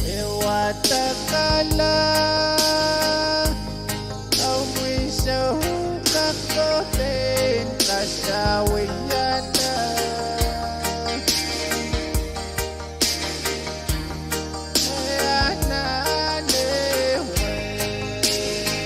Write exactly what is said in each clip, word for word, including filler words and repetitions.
E wadek ala, oh mwiso, kak kohdo pein kasawiada. E anahne wei.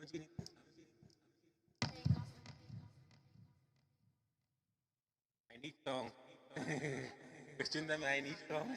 I need song. Question time, I need song.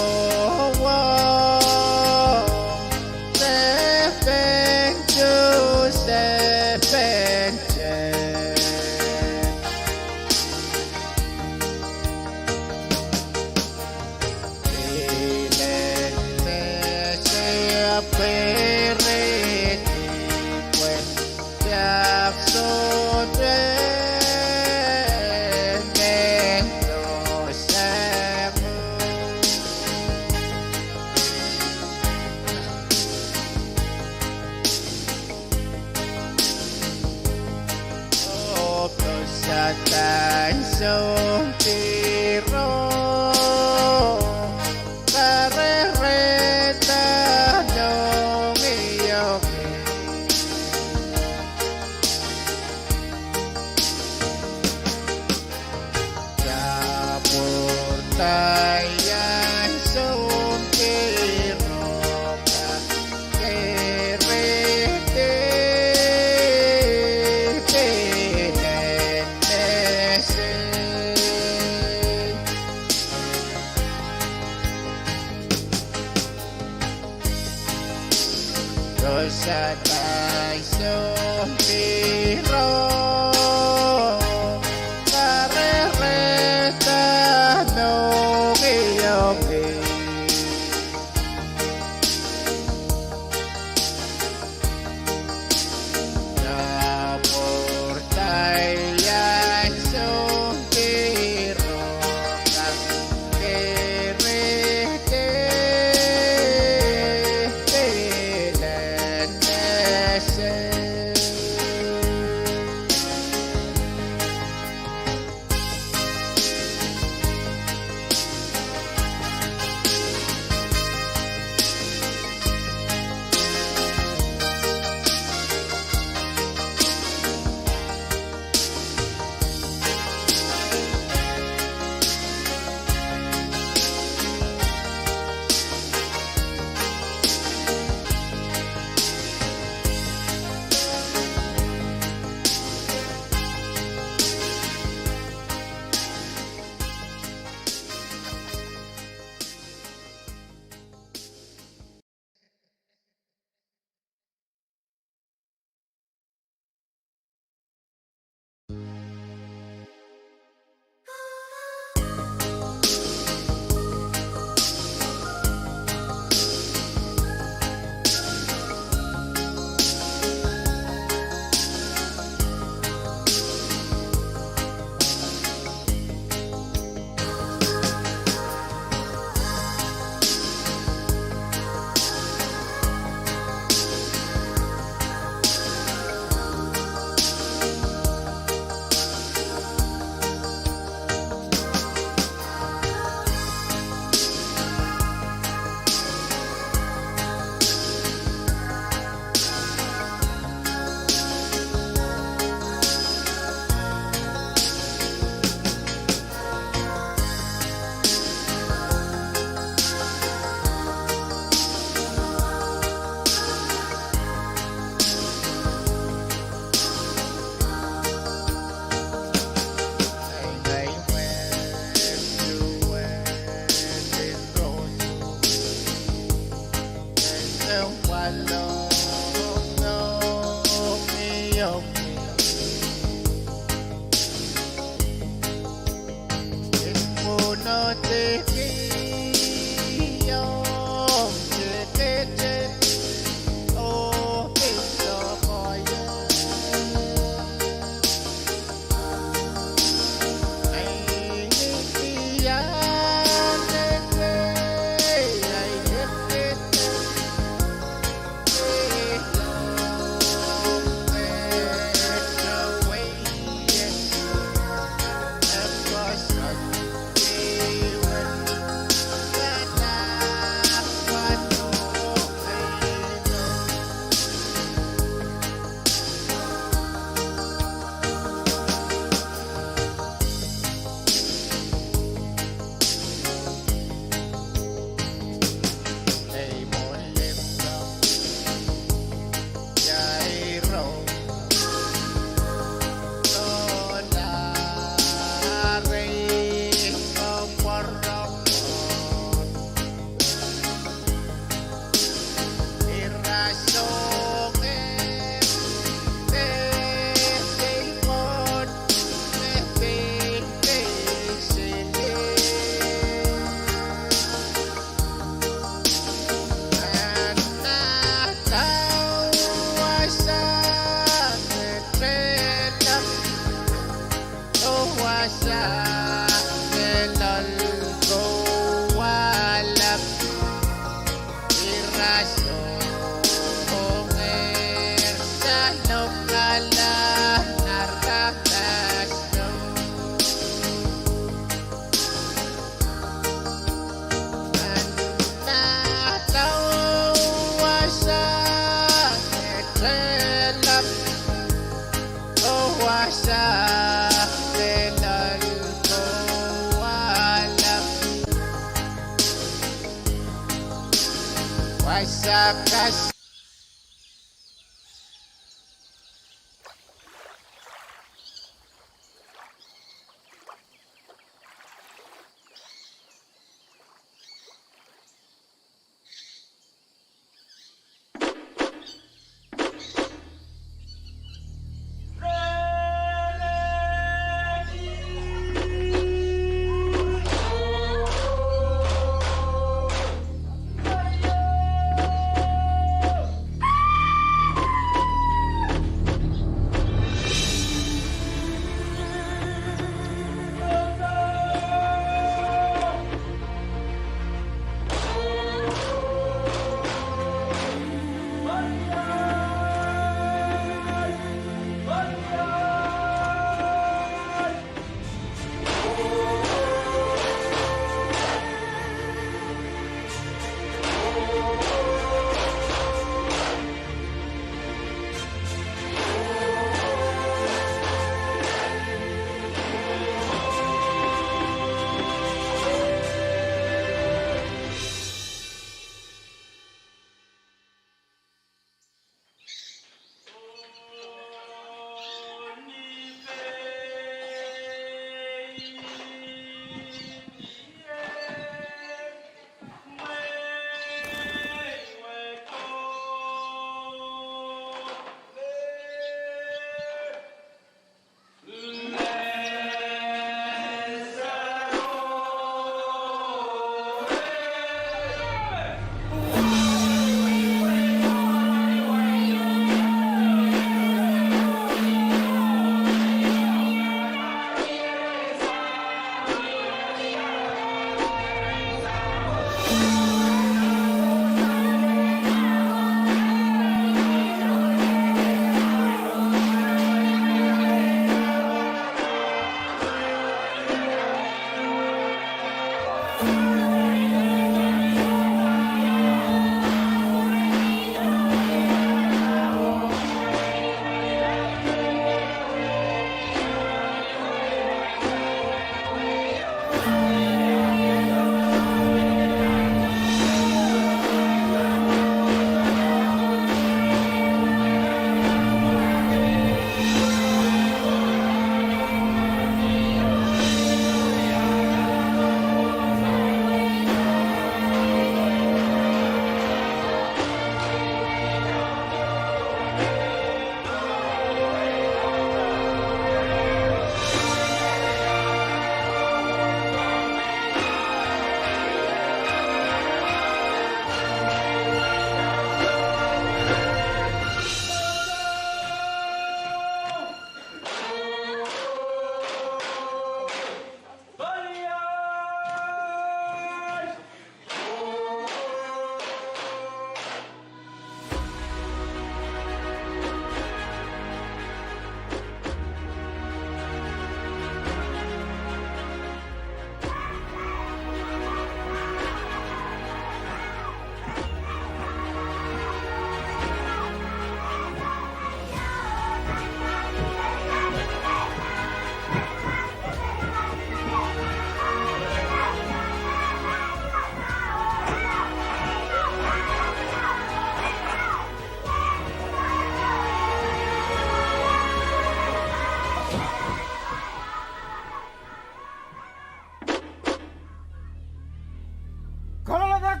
Kaloaladek,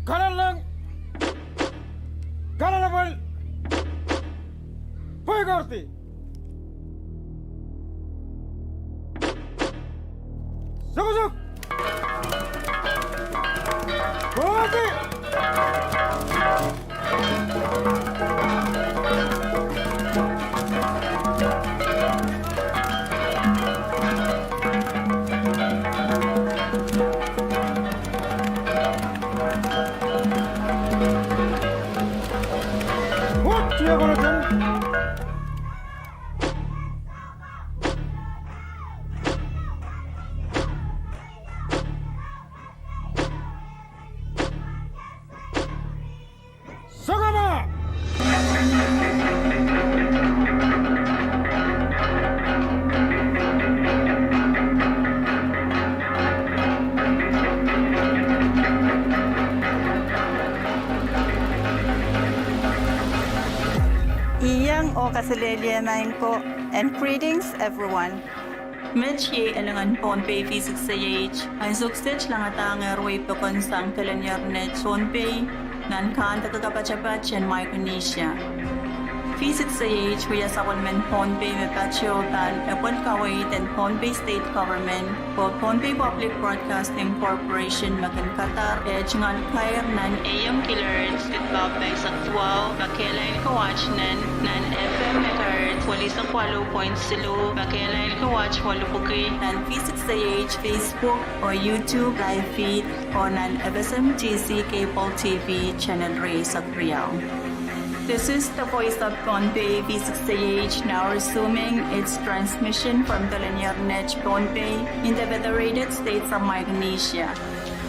kaloalehng, kaloalapwal, pweikourdi. Sukosuk. Kowace. Koht, ia konehng. Sokama! Oh kaselehlie maing ko, and greetings everyone. Met iei elingan Pohnpei V six A H, ansou kiset langadahngehr wei pokon sang Telenier Net Pohnpei, nan kahndake kapatapat en Micronesia. V six A H wia sapwellimen Pohnpei me patoh pahn epwel kaweid en Pohnpei State Government, oh Pohnpei Public Broadcasting Corporation me kin kadar eh tungoal kair nan A M kilohertz, kidpaw pahisek duwau, me kehlail ko watt nen, nan F M megahertz, welihsek waluh point siluh, me kehlail ko watt welipwiki, nan V six A H Facebook oh YouTube live feed, oh nan F S M T C cable T V channel rieisek riau. This is the voice of Pohnpei, V six A H, now resuming its transmission from Telenier Net Pohnpei in the Federated States of Micronesia.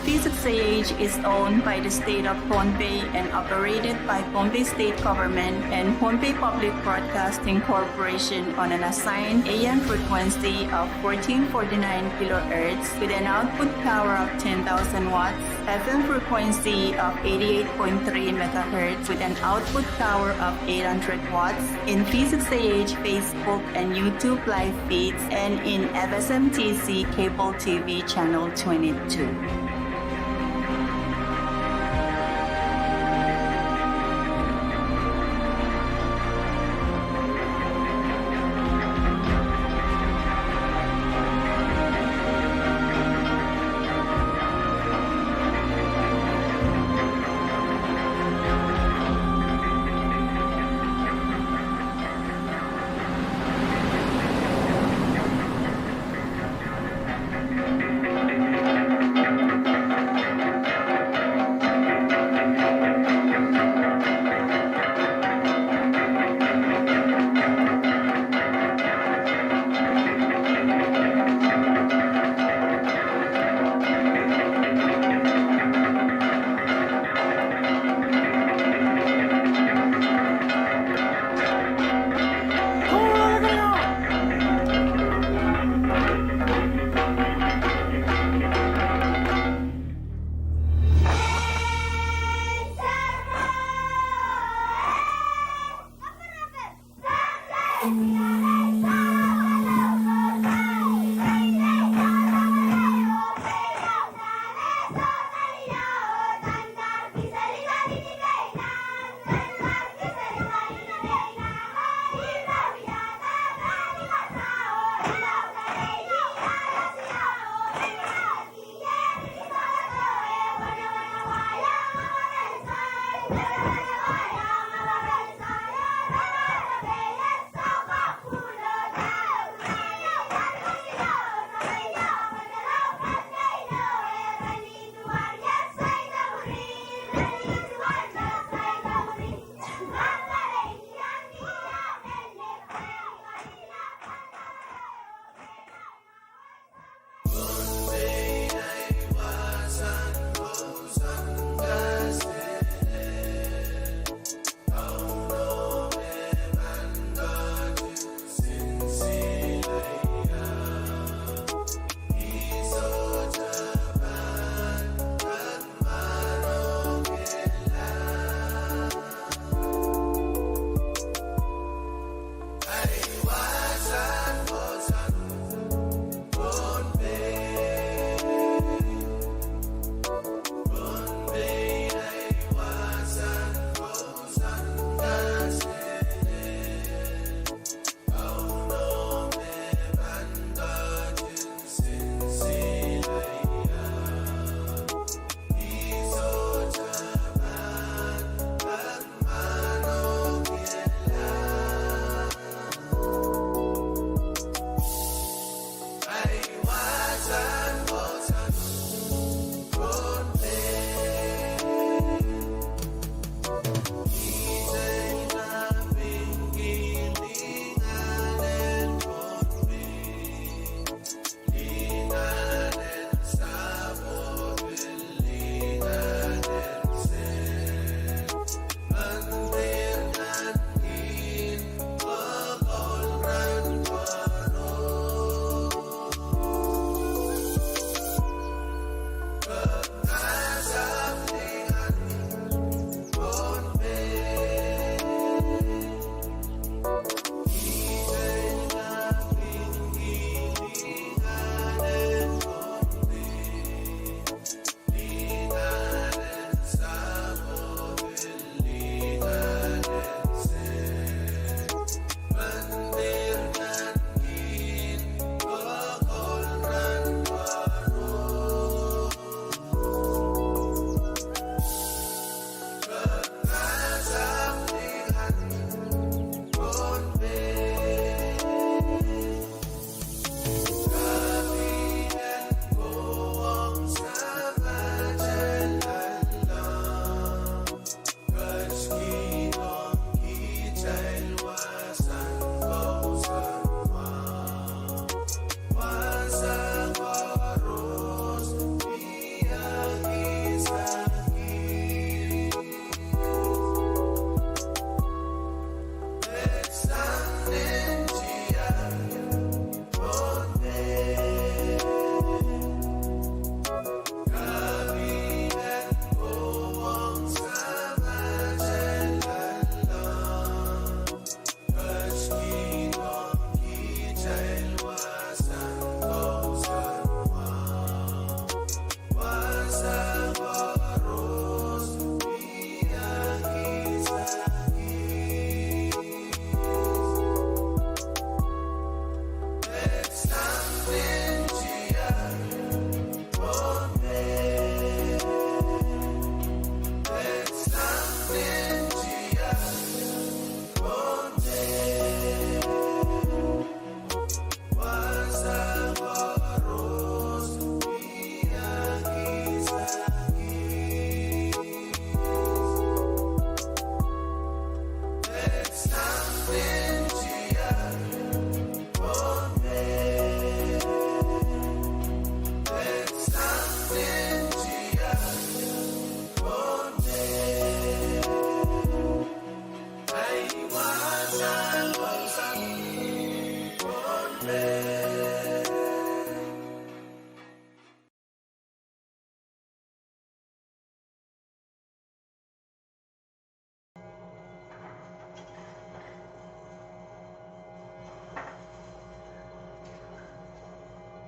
V six A H is owned by the State of Pohnpei and operated by Pohnpei State Government and Pohnpei Public Broadcasting Corporation on an assigned A M frequency of fourteen forty-nine kilohertz with an output power of ten thousand watts, F M frequency of eighty-eight point three megahertz with an output power of eight hundred watts, in V six A H Facebook and YouTube live feeds, and in F S M T C cable T V channel twenty-two.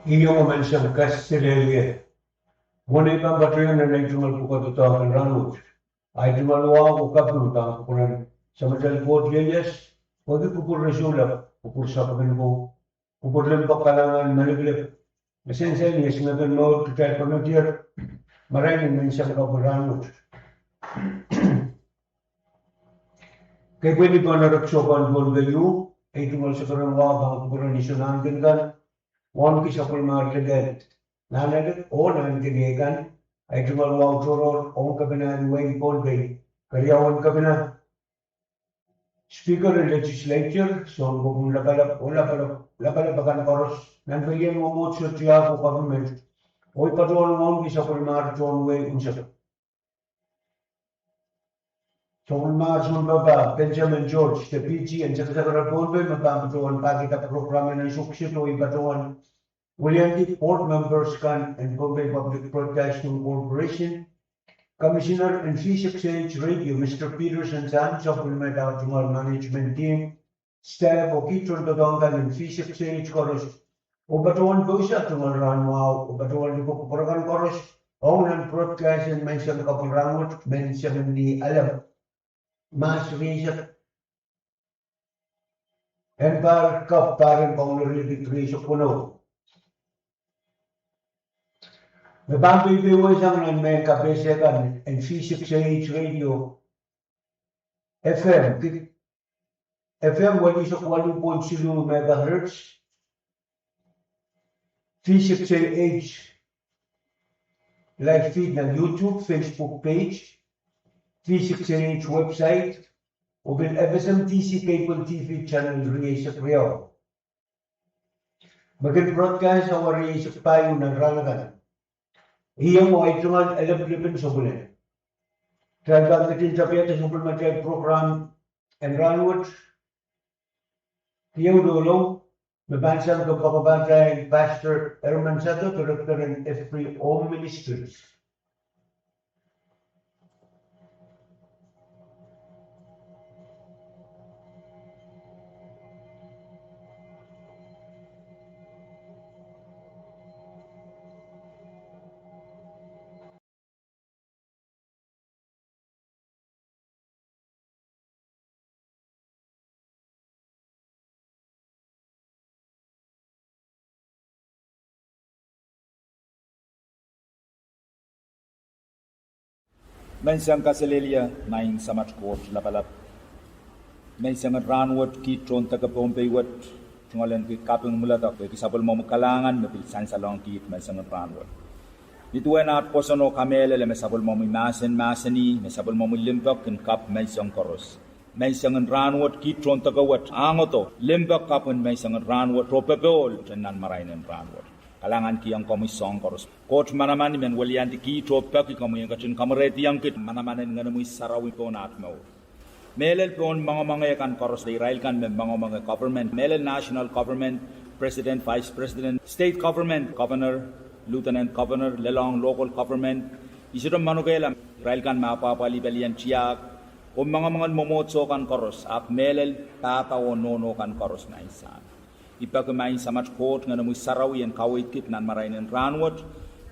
Iong menseng kaselehlie. Mwohn ei pahn patohwan nan ei tungoal pwukoa doadoahk en rahnwet, ei tungoal wahu oh kaping pahn kupwuren Samatail Koht ieias, pwehki kupwur resoulap, kupwur sapwellime ko, kupwur limpoak, kalahngan, malipilip, me sansal ni esingek en mour kitail konotier marain en menseng kapw en rahnwet. Kepwehn ni pahn erek sohpan Pohnpei, ei tungoal sekeren wahu pahn kupwuren Iso Nahnken kan, Wauneki Sapwellimahr Leken, Nahnalek oh Nahnken ieikan, ei tungoal wahu tohrohr ong Kepina en wehin Pohnpei, keriaun Kepina, Speaker en Legislature, Sounkopwung Lapalap oh lapalap, lapalap akan koaros nan pelien mwomwohdiso, tiahk oh government, oh ei patohwan Wauneki Sapwellimahr Tohn Wehi unsek. Sapwellimahr Sounpapah Benjamin George, Deputy en Sekseker en Pohnpei, me pahn patohwan pahkihda program en ansou kiset, oh ei patohwan wiliandi board members kan en Pohnpei Public Broadcasting Corporation, Commissioner en V six A H Radio, Mister Peterson Sam, sapwellime ah tungoal management team, staff oh kiht tohndoadoahk kan en V six A H koaros, oh patohwan pousehla tungoal rahnwahu, oh patohwan lipwe kupwur akan koaros ong nan broadcast en menseng kapw en rahnwet, menseng ni alem, Mahs rieisek, en pahr kapw, pahr en Kauno riekid rieisek weneu. Me pahn peipeisang nan mehn kapehse kan en V six A H Radio, F M, F M welisek waluh point siluh megahertz, V six A H live feed nan YouTube, Facebook page, V six A H website, oh pil F S M D C cable T V channel rieisek riau, me kin broadcast awa rieisek pahieu nan rahn akan. Iong ei tungoal elepen sapwellime. Kitail pahn ketin tapihada sapwellimatail program en rahnwet, keieu loalou, me pahn sang kompoakepahtail Pastor Herman Sado, Director en Every Home Ministries. Menseng kaselehlie, Maing Samat Koht Lapalap. Menseng en rahnwet kiht tohn deke Pohnpei wet, tungoal en ki kaping mwuledek pwehki sapwellimomwi kalahngan me pil sansalohng kiht menseng en rahnwet. Nin duwen aht pwoson oh kamehlele me sapwellimomwi mahsen mahsanih me sapwellimomwi limpoak kin kapw menseng koaros. Menseng en rahnwet kiht tohn deke wet, ahngdo limpoak kapw en menseng en rahnwet oh popohl nan marain en rahnwet. Kalahngan kihong komwi soahng koaros. Koht manaman, I men weliandi kiht oh peki komwi en ketin kamwerehdiong kiht manaman en Ngenomwi Sarawi pohn aht mour. Mehlel pohn moangomoange kan koaros, irail kan me moangomoange government, mehlel national government, president, vice president, state government, governor, lieutenant governor, lelohng local government, I sohte manokehla irail kan me apwahpwalih pelien tiahk oh moangomoangen mwomwohdiso kan koaros, ahpw mehlel pahpa oh nohno kan koaros, Maing Sahm. I peki Maing Samat Koht Ngenomwi Sarawi en kaweid kiht nan marain en rahnwet,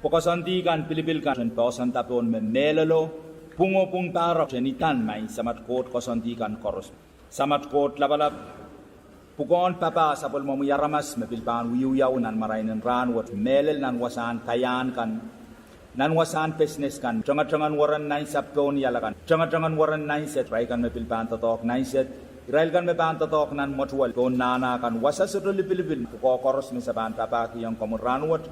pwe koasoandi kan, pilipil kan, en poahsoanda pohn me mehlelo, pwung oh pwung pahrek, en idan Maing Samat Koht koasoandi kan koaros. Samat Koht Lapalap, pwukoahn papah sapwellimomwi aramas me pil pahn wiewiawi nan marain en rahnwet, mehlel nan wasahn kaiahn kan, nan wasahn business kan, tengetengen weren nansapw pohn iala kan, tengetengen weren nanset, irail kan me pil pahn doadoahk nanset, irail kan me pahn doadoahk nan mwetuwel pohn nahna kan, wasa sohte lipilipil, pwukoa koaros me se pahn papahkihong komwi rahnwet.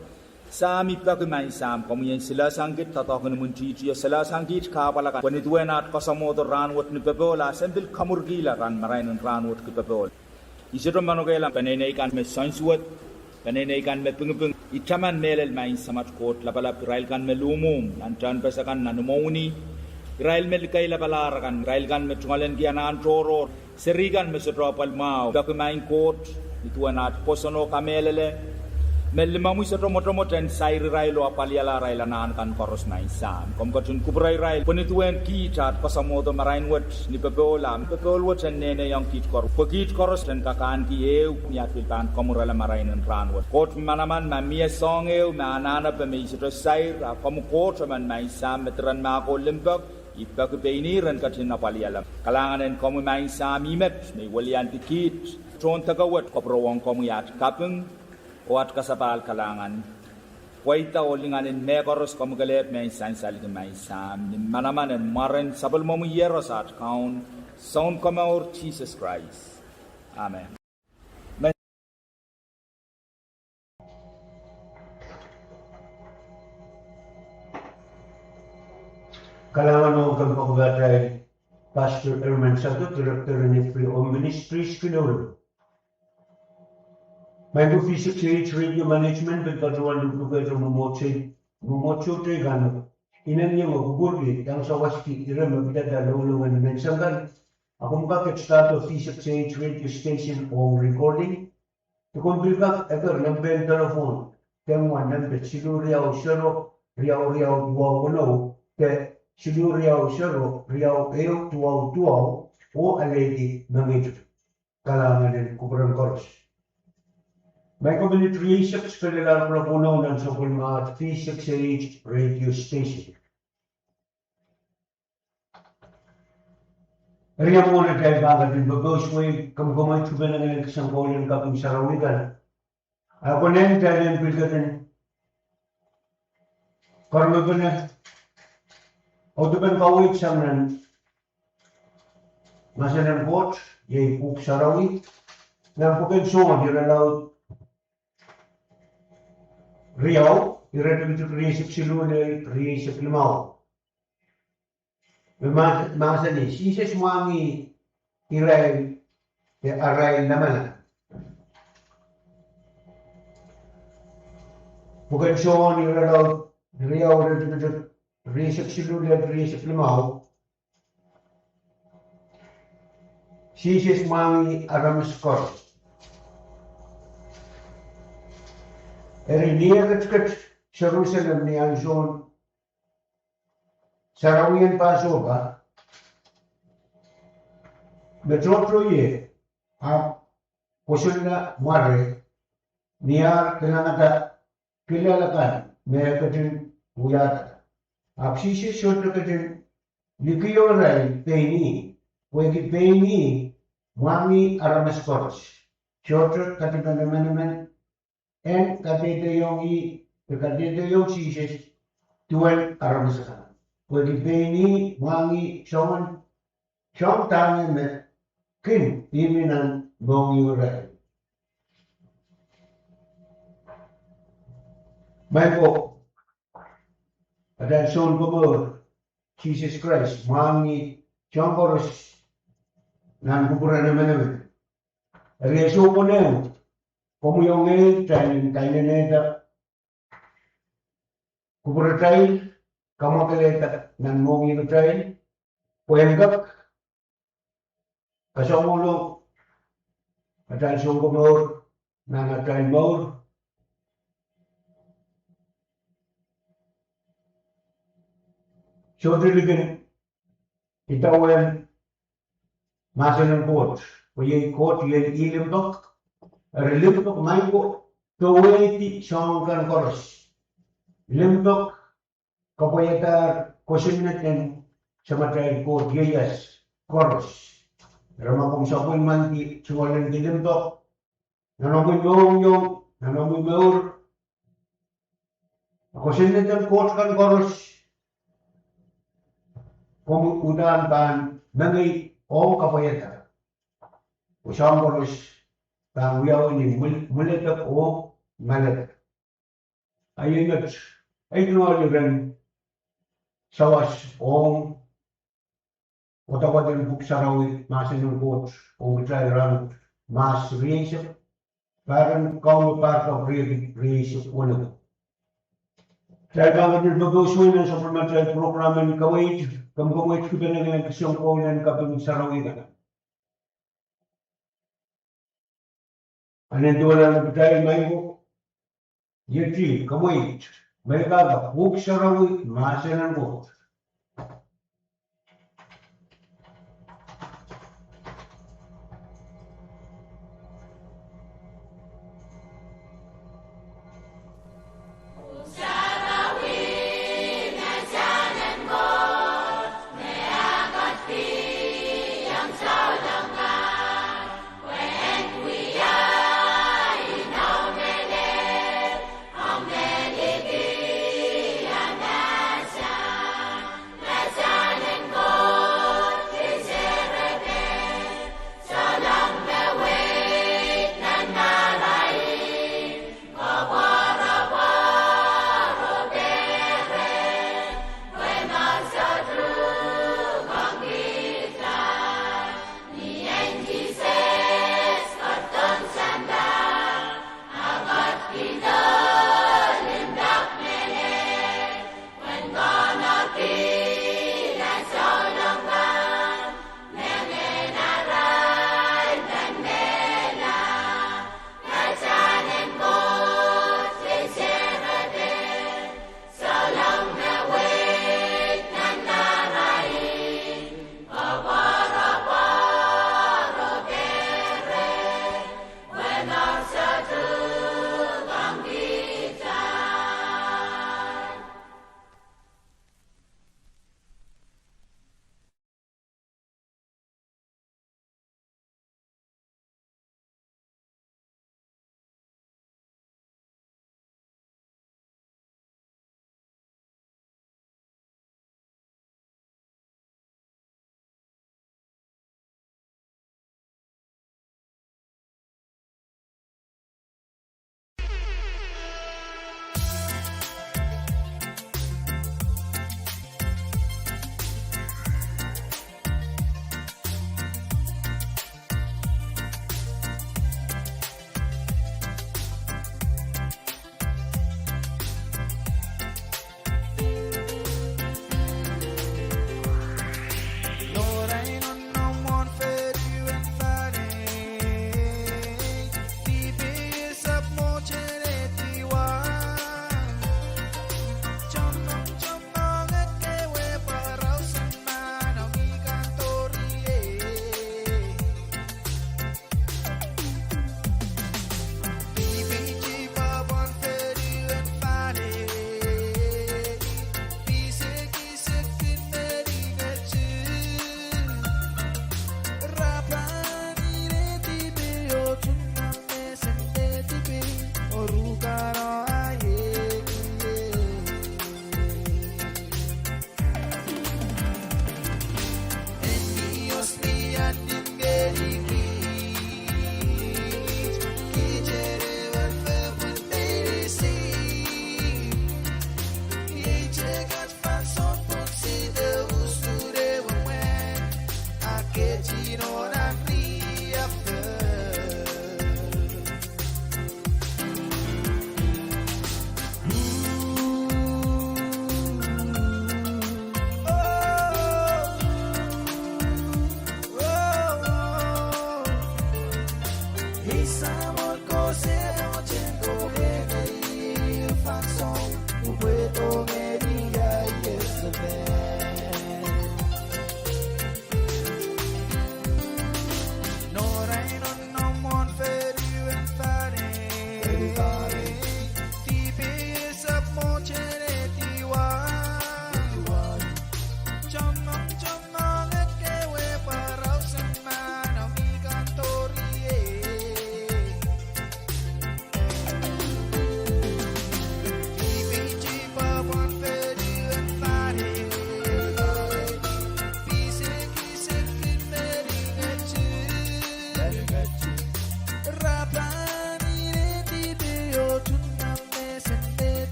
Sahm, I peki Maing Sahm, komwi en silahsang kiht doadoahk en imwintihtio, silahsang kiht kahpwal akan, pwe nin duwen aht koasoamwohdo rahnwet ni popohl, a sen pil kamwurkihla nan marain en rahnwet ki popohl. I sohte manokehla peneinei kan me soansuwed, peneinei kan me pingiping, I taman mehlel Maing Samat Koht Lapalap irail kan me luhmwuhm nan tehnpas akan, nan imwowini, irail me likeilapalahr akan, irail kan me tungoalenki anahn tohrohr, seri kan me sohte apwal mwahu, peki Maing Koht, nin duwen aht pwoson oh kamehlele, Me limomwi sohte mwotomwot en sair irail oh apwalihala arail anahn kan koaros, Maing Sahm. Komw ketin kupwure irail pwe ni duwen kiht aht kasamwodo marain wet ni popohl, ah popohl wet en nehnehiong kiht koaros, pwe kiht koaros en kak ahneki ehu ni aht pil pahn komwurala marain en rahn wet. Koht manaman, ma mie soahng ehu me anahnepe me I sohte sair, a komwi Koht emen, Maing Sahm, me diren mahk oh limpoak. I peki pein ihr en ketin apwalihala. Kalahngan en komwi, Maing Sahm, I met me I weliandi kiht tohn deke wet, kupwurehng komwi aht kaping oh aht kasapahl kalahngan. Pweida oh lingan en mehkoaros komwi kelehpw me I sansalki, Maing Sahm, ni manaman en mwaren Sapwellimomwi Iehros aht Kaun, Sounkomour Sises Krais. Amen. Kalahngan ong kompoakepahtail Pastor Herman Sado, Director en Every Home Ministries, Kilolo. Maing ko, V six A H Radio Management pil patohwan luhkluhkehte mwomwohdiso, mwomwohdiso teikan. I men iang kupwurki, iang sawaski ire me pidada loulou en menseng kan. A komw kak start V six A H radio station ong recording. De komw pil kak eker nempe en telephone, de mwa nempe siluh riau sero riau riau duwau weneu, de siluh riau sero riau ehu duwau duwau, oh alehdi mengihte. Kalahngan en kupwuren koaros. Maing ko, minit rieisek sikelel ar kuloak weneu nan sapwellimatail V six A H radio station. Eri mwohn atail pahn ketin pepehs wei, komw komw ketin penengen kisong koul en kaping sarawi kan. A konehng atail en pil ketin karonge pene, audepen kaweid sang nan mahsen en Koht, iei Pwuhk Sarawi, nan pwuken Sohn, irelaud riau, iretikitik rieisek siluh lel rieisek limau. Me mahsanih, Sises mwahngih irail de arail lamalam. Pwuken Sohn, irelaud riau, iretikitik rieisek siluh lel rieisek limau. Sises mwahngih aramas koaros. Eri ni eh ketiket Serusalem ni ansoun sarawien Pahsohpa, me tohto ie, ahpw kosonned mware ni ar kilangada kilel akan me e ketin wiahda. Ahpw Sises sohte ketin likiong irail pein ih, pwehki pein ih mwahngih aramas koaros. Sohte kadipen emenemen en kadehdehiong ih, de kadehdehiong Sises duwen aramas akan. Pwehki pein ih mwahngih soangen, soangen dahme kin mihmi nan mohngiong irail. Maing ko, atail Sounkomour Sises Krais mwahngih soahng koaros nan kupwuren emenemen. Eri e sohte konehng komwi oh ngehi kitail en kainenehda kupwuratail, kamwakelehda nan mohngiong atail, pwehn kak kasamwolong atail Sounkomour nan atail mour. Sohte likin idawehn mahsen en Koht, pwe iei Koht iei ih limpoak. Eri limpoak, maing ko, powehdi soahng kan koaros. Limpoak kapwaiadahr kosonned en Samatail Koht ieias koaros. Eri ma komw sapwellimaniki tungoal en limpoak nan omwi mohngiong, nan omwi mour, kosonned en Koht kan koaros, komw uhdahn pahn mengei ong kapwaiada, pwe soahng koaros pahn wiawi ni mwil-, mwiledek oh maledek. A iei met, ei tungoal iren sawas ong wadawad en Pwuhk Sarawi, mahsen en Koht ong kitail rahn wet, Mahs rieisek, pahr en Kauno pahr kak riekid rieisek weneu. Kitail pahn ketin pepehs wei nan sapwellimatail program en kaweid, komw komw ketin penengen kisong koul en kaping sarawi kan. Ahnen duwen ale kitail, maing ko, Iet, komweit, me pahn kak pwuhk sarawi mahsen en Koht.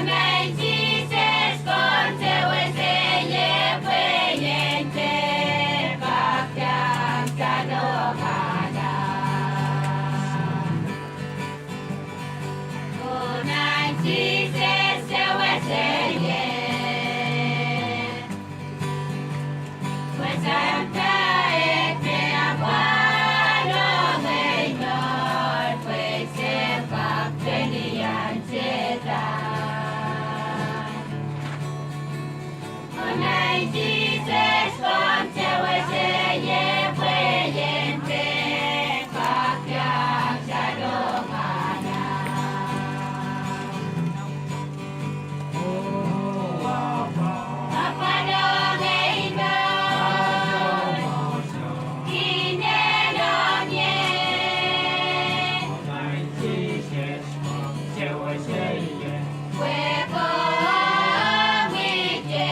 Maing Sises, komw sewese ie pwe ien te kak iang salohkala. Oh maing Sises, sewese ie. Pwe sampah et me apwalo ngehi nohn, pwe se kak pelian Sehdan. Oh maing Sises, komw sewese ie pwe ien te kak iang salohkala. Apwalo ngehi nohn, inenong ie. Pwe komw wihte.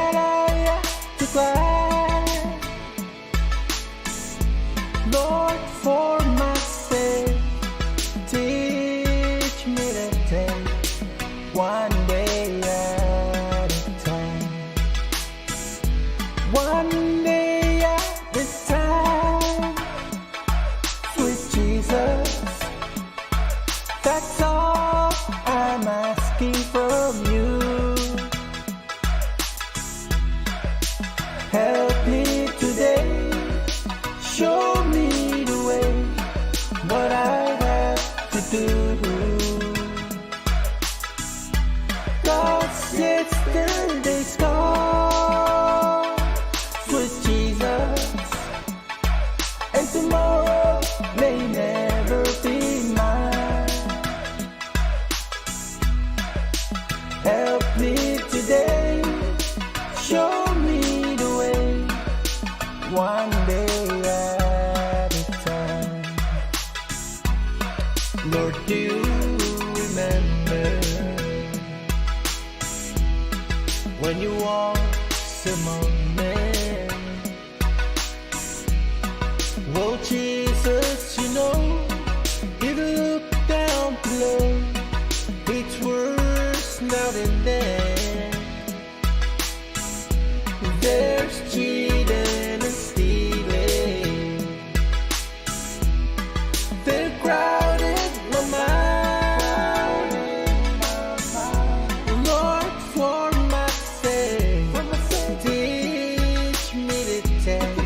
that I have to cry. Lord, for my sake, teach me to take one day at a time. One day at a time, sweet Jesus. That's all I'm asking from you. Help me today, show me the way, what I have to do. 'Cause yesterday's gone, sweet Jesus, and tomorrow may never be mine. Help me today, show me the way, one day at a time. Lord, do you remember when you walked among men? Oh, Jesus, you know, if you look down below, it's worse now than then. There's cheating and stealing. They've crowded my mind. Lord, for my sake, teach me to take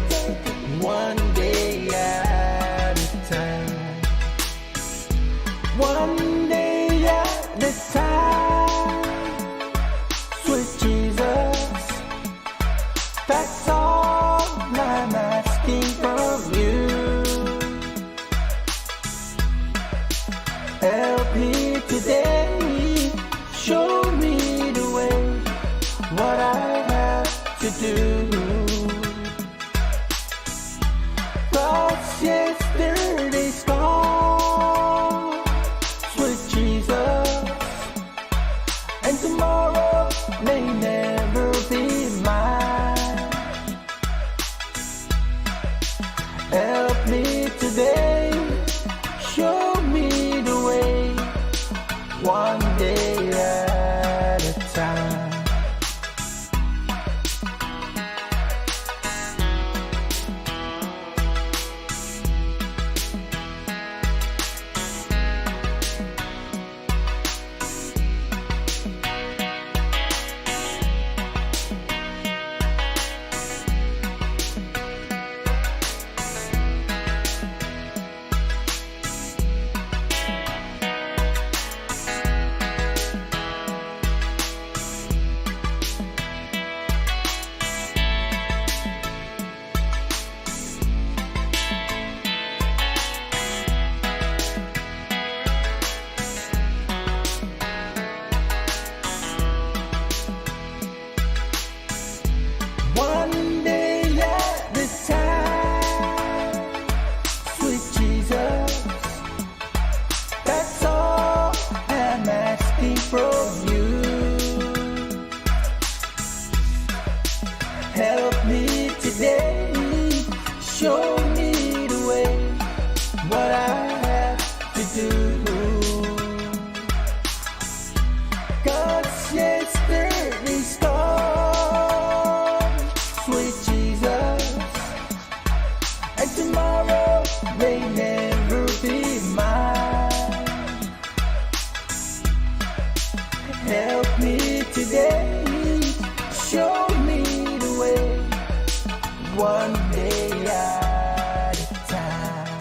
one day at a time. One day at a time, sweet Jesus. That's all I'm asking from you. Help me today, show me the way, what I have to do. 'Cause yesterday's gone, sweet Jesus, and tomorrow may never be mine. Help me today, show me the way, one day at a time. One day at a time, sweet Jesus. That's all I'm asking from you. Help me today, show me the way, what I have to do. 'Cause yesterday's gone, sweet Jesus, and tomorrow may never be mine. Help me today, show me the way, one day at a time.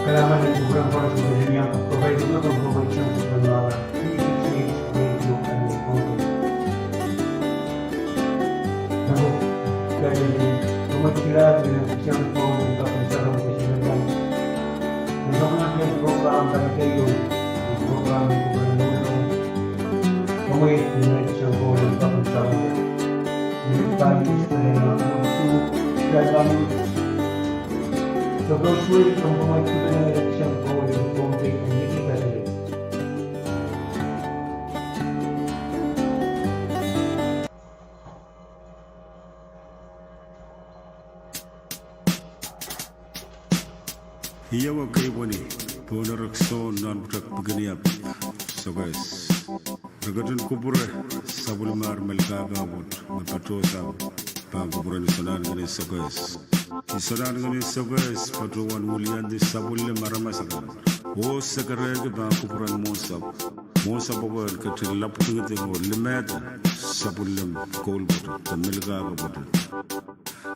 Kalahngan en kupwuren koaros me kin iang provide me komw provide sang kupwuren mala. Please, please, please, look at me. Komw kila me siang ko ni kapw en sarawio sihmw kan. Ni kapw en program kan, keieu program ni kupwuren mala. Komw wet ni siang ko ni kapw en sarawio. Ni pali sihmw kan. Komw wet ni siang ko ni kapw en sarawio. Ih ewe kei pweni, pohn erek Sohn nan pwutak Pikiniap, Sokoes. Re ketin kupwure sapwellimar Melkahka pwoat me patohsang pahn kupwuren Isonahnken en Sokoes. Isonahnken en Sokoes patohwan wiliandi sapwellime aramas akan. Oh sekerehki pahn kupwuren mwohnsapw. Mwohnsapw ako en ketin lapwdingiding oh limehda sapwellime Koul pwoat de Melkahka pwoat.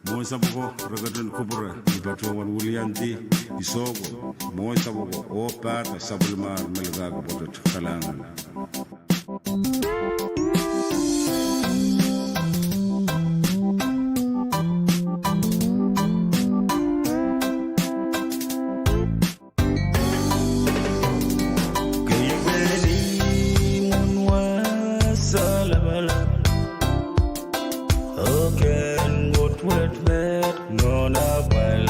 Mwohnsapw ako re ketin kupwure, I patohwan wiliandi, I soko, mwohnsapw ako oh pahda sapwellimar Melkahka pwoat. Kalahngan. Kei pweni mwuhn wasa lapalap, oh ken wet wet met nohn apwal.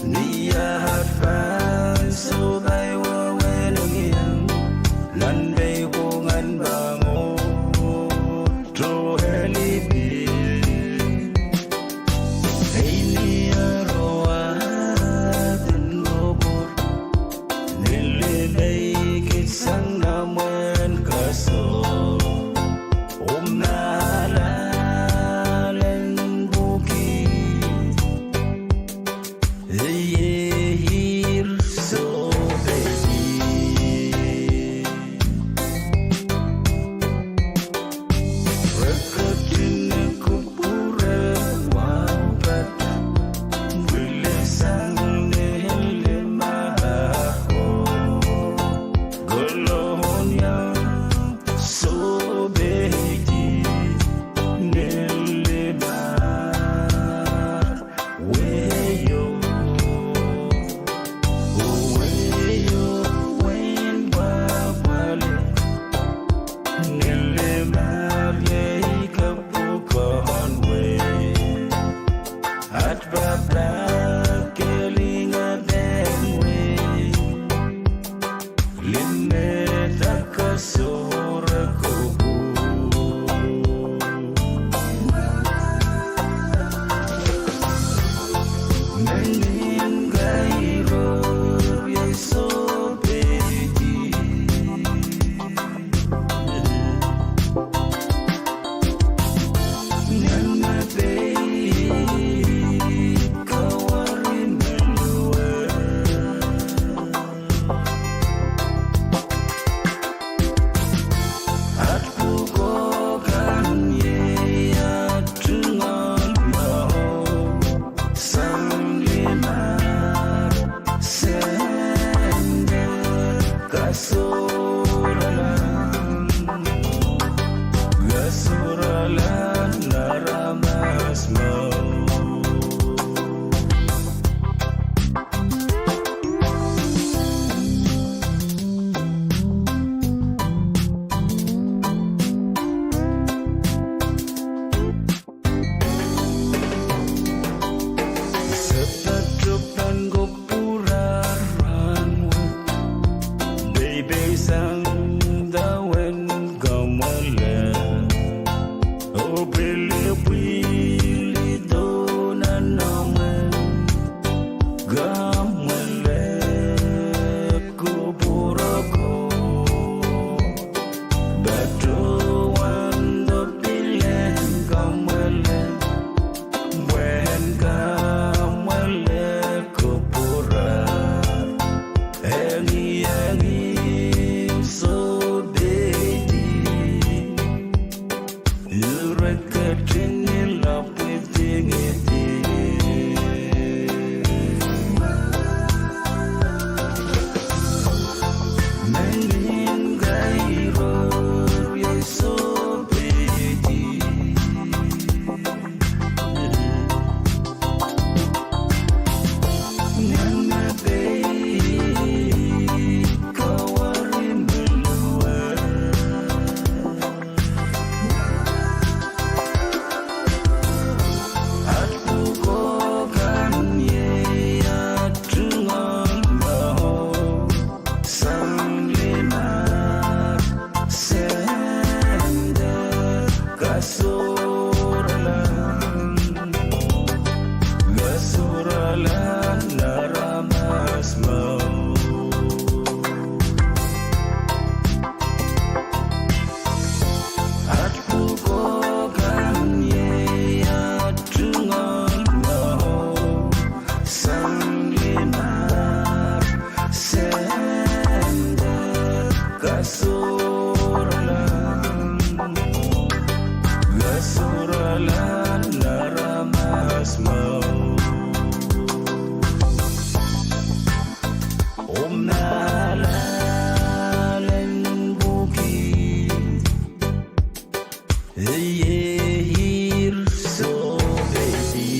Ni advance oh pai wehwehn ngiong nan pei Kasohralahn, kasohralahn aramas mwahu. Omw ahlahlen pwuki, eieir sohpeidi.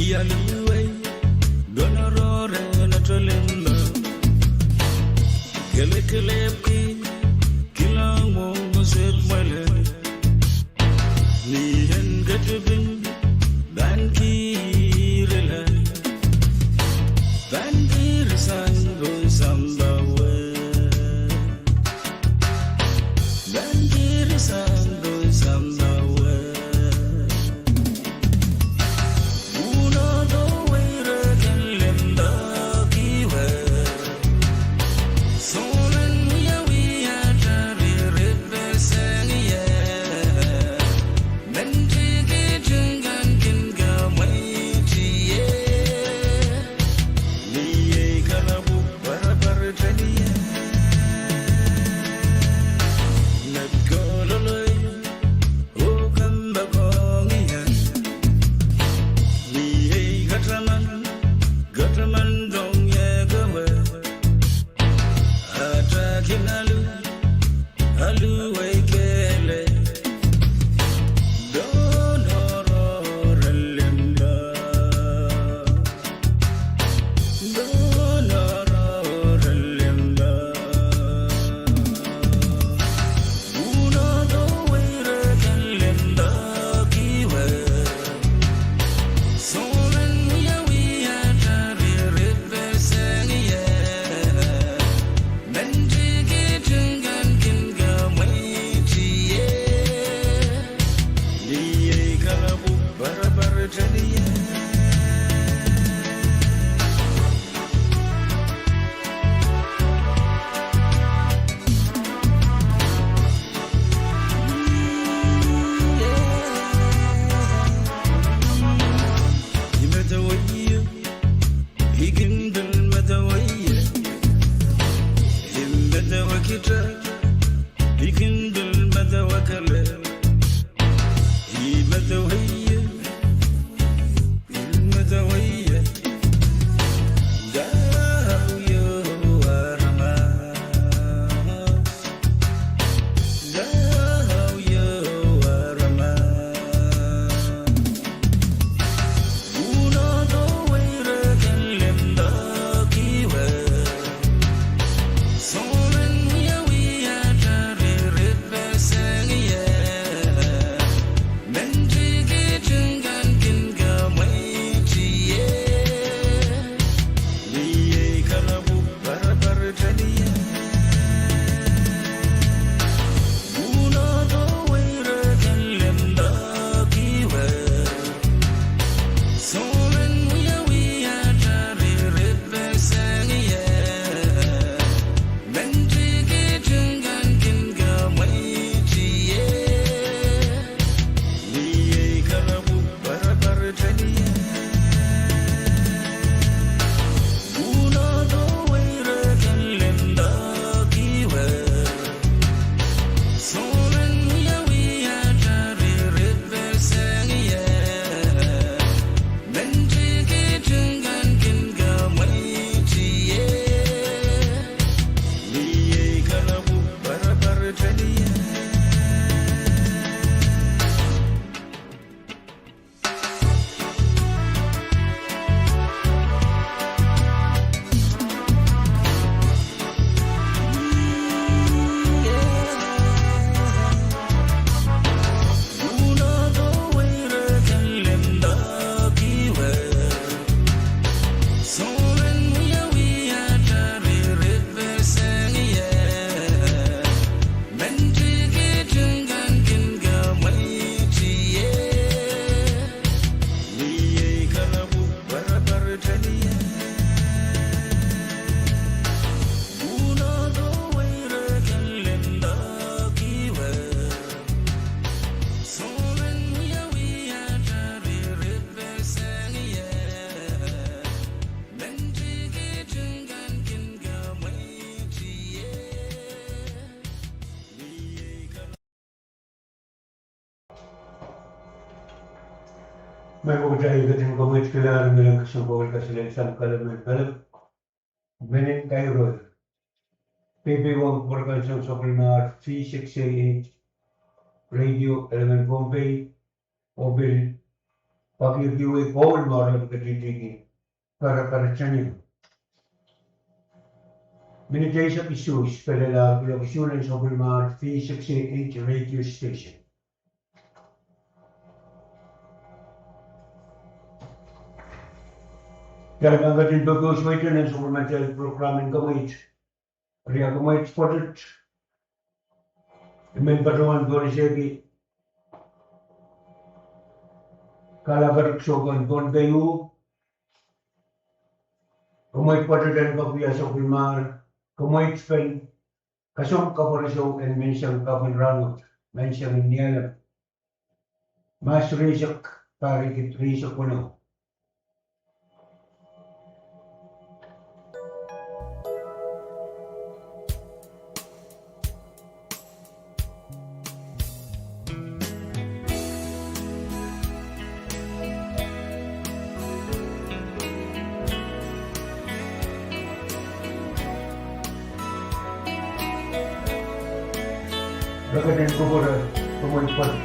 Ialiwei, donorohre natolimbo, kelekelehpwki, kilang mwohn ngosehd mwele. Ni en ketipin pahn kihrla, pahn kihrsang pohn sampah wet. Pahn kihrsang pohn sampah wet. Unodo weirek en limpoak iwe. Solen wiawi atail ririt pil sang ie. Men tikitik kan kin kamwetie. Ni ei kalapw parapar telie. Met kololei. Oh, kompoakohng ie. Ni ei kataman, kataman dohng ie kewe. Atail kin alu, alu ei kehlail. Donorohre limpoak. I medewe ie, I kin pil medewe ie. I medewe kitail, I kin pil medewe kelehpw. I medewe ie, I medewe ie. Dau ieu aramas. Dau ieu aramas. Unodo weirek en limpoak iwe. Solen wiawi atail ririt pil sang ie. Men tikitik kan kin kamwetie. Ni ei kalapw parapar telie. Unodo weirek en limpoak iwe. Solen wiawi atail ririt pil sang ie. Men tikitik kan kin kamwetie. Ni ei kalapw parapar telie. Unodo weirek en limpoak iwe. Solen wiawi atail ririt pil sang ie. Men Mehkot, I ketin komweit kilang, mehn kesempwal kaselel sang kalahngan en kalap. Mehn kairo, peipein kupwur kan sang sapwellimar V six A H Radio, Elemen Pohnpei, oh pil pwakihki wei koul me re ketikihdi, kara kara channel. Minit eisek isuh, pil lel kuloak isuh nan sapwellimar V six A H Radio Station. Kitail pahn ketin peki koasoiepen nan sapwellimatail program en komweit. Eri komweit pwoatet, I men patohwan pwurehng sehki kalap en soukohp en Pohnpei. Komweit pwoatet en peki sapwellimar, komweit pen kasong kapwuresou en menseng kapw en rahnwet, menseng en Nialem. Mahs rieisek, pahr rieisek weneu. Re ketin kupwure, komweit pwoat.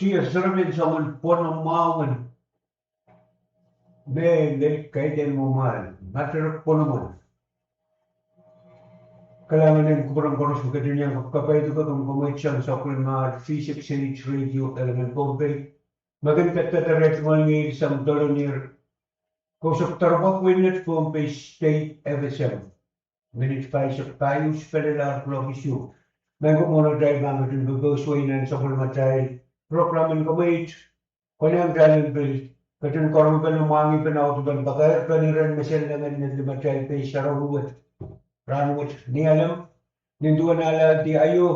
Ie, sarawi en soangen pwonomwahu en me lel kaidehn mwomwahli, matter of pwonomwahu. Kalahngan en kupwuren koaros me ketin iang kapaiada komwi, komwi sang sapwellimatail V six H Radio Eleven Pohnpei. Me kin padapadahki rehn mwomwen sang doadoahk en koasoandi doaropwak wehin Pohnpei State F S M. Minit pahisek pahieu, sipelelahr kuloak isuh. Maing ko, mwohn atail pahn ketin pepehswei nan sapwellimatail program en komweit, konehng atail en pil ketin karonge pene mwahngih pene audepen pakair pene ren mesen lengen nin limatail pei sarawi wet. Rahnwet ni alem, nin duwen alehdi aio,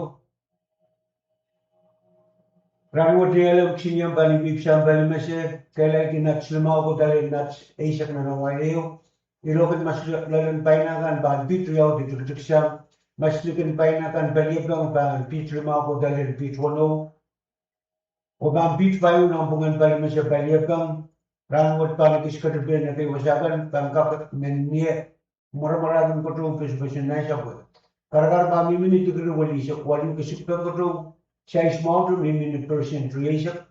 rahnwet ni alem kisinieng pahn ipwipwsang pali mese, kehlailki nats limau kohda lel nats eisek nan awa ehu. Iloak en masloalen paina kan pahn piht riau de tikitiksang. Maslikin paina kan pali epeng pahn piht limau kohda lel piht weneu. Oh pahn piht pahieu nanpwungen pali mese pali epeng. Rahnwet pahn ekis ketipin ekei wasa kan pahn kak men mie mwaramwarahkin kotou pesepesen nan sapwe. Karakar pahn mihmi ni tikiri welihsek waluh, kesikpen kotou, sais mwahu mihmi ni percent rieisek.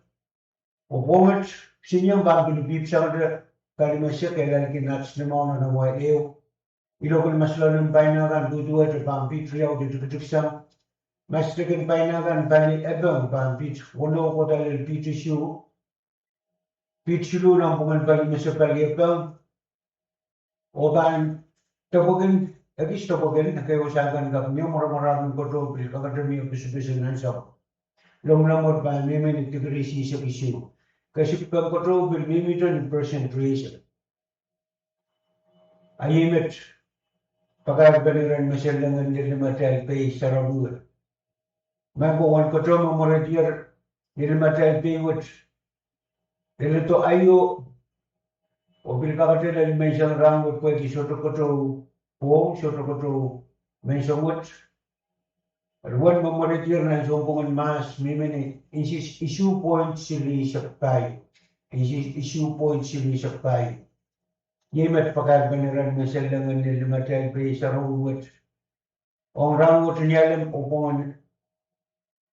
Oh pwohnget, kisinieng pahn pil ipwipwsang de pali mese kehlailki nats limau nan awa ehu. Iloak en masloalen paina kan duduwehte pahn piht riau de tikitiksang. Maslikin paina kan pali epeng pahn piht weneu kohda lel piht isuh. Piht siluh nanpwungen pali mese pali epeng. Oh pahn depwekin, ekis depwekin ekei wasa kan kak mie mwaramwarahkin kotou pil kakete mie pesepesen nan sapwe. Lomwlomwur pahn mihmi ni tikiri isihsek isuh. Kesikpen kotou pil mihmihte ni percent rieisek. A iei met pakair pene ren mesen lengen nin limatail pei sarawi wet. Maing ko, uwen kotou me mweredier nin limatail pei wet, leledo aio, oh pil kakete lel menseng rahnwet pwehki sohte kotou pwohng, sohte kotou menseng wet. Eri uwen me mweredier nan sounpwongen mahs mihmi ni inches isuh point silihsek pahieu. Inches isuh point silihsek pahieu. Iei met pakair pene ren mesen lengen nin limatail pei sarawi wet ong rahnwet ni alem oh pwongen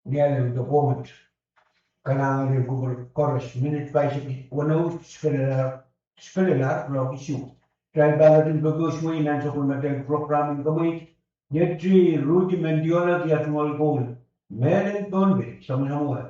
ni alem de pwohnget. Kalahngan en kupwur koaros. Minit pahisek weneu, sipelelahr, sipelelahr kuloak isuh. Kitail pahn ketin pepehswei nan sapwellimatail program en komweit. Nehdi Rudy Mendiola, Dia Tungoal Koul, mehlen Pohnpei, soangen soangen wet.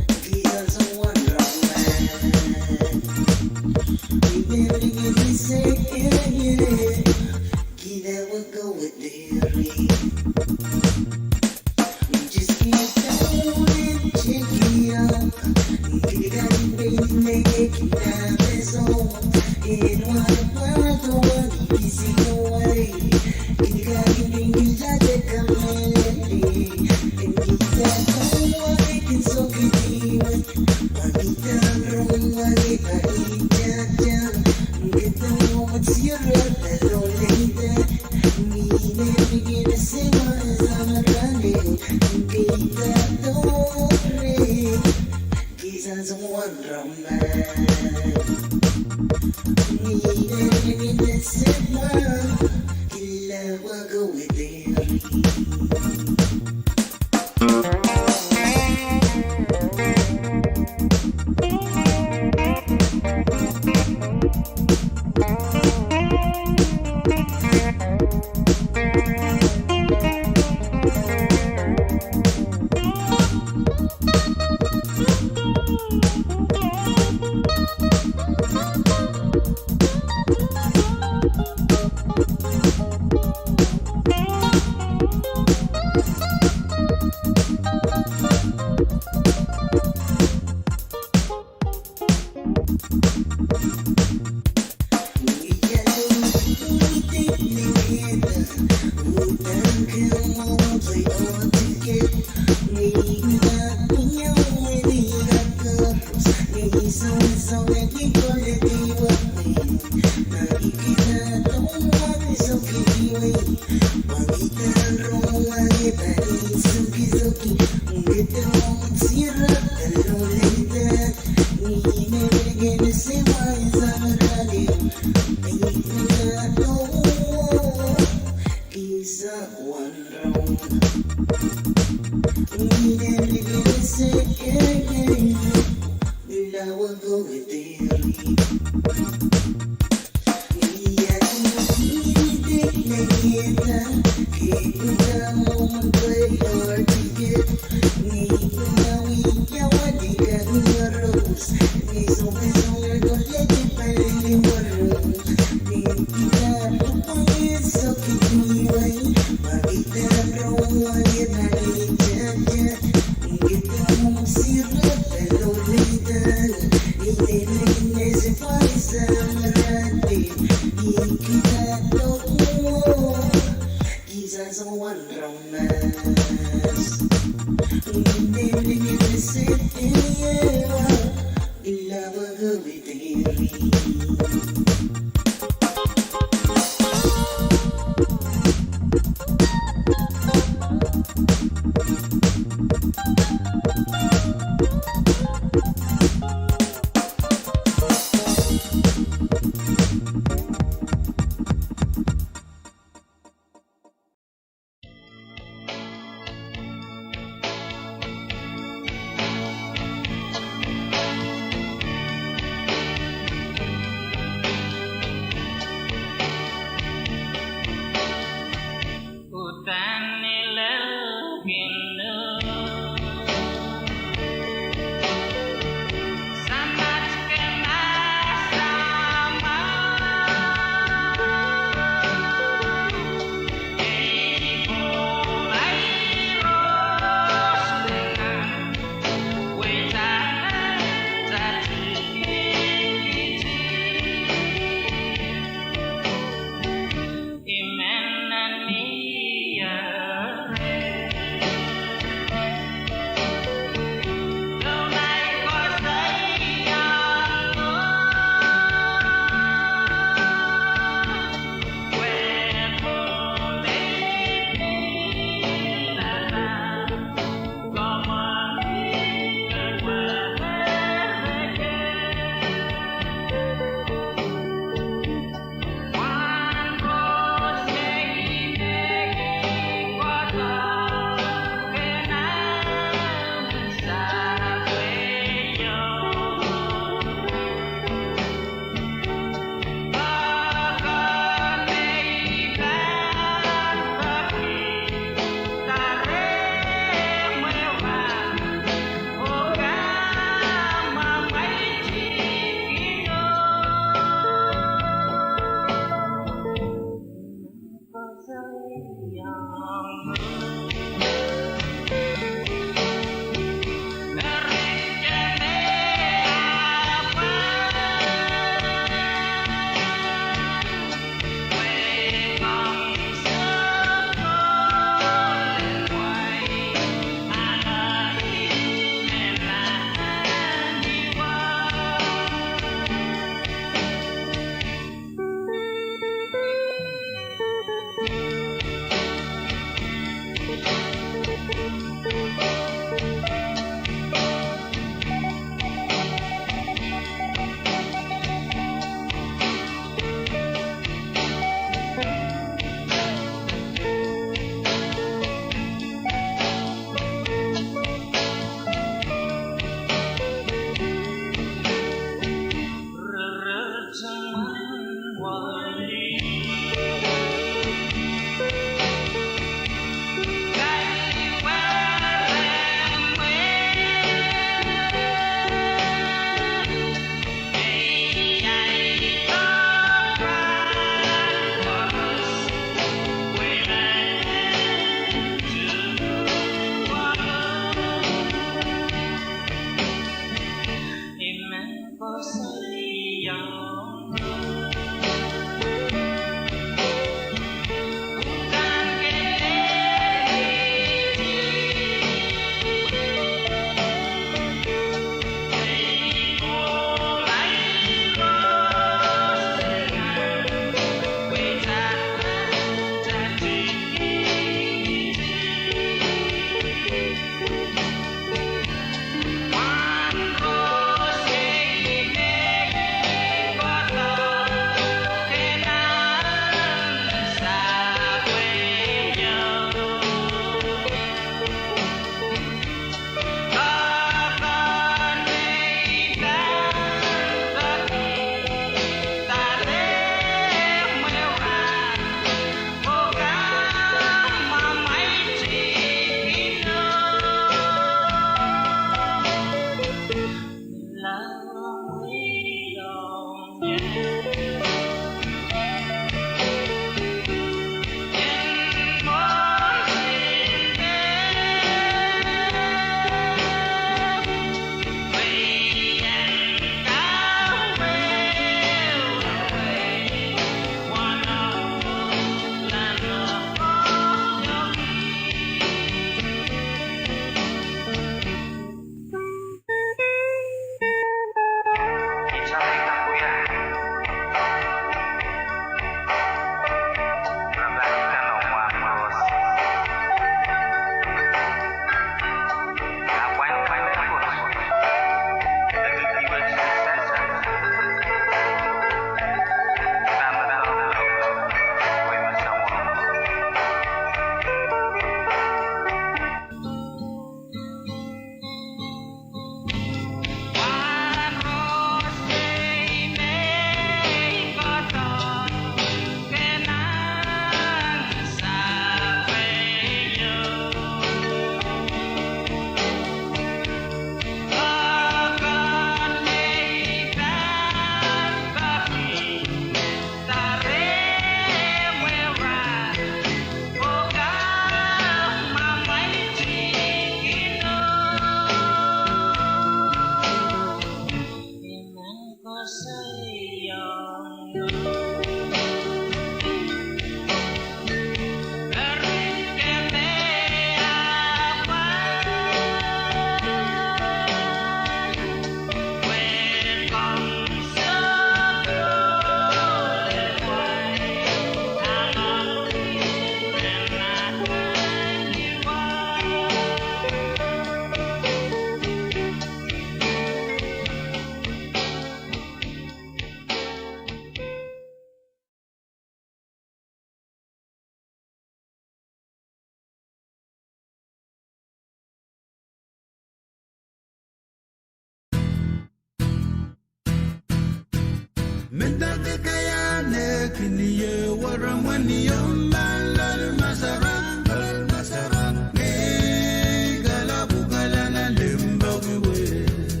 Mendahte kaiahn eh kin ie weremwen ieu, mahn loal masarak, loal masarak, ngehi kalapw kalana limpoak wet.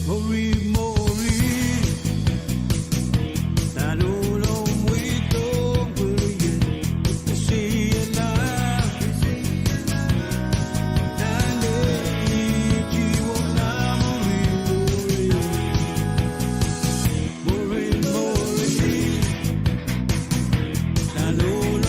Mwohri, mwohri, nan ohl omw wihdohng pwuriet, kesiela, nan eh ihte wong, nan mwohri, mwohri, mwohri, mwohri, nan ohl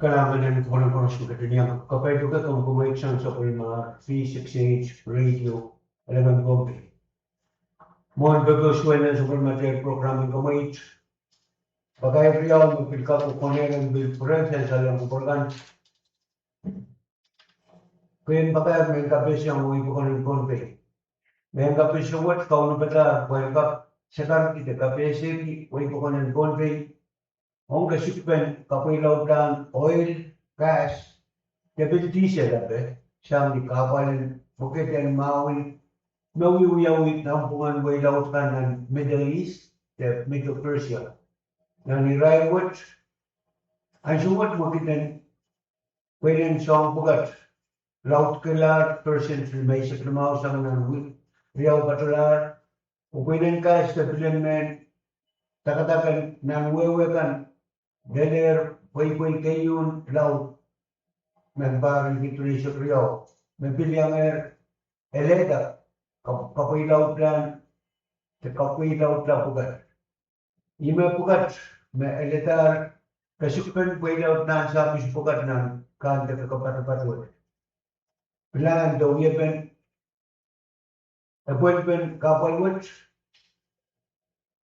Kalahngan en kupwuren koaros me ketin iang kapaiada komwi sang sapwellimatail V six eight Radio, Eleven Pohnpei. Mwohn peki usual en sapwellimatail program en komwi, pakair riau me pil kak konehng en pil pwurehng sansal ong kupwur kan. Keieu pakair me kapehsehiong wehi pokon en Pohnpei. Me kapehse wet kaunopada pwe en kak sakarkihda kapehsehki wehi pokon en Pohnpei ong kesikpen kapweilaudlahn oil, gas, de pil diesel ape, sang ni kahpwal en pwukat en mahwin, me wiawi nanpwungen weilaud kan nan Middle East de Medo-Persia. Nan irair wet, ansou wet me kiden pweinen soahng pwukat laudkilahr percent limeisek limau sang nan wik riau patohlahr, oh pweinen gas de pilen mehn dakadaken nan wehwe kan lelehr pweipwei keieun laud, mehn pahr en kid rieisek riau, me pil iangehr elehda kap-, kapweilaudlahn, de kapweilaudla pwukat. Ih me pwukat me eledahr kesikpen pweilaudlahn sahpis pwukat nan kahn de kepatapat wet. Pilahn de wiepen, epwelpen kahpwal wet,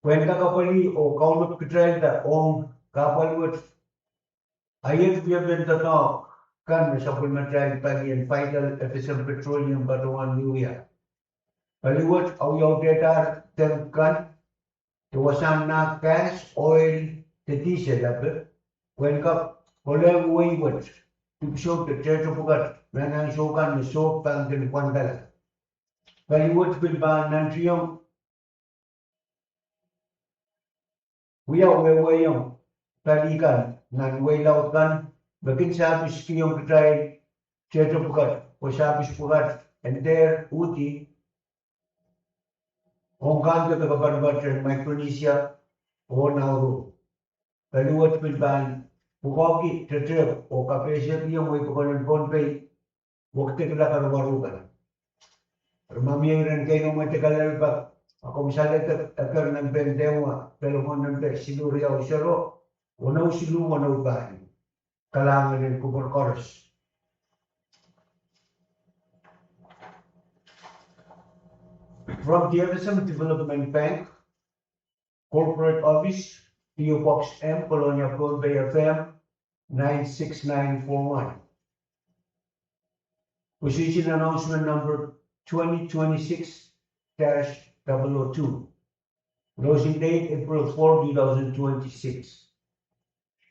pwehn kak apwalih oh kaunop kitailda ong kahpwal wet. Ahi wiepen doadoahk kan me sapwellimatail pali en Vital F S M Petroleum patohwan wiewia. Pali wet awiaudehdahr tank kan de wasahn nah gas, oil, de diesel ape, pwehn kak kolehng wehi wet dipwisou de tehte pwukat nan ansou kan me sohp pahn kin pwandala. Pali wet pil pahn nantihong wia wehwehong pali kan nan weilaud kan me kin sahpis kihong kitail tehte pwukat, pwe sahpis pwukat en dehr uhdi ong kahn de kepatapat en Micronesia oh Nauru. Pali wet pil pahn pwukoahki tetehk oh kapehsehkihong wehi pokon en Pohnpei wekidekla karukaru kan. Eri ma mie iren keinemwe de kalelapak, a komw saledek eker nempe en dehmwa, telephone nempe siluh riau sero, weneu siluh weneu pahieu. Kalahngan en kupwur koaros. From the F S M Development Bank, Corporate Office, P O Box M, Kolonia, Pohnpei, F M nine six nine four one. Position announcement number twenty twenty-six dash double oh two. Closing date, April four, two thousand twenty-six.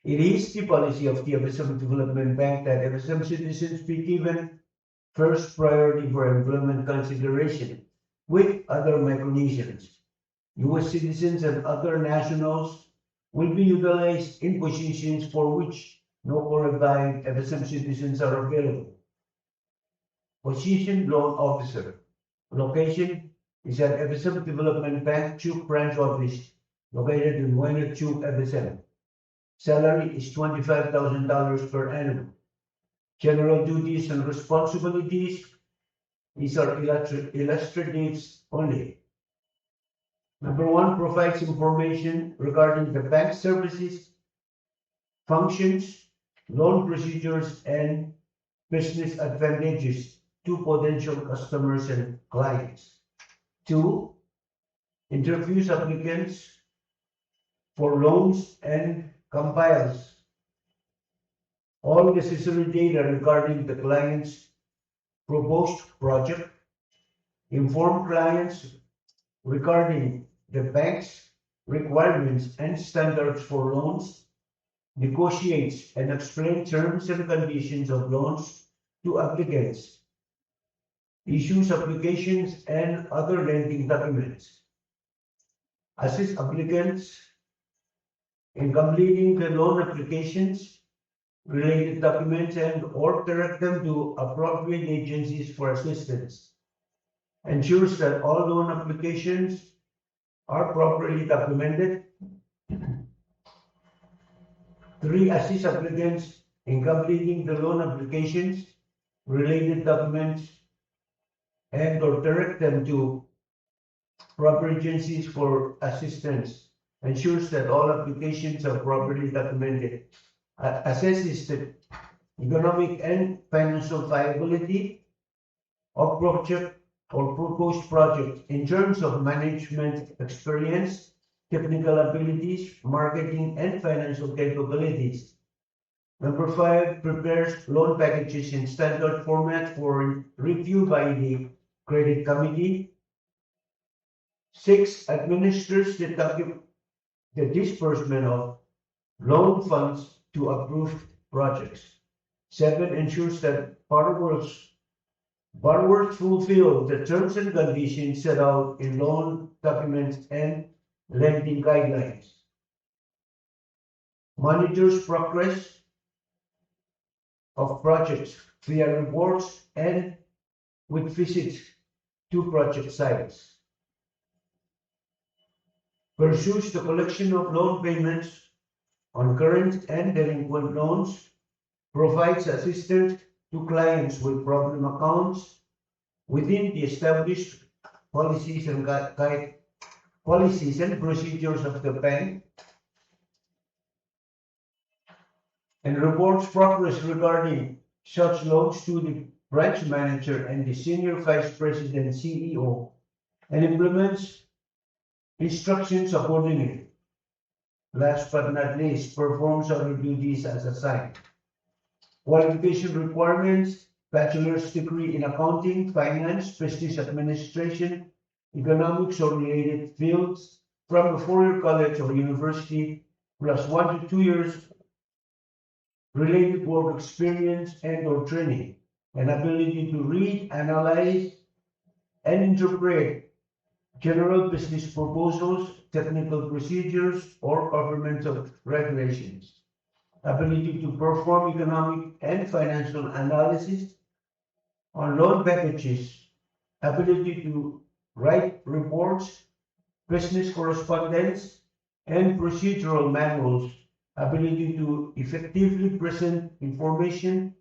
It is the policy of the F S M Development Bank that F S M citizens be given first priority for employment consideration with other Micronesians. U S citizens and other nationals will be utilized in positions for which no qualified F S M citizens are available. Position: Loan Officer. Location is at F S M Development Bank Chuuk Branch Office, located in Wainot, Chuuk, F S M. Salary is twenty-five thousand dollars per annum. General duties and responsibilities, these are illustri-, illustratives only. Number one, provides information regarding the bank services, functions, loan procedures, and business advantages to potential customers and clients. Two, interviews applicants for loans and compiles all necessary data regarding the client's proposed project, inform clients regarding the bank's requirements and standards for loans, negotiates and explains terms and conditions of loans to applicants, issues applications and other lending documents, assist applicants in completing the loan applications, related documents, and or direct them to appropriate agencies for assistance, ensures that all loan applications are properly documented. Three, assist applicants in completing the loan applications, related documents, and or direct them to proper agencies for assistance, ensures that all applications are properly documented, uh, assesses the economic and financial viability of project or proposed project in terms of management experience, technical abilities, marketing, and financial capabilities. Number five, prepares loan packages in standard format for review by the credit committee. Six, administers the docu-, the disbursement of loan funds to approved projects. Seven, ensures that borrowers, borrowers fulfill the terms and conditions set out in loan documents and lending guidelines. Monitors progress of projects via reports and with visits to project sites. Pursues the collection of loan payments on current and delinquent loans, provides assistance to clients with problem accounts within the established policies and gui-, guide, policies and procedures of the bank, and reports progress regarding such loans to the branch manager and the senior vice president, C E O, and implements instructions accordingly. Last but not least, performs other duties as assigned. Qualification requirements: bachelor's degree in accounting, finance, business administration, economics or related fields from a four-year college or university, plus one to two years related work experience and or training, an ability to read, analyze, and interpret general business proposals, technical procedures, or governmental regulations, ability to perform economic and financial analysis on loan packages, ability to write reports, business correspondence, and procedural manuals, ability to effectively present information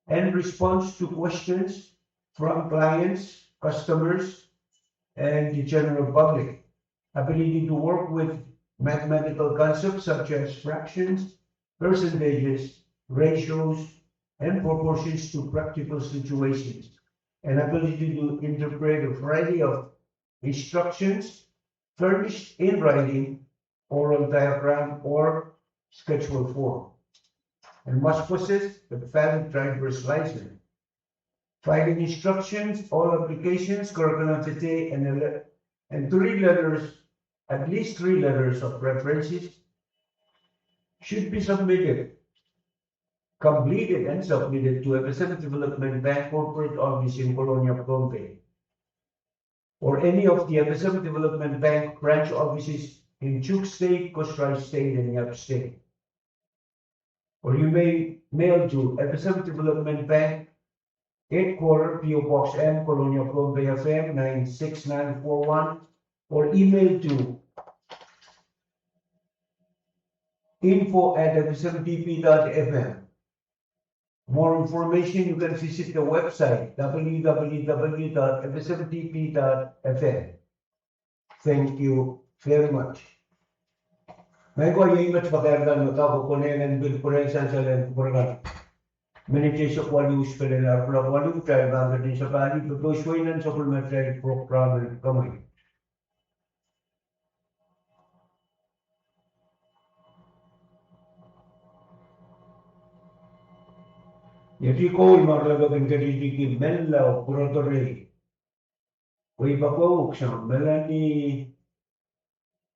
and response to questions from clients, customers, and the general public, ability to work with mathematical concepts such as fractions, percentages, ratios, and proportions to practical situations, an ability to interpret a variety of instructions furnished in writing, oral diagram, or schedule form, and must possess a valid driver's license. Filing instructions, all applications, curricula vitae, and ele-, and three letters, at least three letters of references should be submitted, completed and submitted to F S M Development Bank Corporate Office in Kolonia, Pohnpei, or any of the F S M Development Bank branch offices in Chuuk State, Kosrae State, and Yap State. Or you may mail to F S M Development Bank, Headquarter, P O Box M, Kolonia, Pohnpei, F M nine six nine four one, or email to info at F S M D B dot F M. More information, you can visit the website, W W W dot F S M D B dot F M. Thank you very much. Maing ko, iei met pakairkan me kak konehng en pil pwurehng sansal en kupwur kan. Minit eisek waluh, spelen ar kulok waluh, kitail pahn ketin sapahl pwe pouswe nan sapwellimatail program en komwi. Iei koul me re kin ketikihdi menlau pwurodo rei. Wei pahpwuk sang Melanie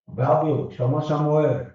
Babio, Sama Samuel.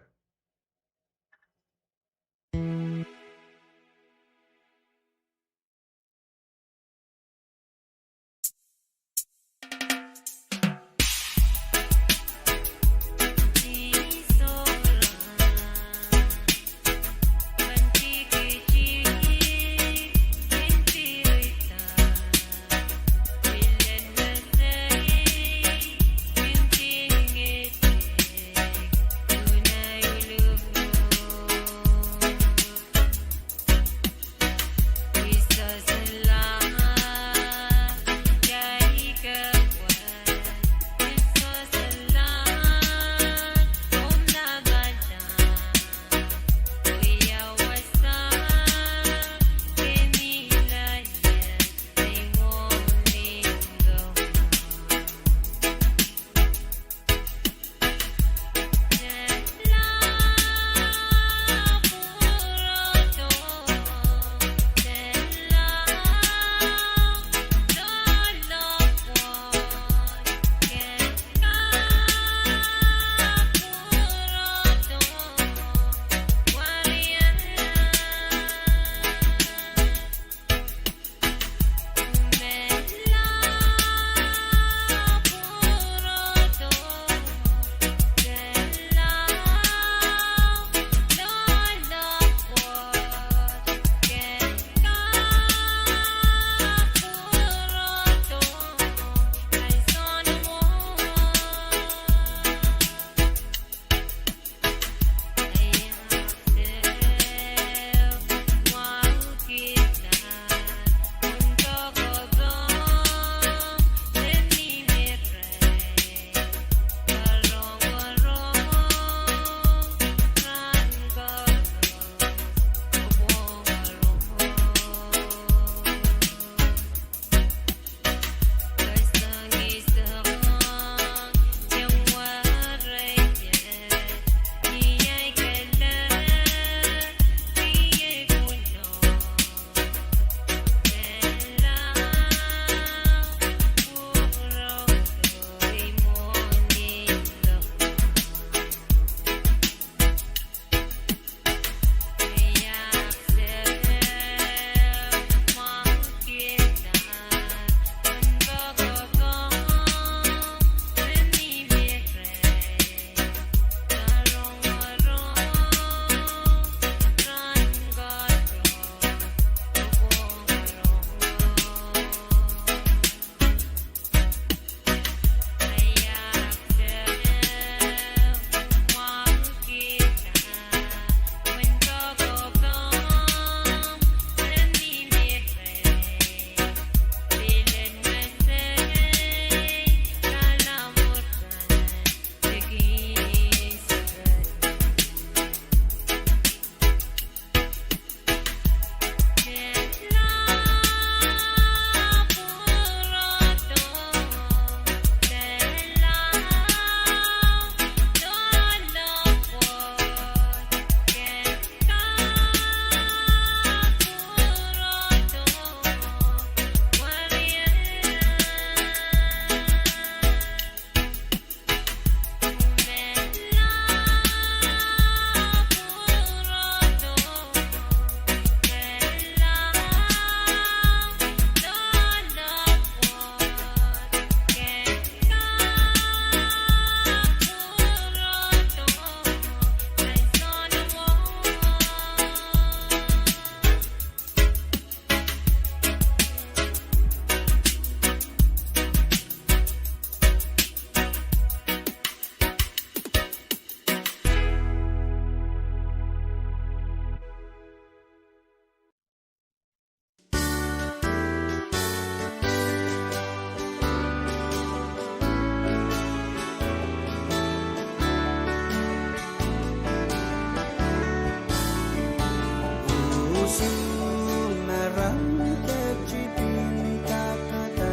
Soumwahu ong kepikipik en kakada,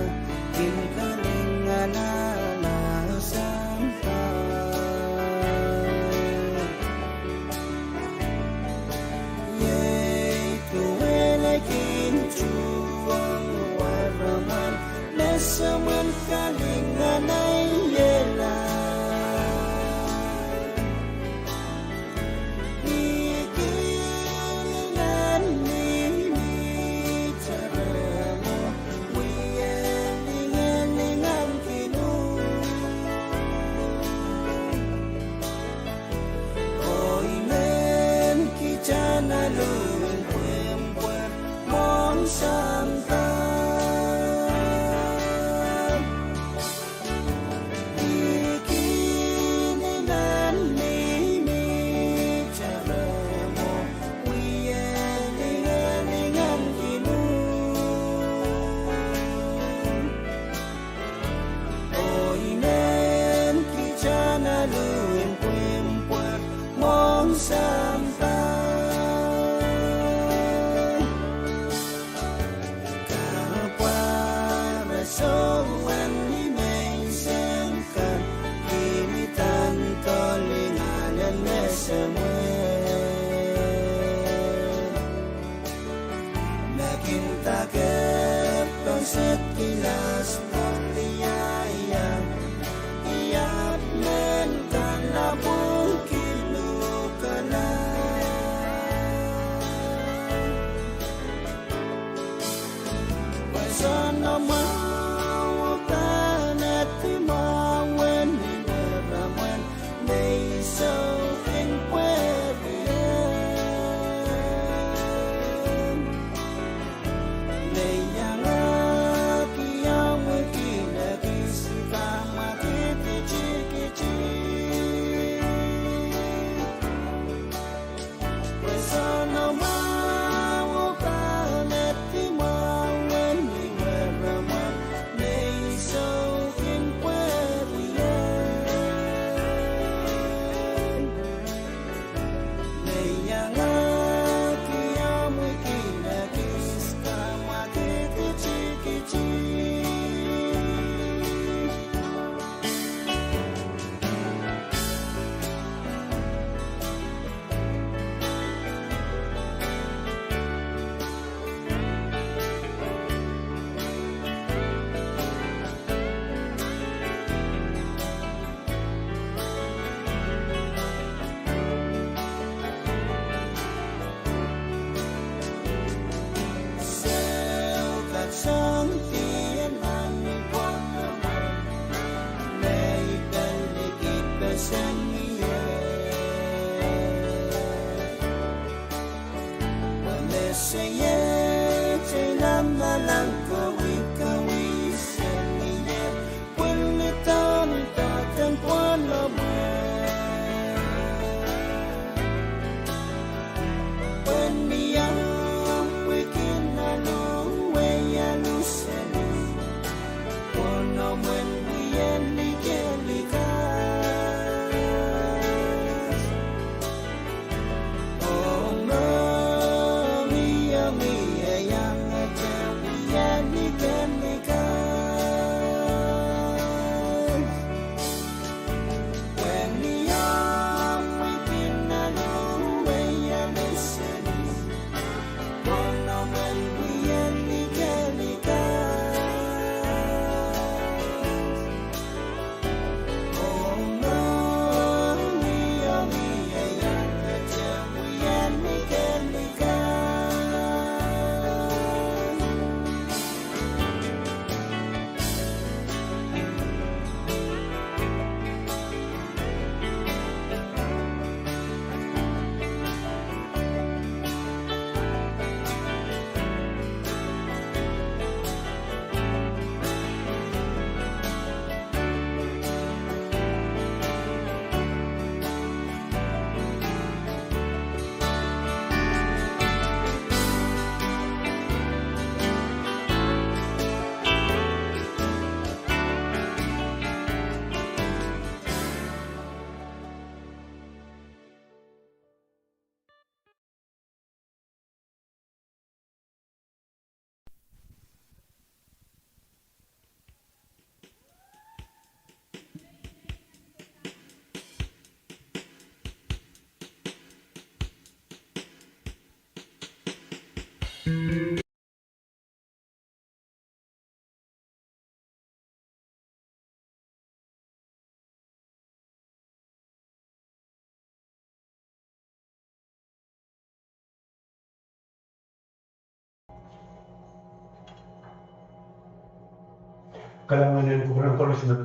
kin kalinganahla sampah. Iei duwen ei kin tuhwong weramwel, me semwen kalinganaiehla. Ni kilingan mihmi, Jeremo, wie lingalingan kin uhd. Oh I men kitail en alu pwehn pwehn mwohn sampah. Ni kilingan mihmi, Jeremo, wie lingalingan kin uhd. Oh I men kitail en alu pwehn pwehn mwohn sampah. Kapwaiada soangen ni menseng kan, kilin doadoahk lingan en me semwehla. Me kin dake poset kilas pwuliaia, I ahpw men kalapw kin uhkala. Pwe soanamwahu pahn edi mwahu en ni weramwel me I soukin pwehrie. Me iangahki omw wihk en ekis kamwakid tikitik. Pwe soanamwahu pahn edi mwahu en ni weramwel me I soukin pwehrie. Me iangahki omw wihk en ekis kamwakid tikitik. Sou kat soang pil en nan ni pwoat, me I pil likidpeseng ie. Pwe me seiet ei lamalam kawikawi seniet, pwehn ni doadoahk en pwoalamwe. Pwe ni omw wihk en alu, wei alu seli, pwoalamwen wie likilikas. Kalahngan en kupwuren koaros me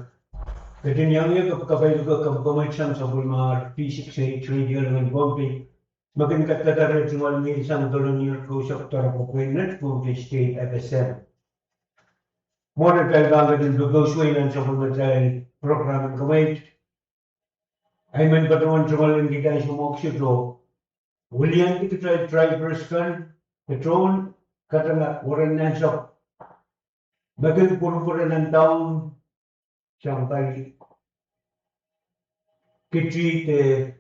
ketin iang ie, kap-, kapai luke kapokon mwein sang sapwellimar V six eight Radio Lingen Pohnpei, me kin kadkadahr tungoal mihmi sang doadoahk en kousapw doaropwe pweinen Pohnpei State F S M. Mwohn atail pahn ketin pepeusuwei nan sapwellimatail program en kemweit, I men patohwan tungoal en kitail soumwahu kiset oh wiliandi kitail drivers kan, patohwan katanga weren nansapw me kin pwurupwure nan daun, sang pali kiti de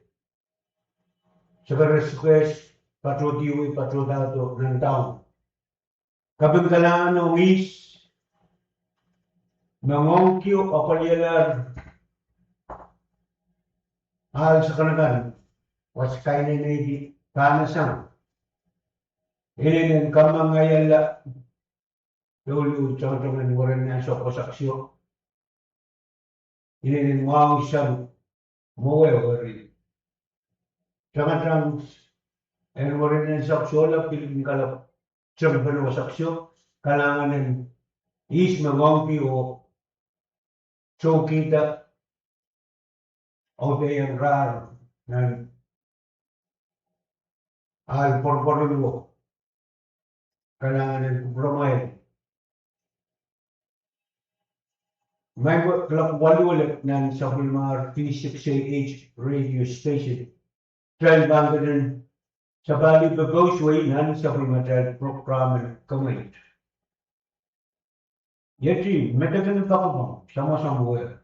sakaras sukes, patohdi wei, patohdahdo nan daun. Kaping kalahngan ong ihs me ngoangki oh apwalialahr ahl sakanakan, wasa kainenei di pahnasang. Inenen kamangaiala douluhl tangatang en weren nansapw wasaksio. Inenen mwahusang mwowe weri tangatang en weren nansapw sohla pil kin kalapw tengpen wasaksio. Kalahngan en ihs me ngoangki oh sohkihda, oh peian rahr nan ahl pworopworulwo. Kalahngan en kupwuramwail. Maing ko, kalap waluh elep nan sapwellimar V six eight Radio Station. Kitail pahn ketin sapahl pepeusuwei nan sapwellimatail program en kemweit. Ieti medek en kapokon, samwasamw wet.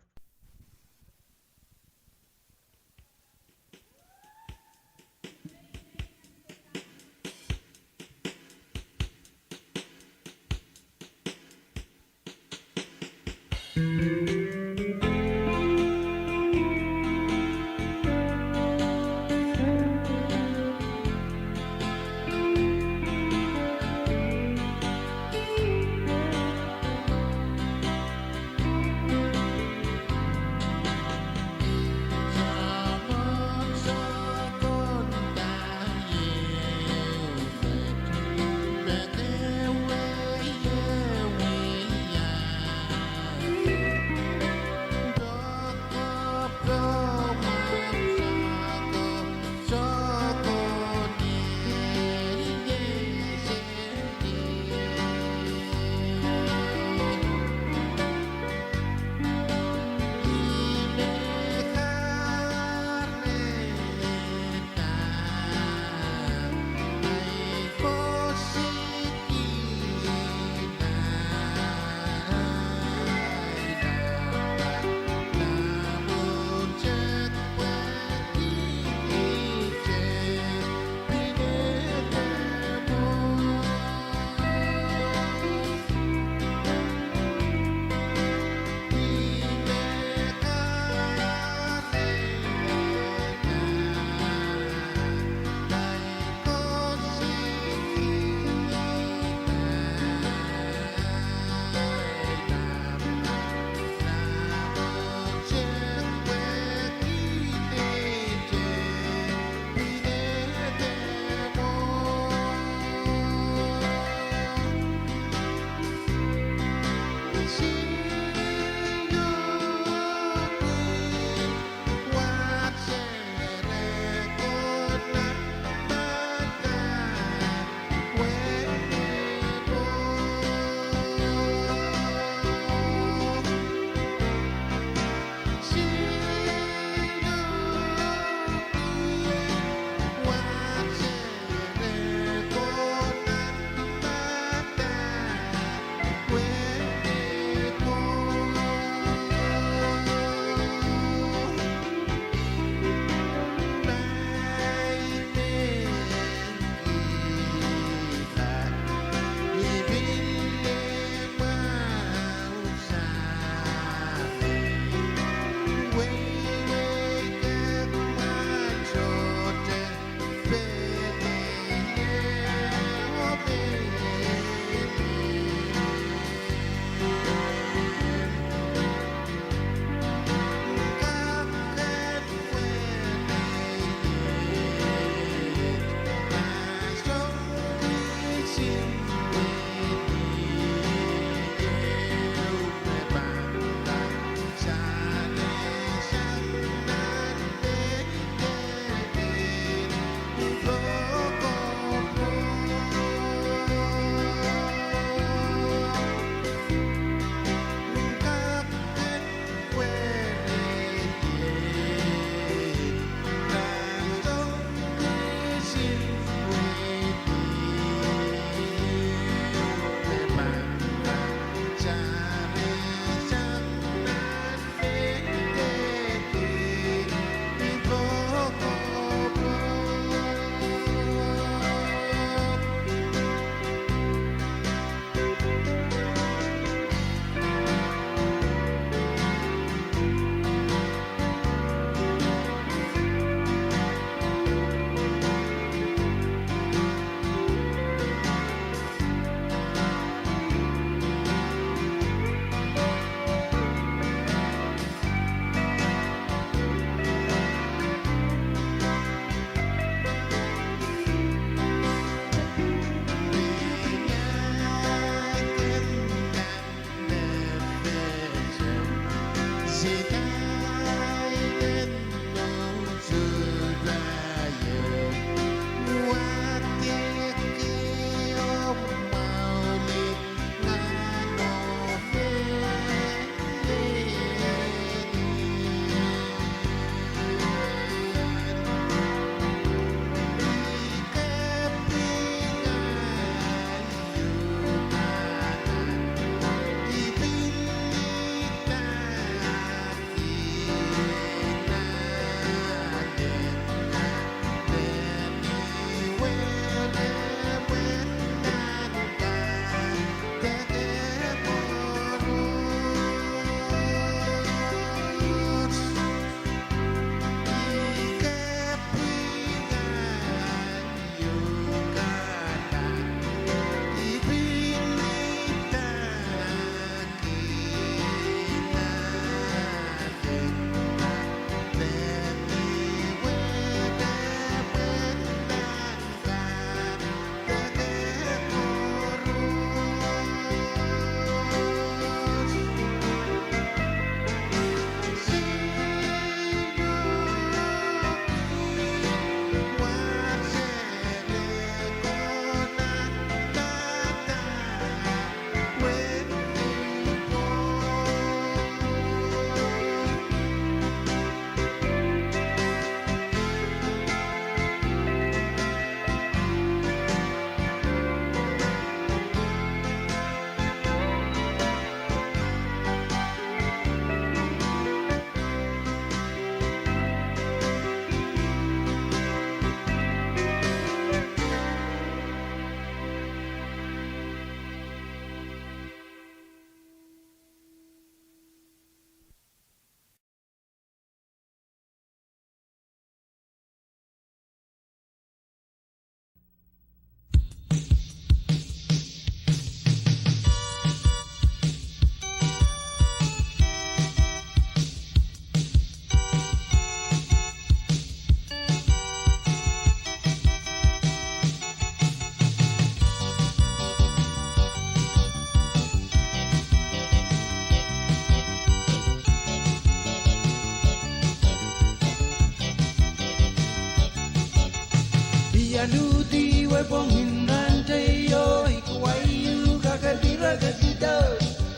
Ia luhdi wepwongin rahn teio, ih kawai ieu kak pil rekekihdo.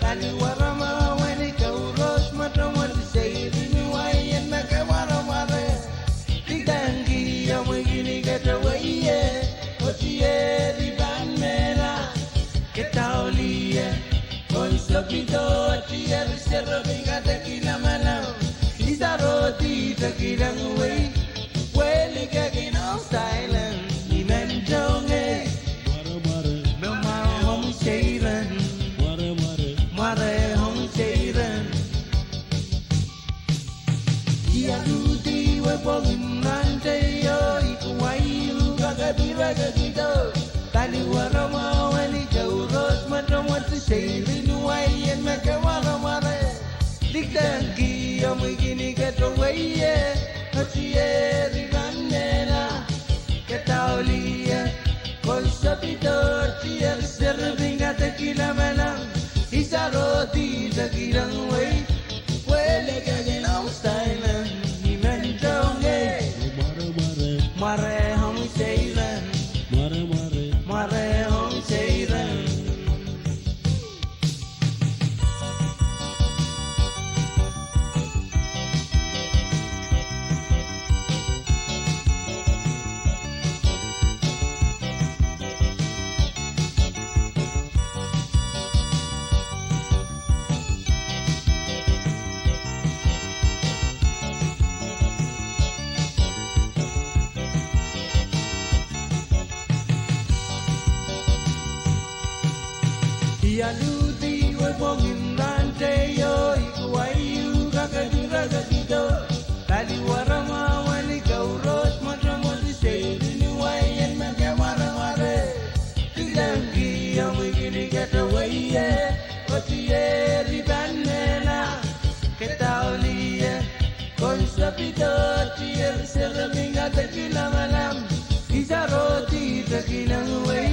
Paliwarama wani kauros, mwotomwot seirin wai en me ke wareware. Lidengki omwi kini kete weie, otieri pahn mehla. Ke daulie, kon sopido, tier serepi kate kilamalam. Isaro di te kilang wei, weli ke kilang silent, ni men tonge. Mware, mware. Me mware ong seiren. Mware, mware. Mware ong seiren. Ia luhdi wepwongin rahn teio, ih kawai ieu kak pil rekekihdo. Paliwarama wani kauros, mwotomwot seirin wai en me ke wareware. Lidengki omwi kini kete weie, otieri pahn mehla. Ke daulie, kon sopido, tier serepi kate kilamalam. Isaro di te kilang wei, weli ke kilang silent, ni men tonge. Mware, mware. Mware ong seiren. Mware, mware. Mware ong seiren. Ia luhdi wepwongin rahn teio, ih kawai ieu kak pil rekekihdo. Paliwarama wani kauros, mwotomwot seirin wai en me ke wareware. Lidengki omwi kini kete weie, otieri pahn mehla. Ke daulie, kon sopido, tier serepi kate kilamalam. Isaro di te kilang wei,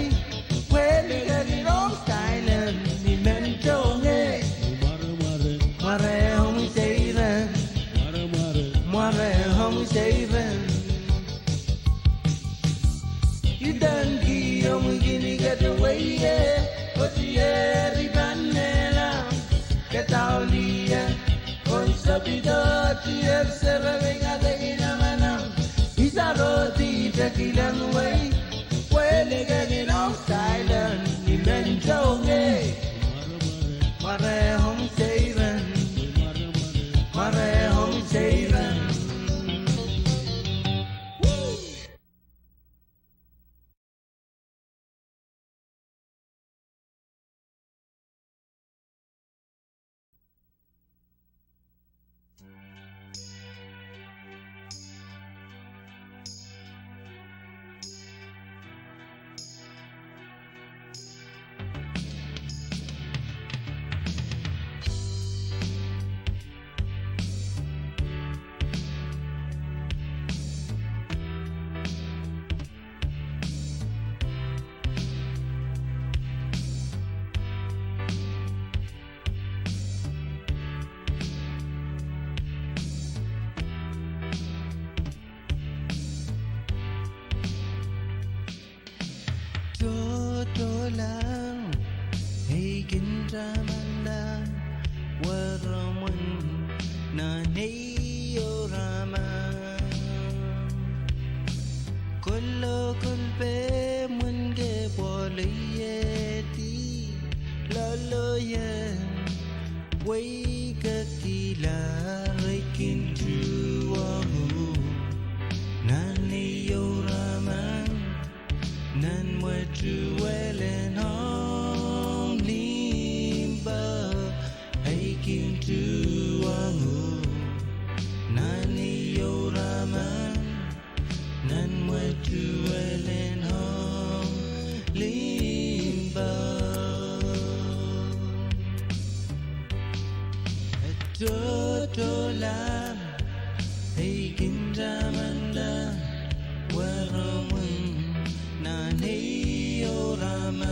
weli ke kilang silent, ni men tonge. Mware, mware. Mware ong seiren. Mware, mware. Mware ong seiren. Lidengki omwi kini kete weie, otieri pahn mehla. Ke daulie, kon sopido, tier serepi kate kilamalam. Isaro di te kilang wei, weli ke kilang silent, ni men tonge. Mware ong seiren. Mware ong seiren. Tohtohlahng ei kin tamanda weremwen nan ei oramang. Kolokol pehmwen ke pwoaloiehdi loaloie. Weikekila ei kin tuhwong uhk nan ei oramang. Nan mwetuwelen ong limpoak, ei kin tuhwong uhk nan ei oramang. Nan mwetuwelen ong limpoak. Tohtohlahng ei kin tamanda weremwen nan ei oramang.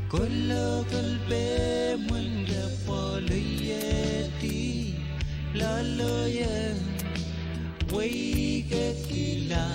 Kolokol pehmwen ke pwoaloiehdi loaloie. Weikekila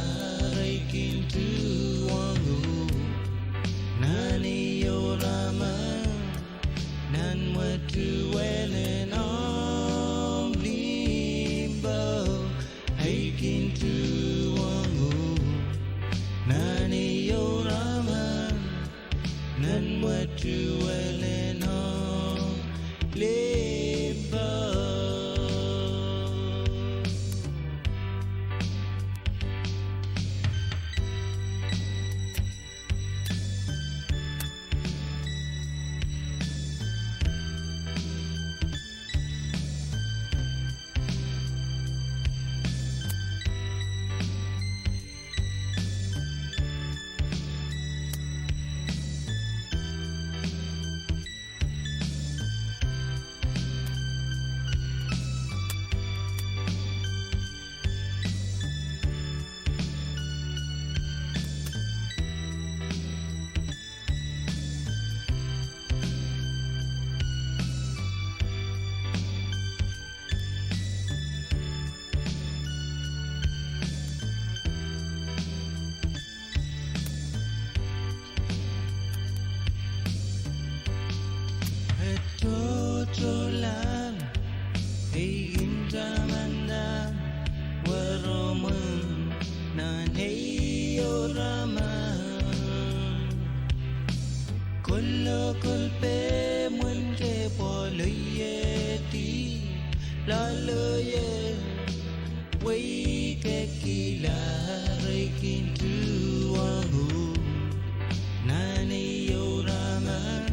Loaloie, weikekila, re kin tuhwong uhk nan ehu raman,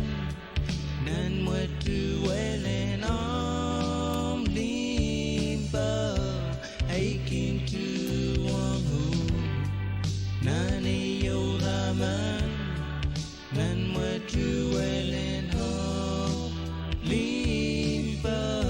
nan mwetuwelen omw limpoak, I kin tuhwong uhk nan ehu raman, nan mwetuwelen omw limpoak.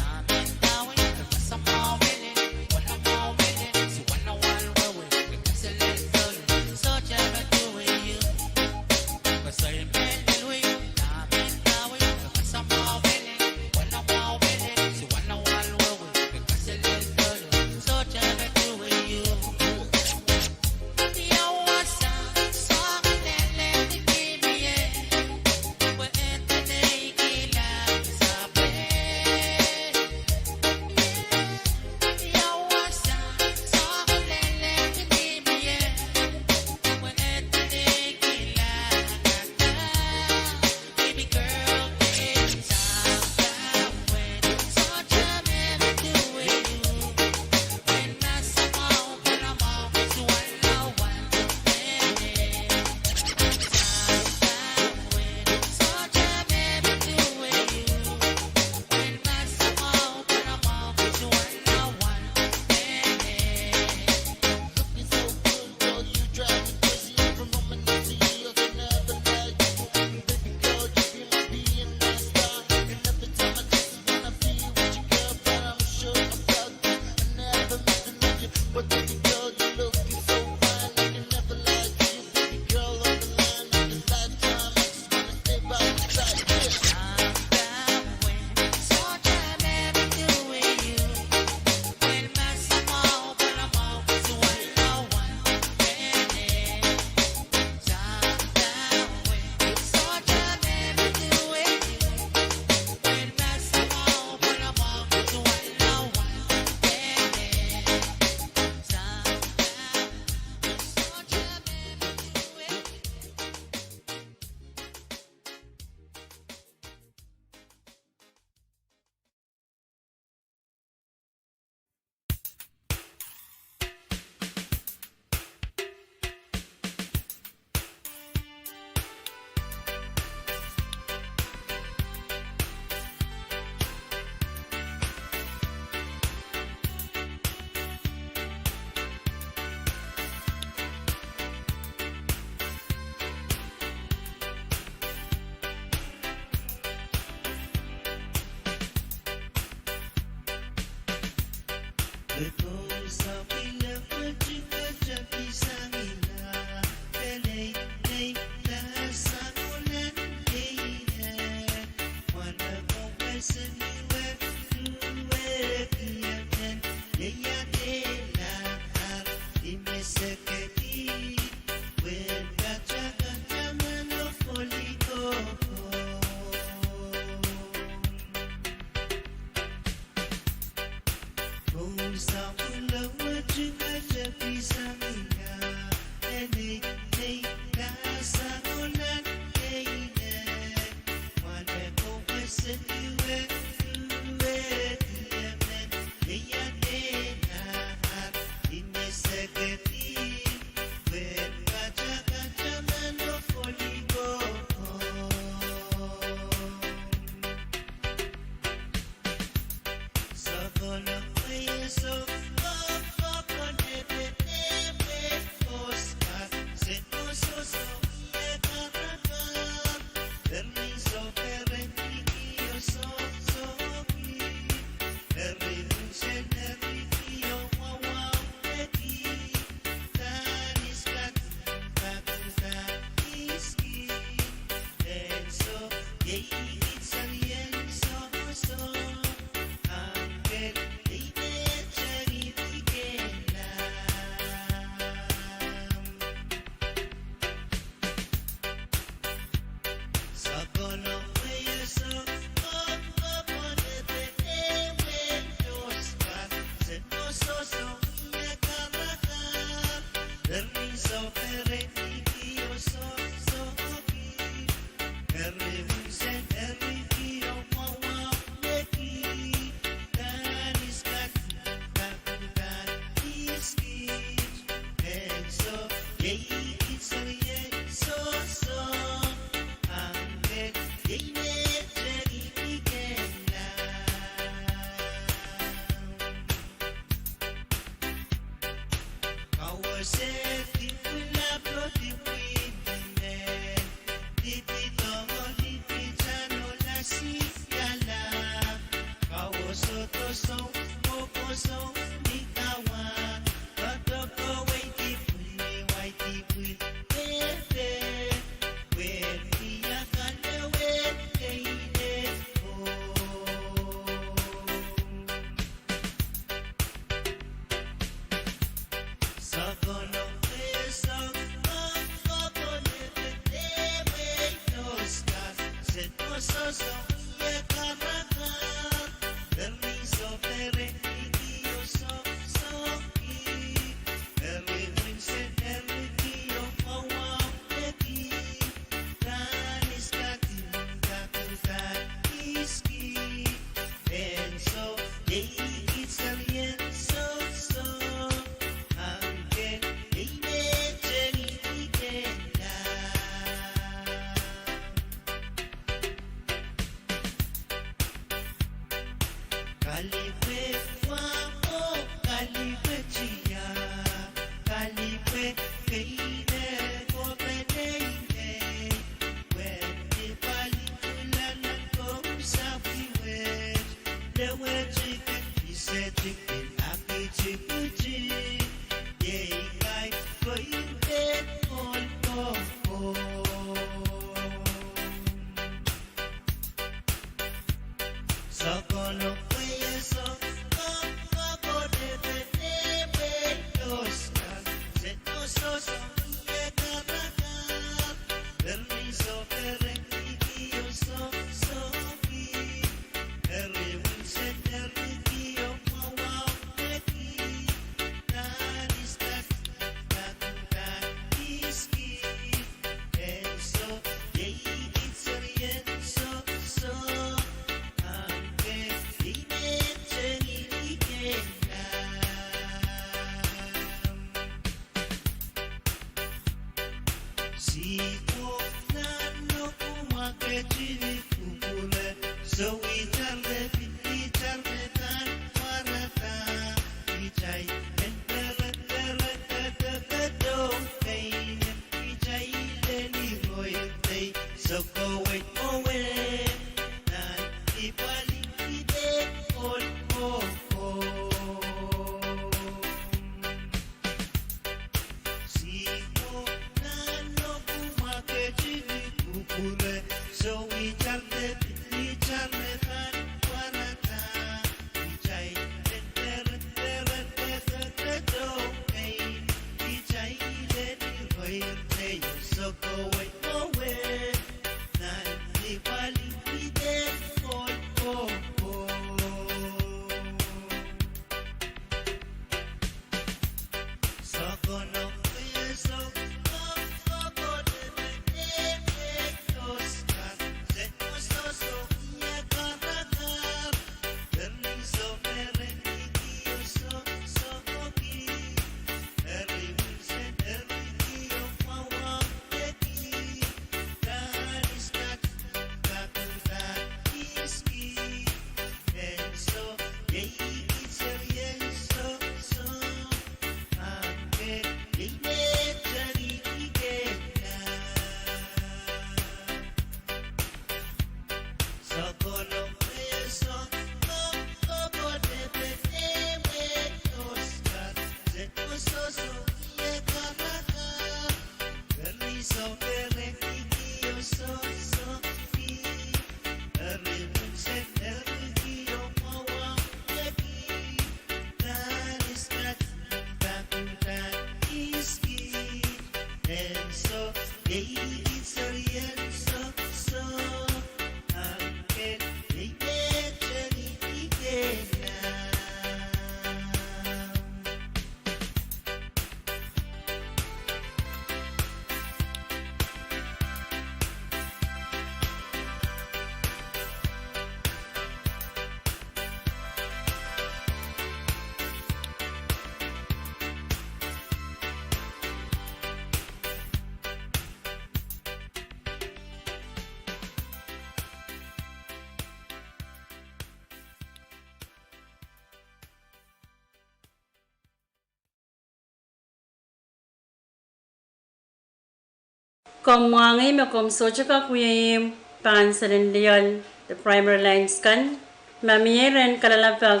Komw mwahngih me komw sohte kak wia ihmw pahn selen lioal de primary lines kan. Ma mie rehn kalelapak,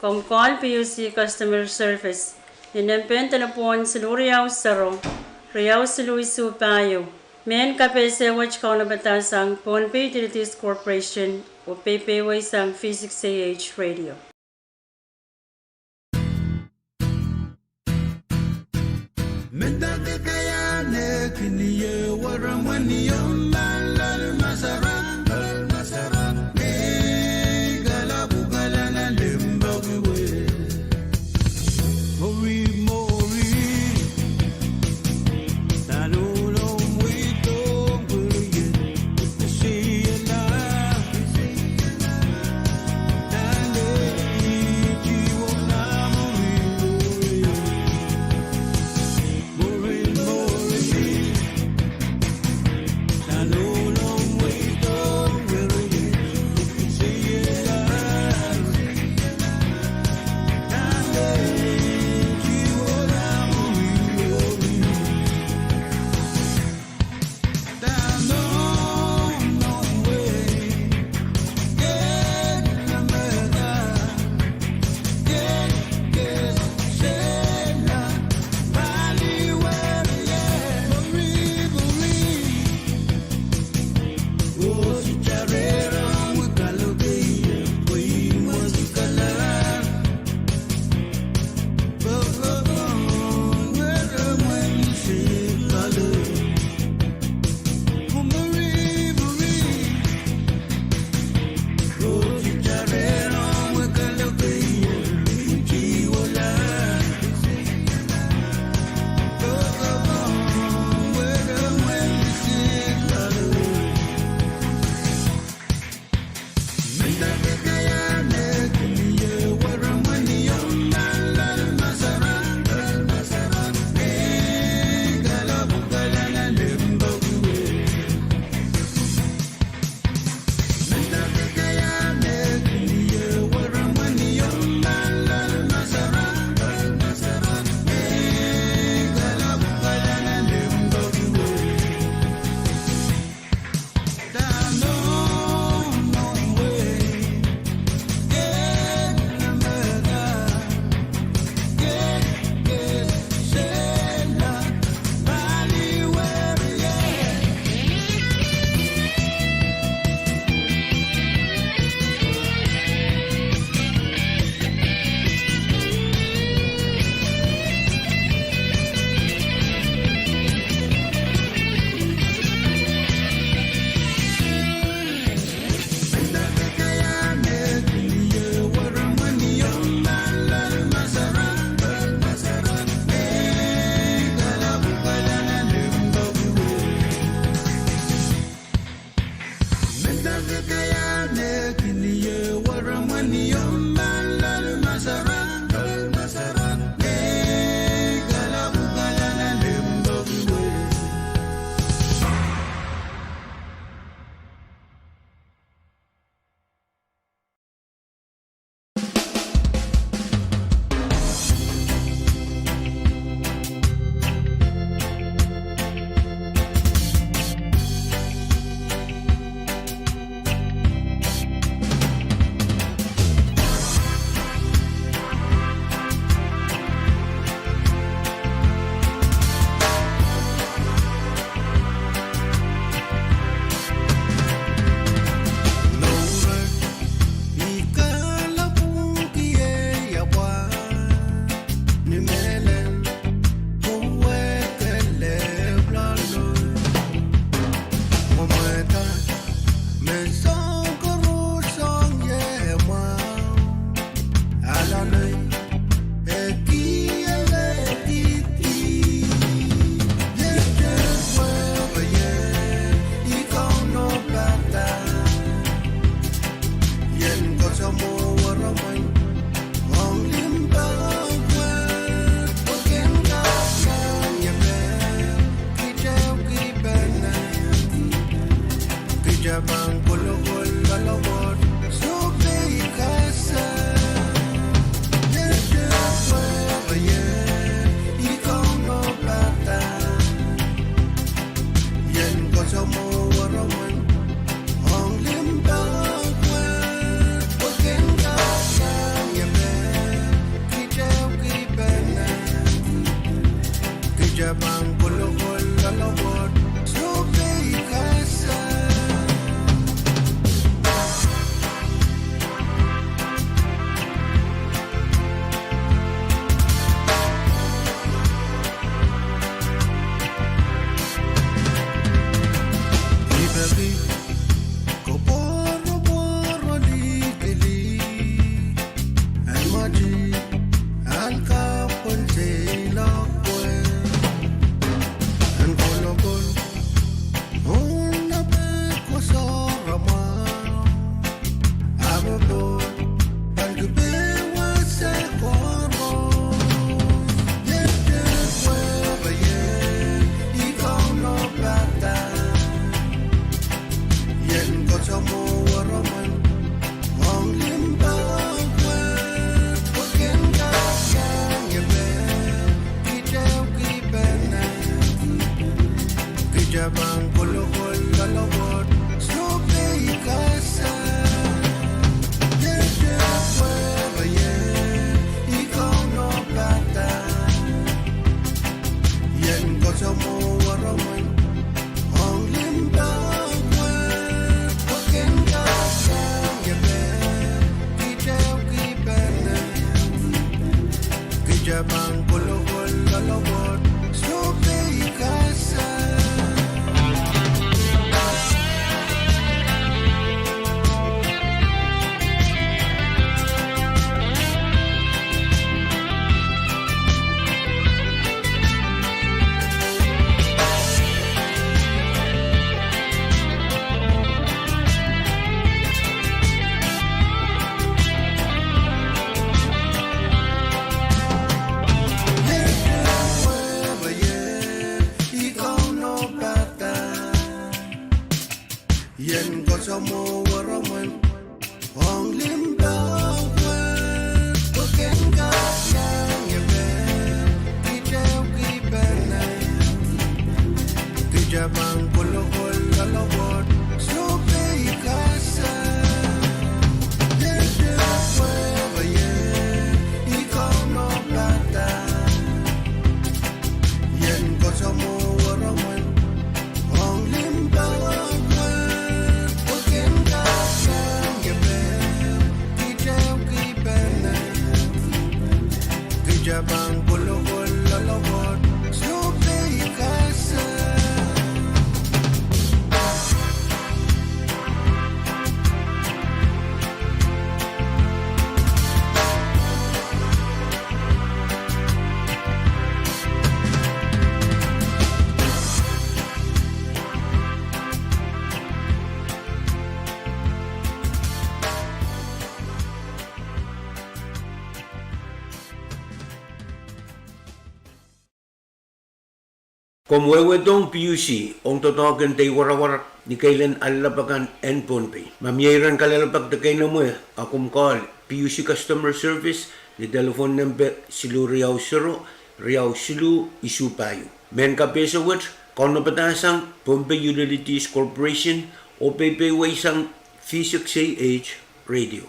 komw call P U C Customer Service ni nempehn delepwohn siluh riau sero, riau siluh isuh pahieu. Mehn kapehse wet kaunopada sang Pohnpei Utilities Corporation oh peipehiong sang V six A H Radio. Ien koasoamw weremwen ong limpoak wet, pwe ken kak iang ie me kitail kihpene. Kitail pahn kolokol loalopwoat, sohpei kasa. Ien koasoamw weremwen ong limpoak wet, pwe ken kak iang ie me kitail kihpene. Kitail pahn kolokol loalopwoat, sohpei kasa. Komw wehwehdohng PUC ong doadoahk en deiwarawar ni keilen alap akan en Pohnpei. Ma mie iren kalelapak de keinemwe, a komw call PUC Customer Service ni telephone nempe siluh riau sero, riau siluh isuh pahieu. Mehn kapehse wet kaunopadahsang Pohnpei Utilities Corporation oh peipeweisang V six A H Radio.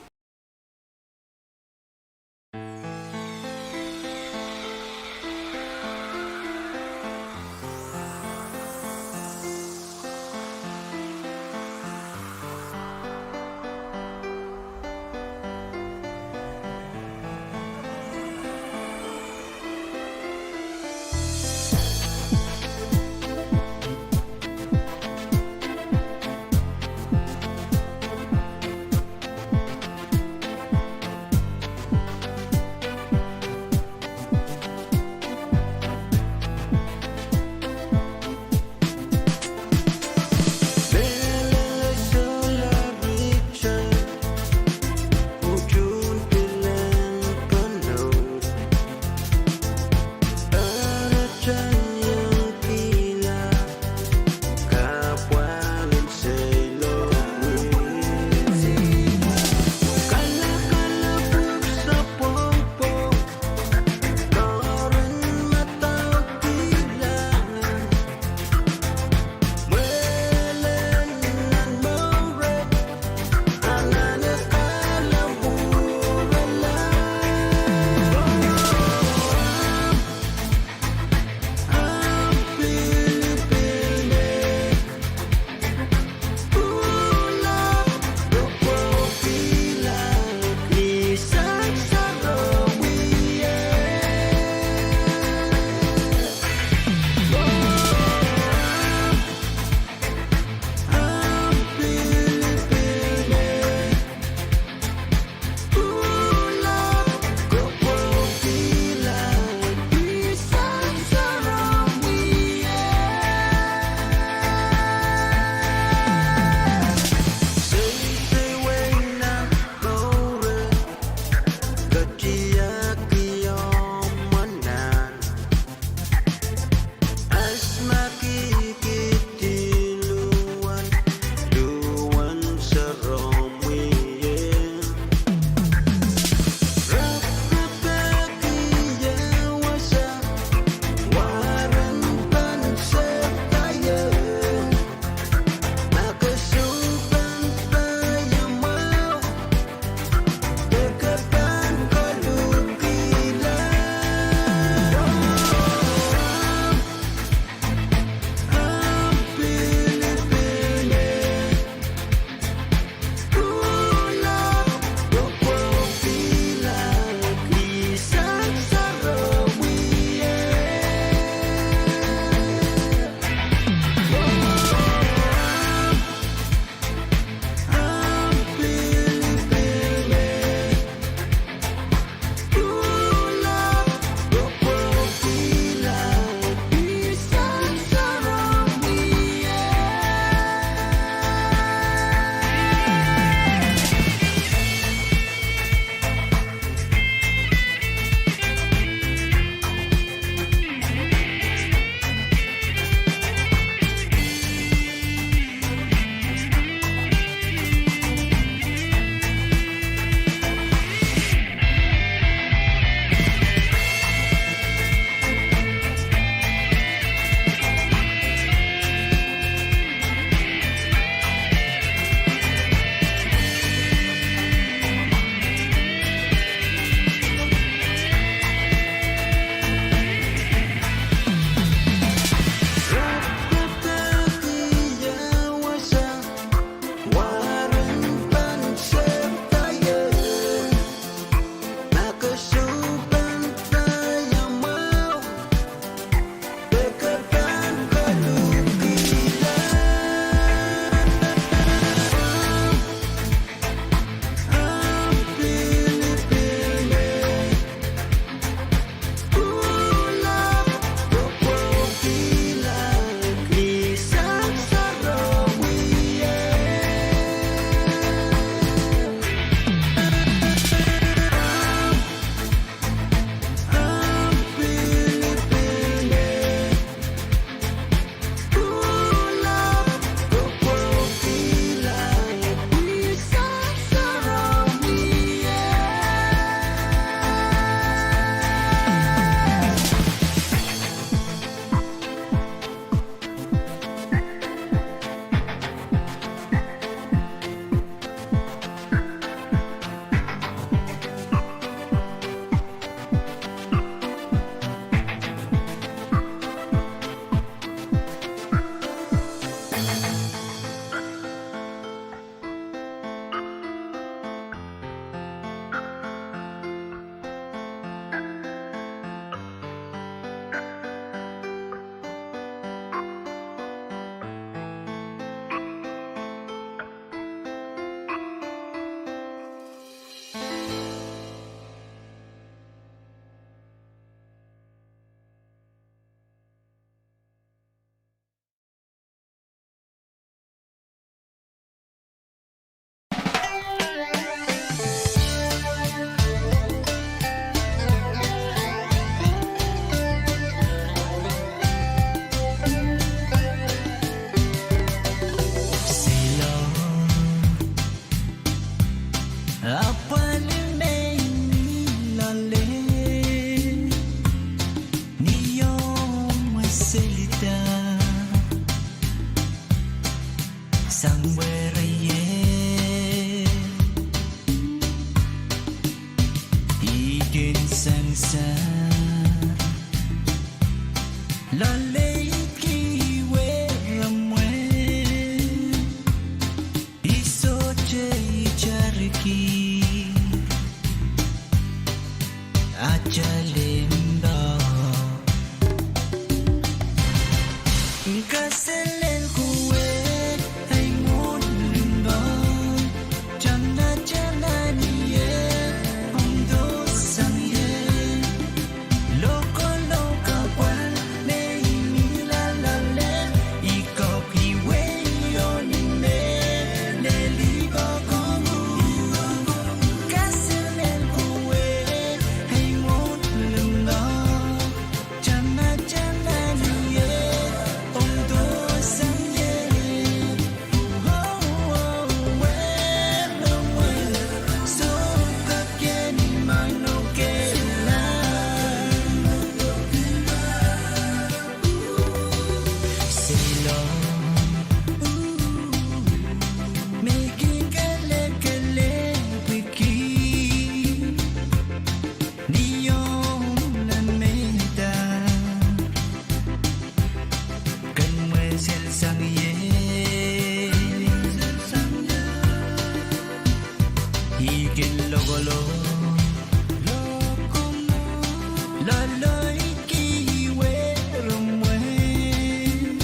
Loalloiki weirong wet,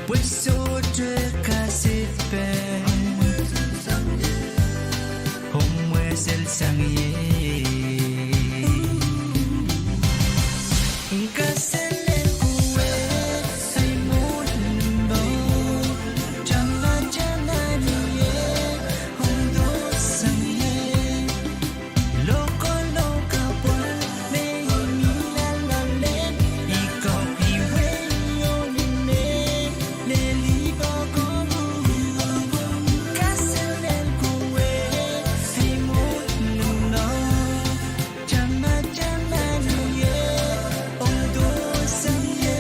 pwe sohte kaselel pahn omw mwesel sang ie. Kaselel ko wet, ei mwohn limpoak, tamataman ie, omw dohsang ie. Lokolok apwal me I mih loalloale, I kak iwei oh ni me lel ipok ong. Kaselel ko wet, ei mwohn limpoak, tamataman ie, omw dohsang ie.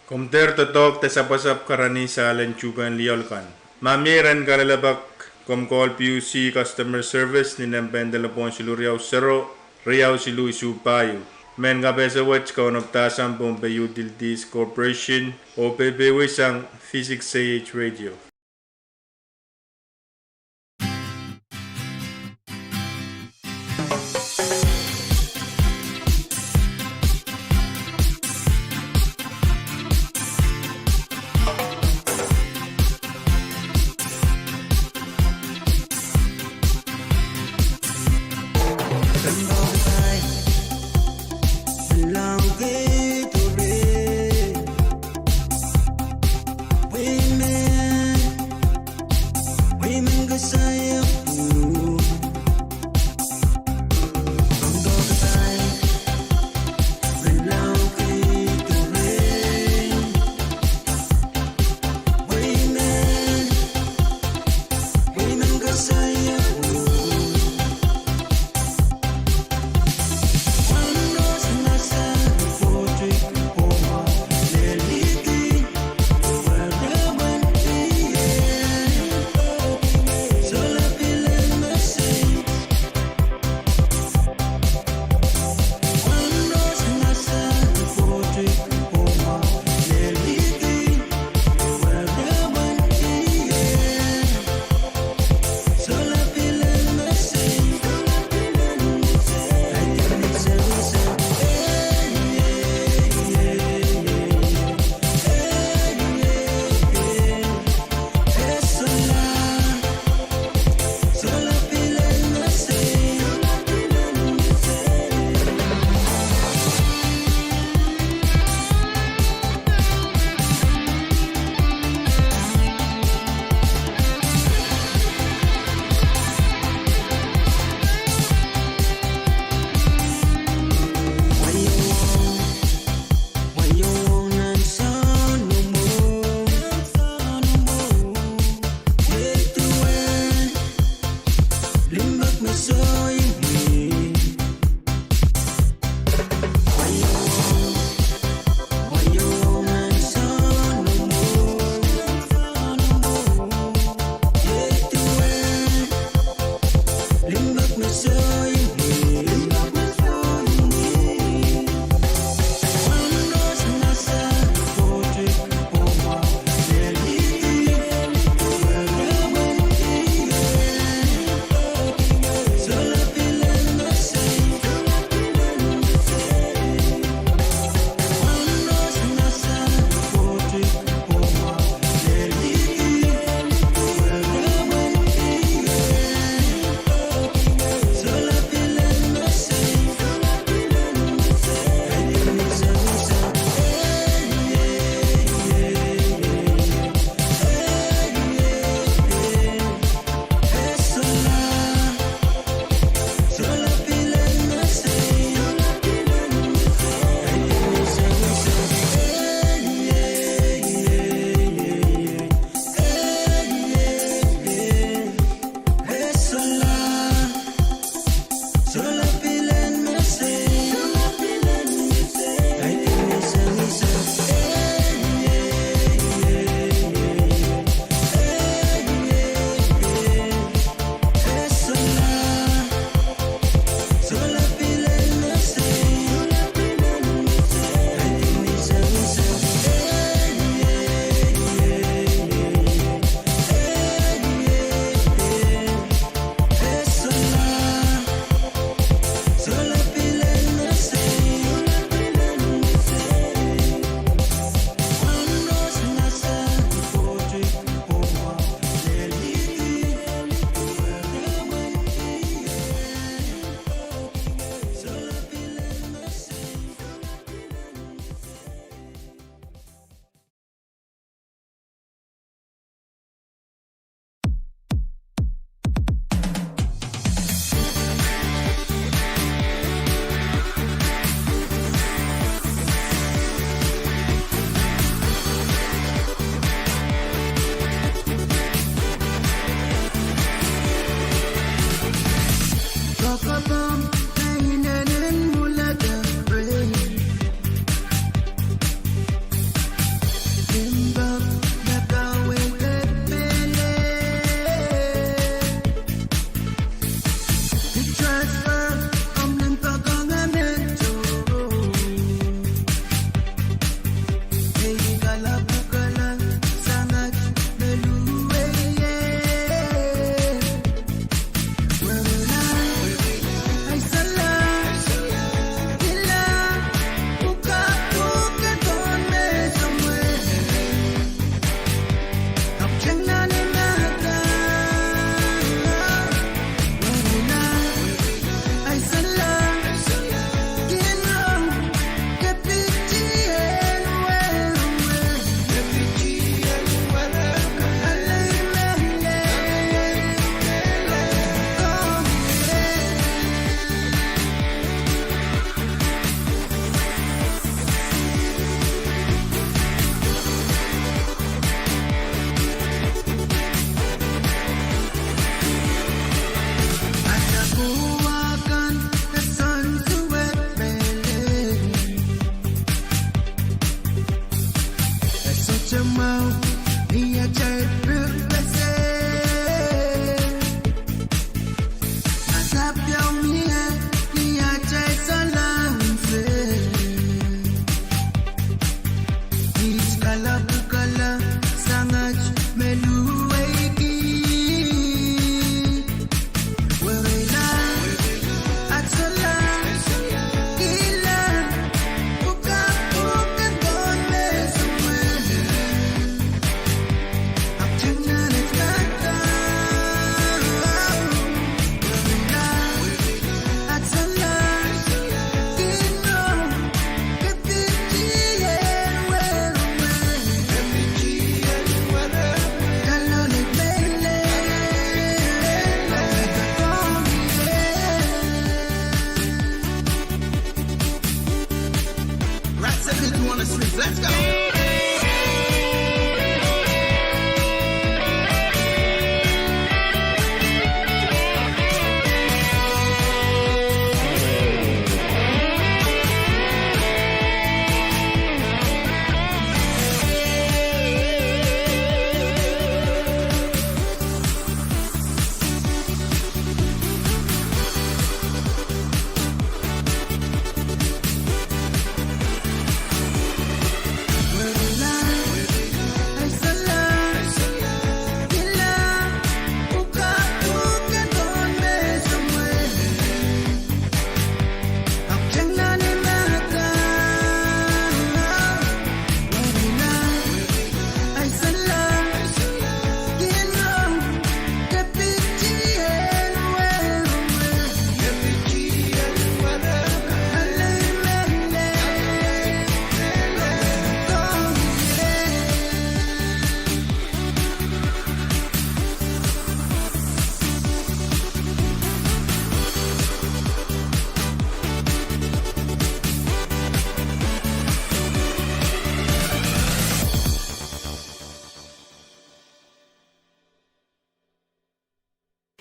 Komw dehr doadoahk de sapwasapw karanih sahl en tuhkehn lioal kan. Ma mie ren kalelapak, komw call PUC customer service ni nempe en delepwohn siluh riau sero, riau siluh isuh pahieu. Mehn kapehse wet kaunop dahsang Pohnpei Utilities Corporation, oh peipeiewi sang V six A H Radio.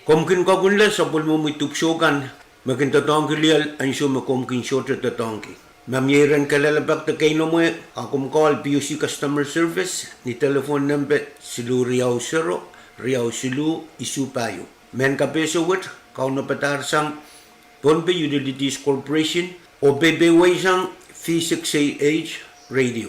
Komw kin kakunla sapwellimomwi dipwisou kan me kin doadoahngki lel ansou me komw kin sohte doadoahngki. Ma mie iren kalelapak de keinemwe, a komw call P U C Customer Service ni telephone nempe siluh riau sero, riau siluh isuh pahieu. Mehn kapehse wet, kaunopadahr sang Pohnpei Utilities Corporation, oh peipeieisang V six A H radio.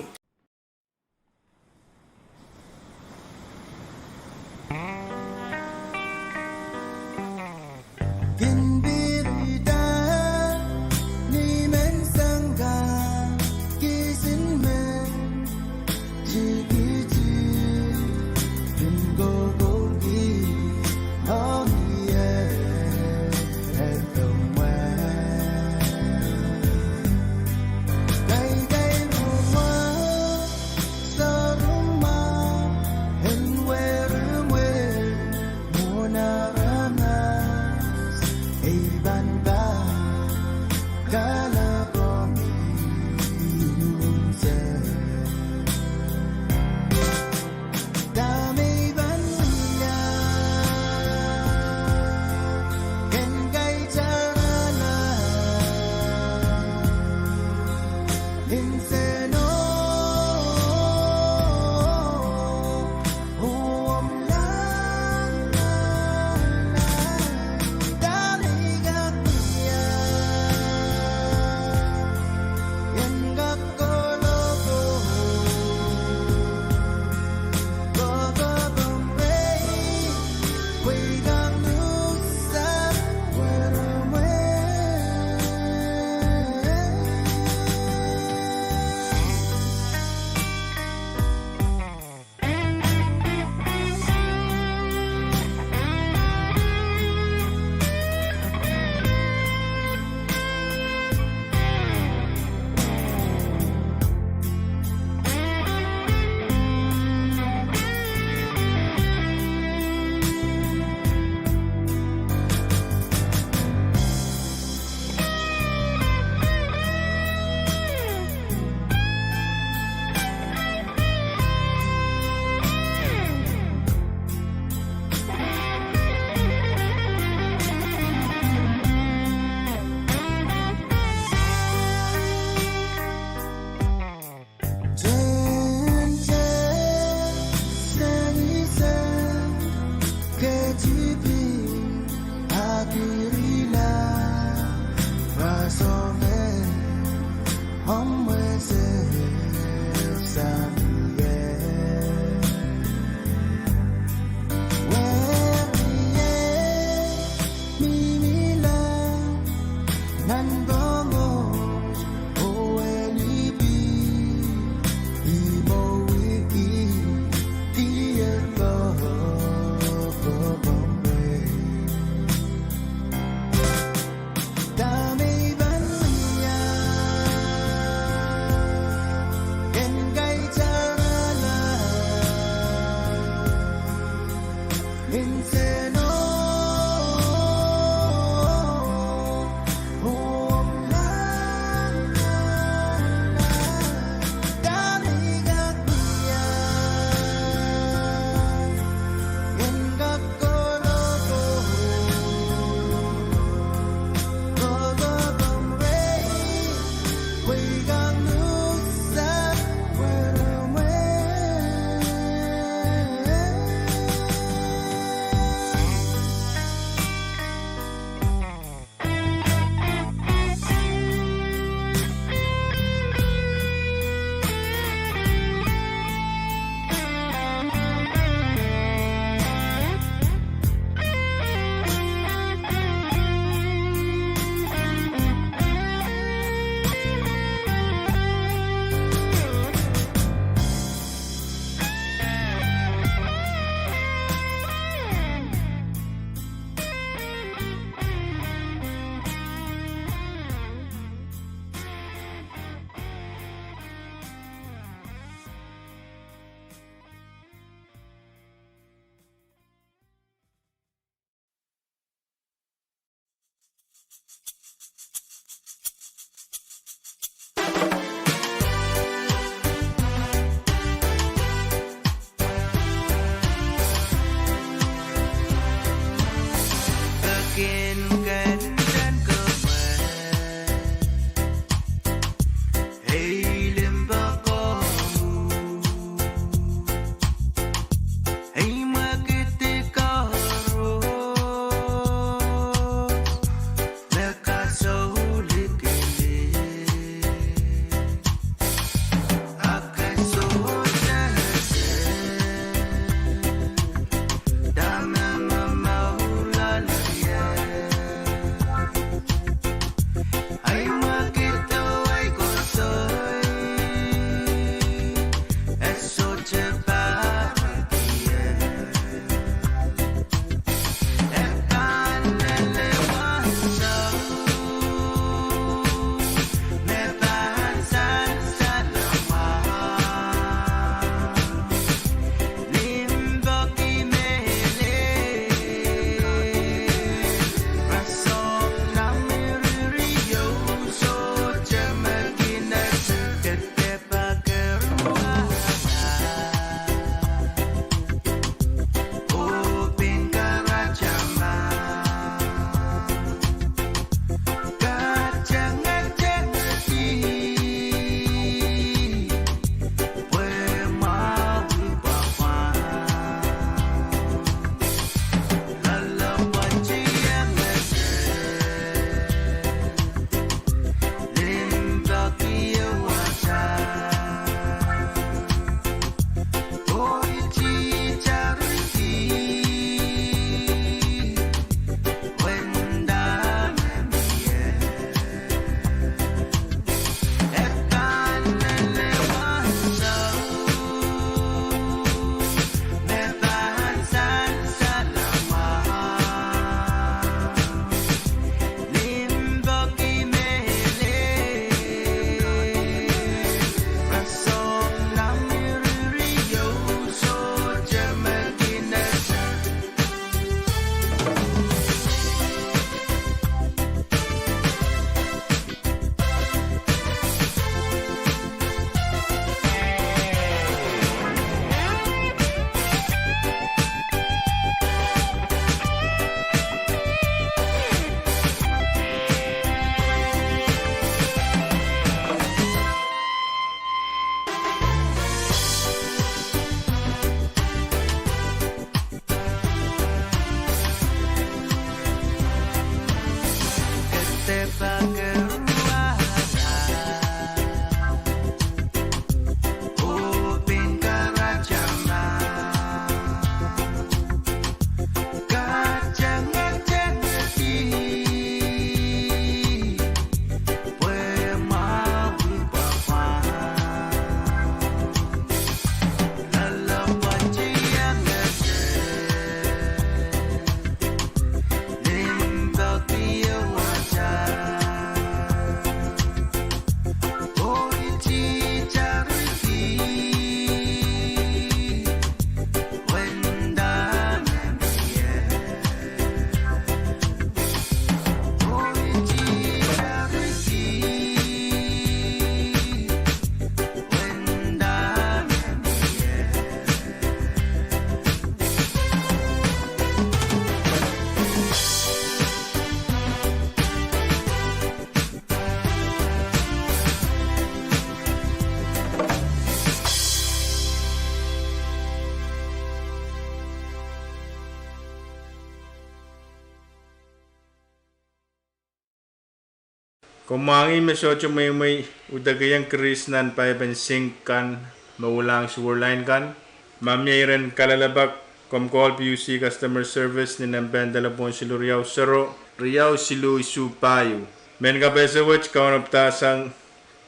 Komw mwahngih me sohte mweimwei uhdahkiong grease nan paipen sink kan me uhlahng sewer line kan. Ma mie iren kalelapak, komw call P U C Customer Service ni nempehn delepwohn siluh riau sero, riau siluh isuh pahieu. Mehn kapehse wet kaunopada sang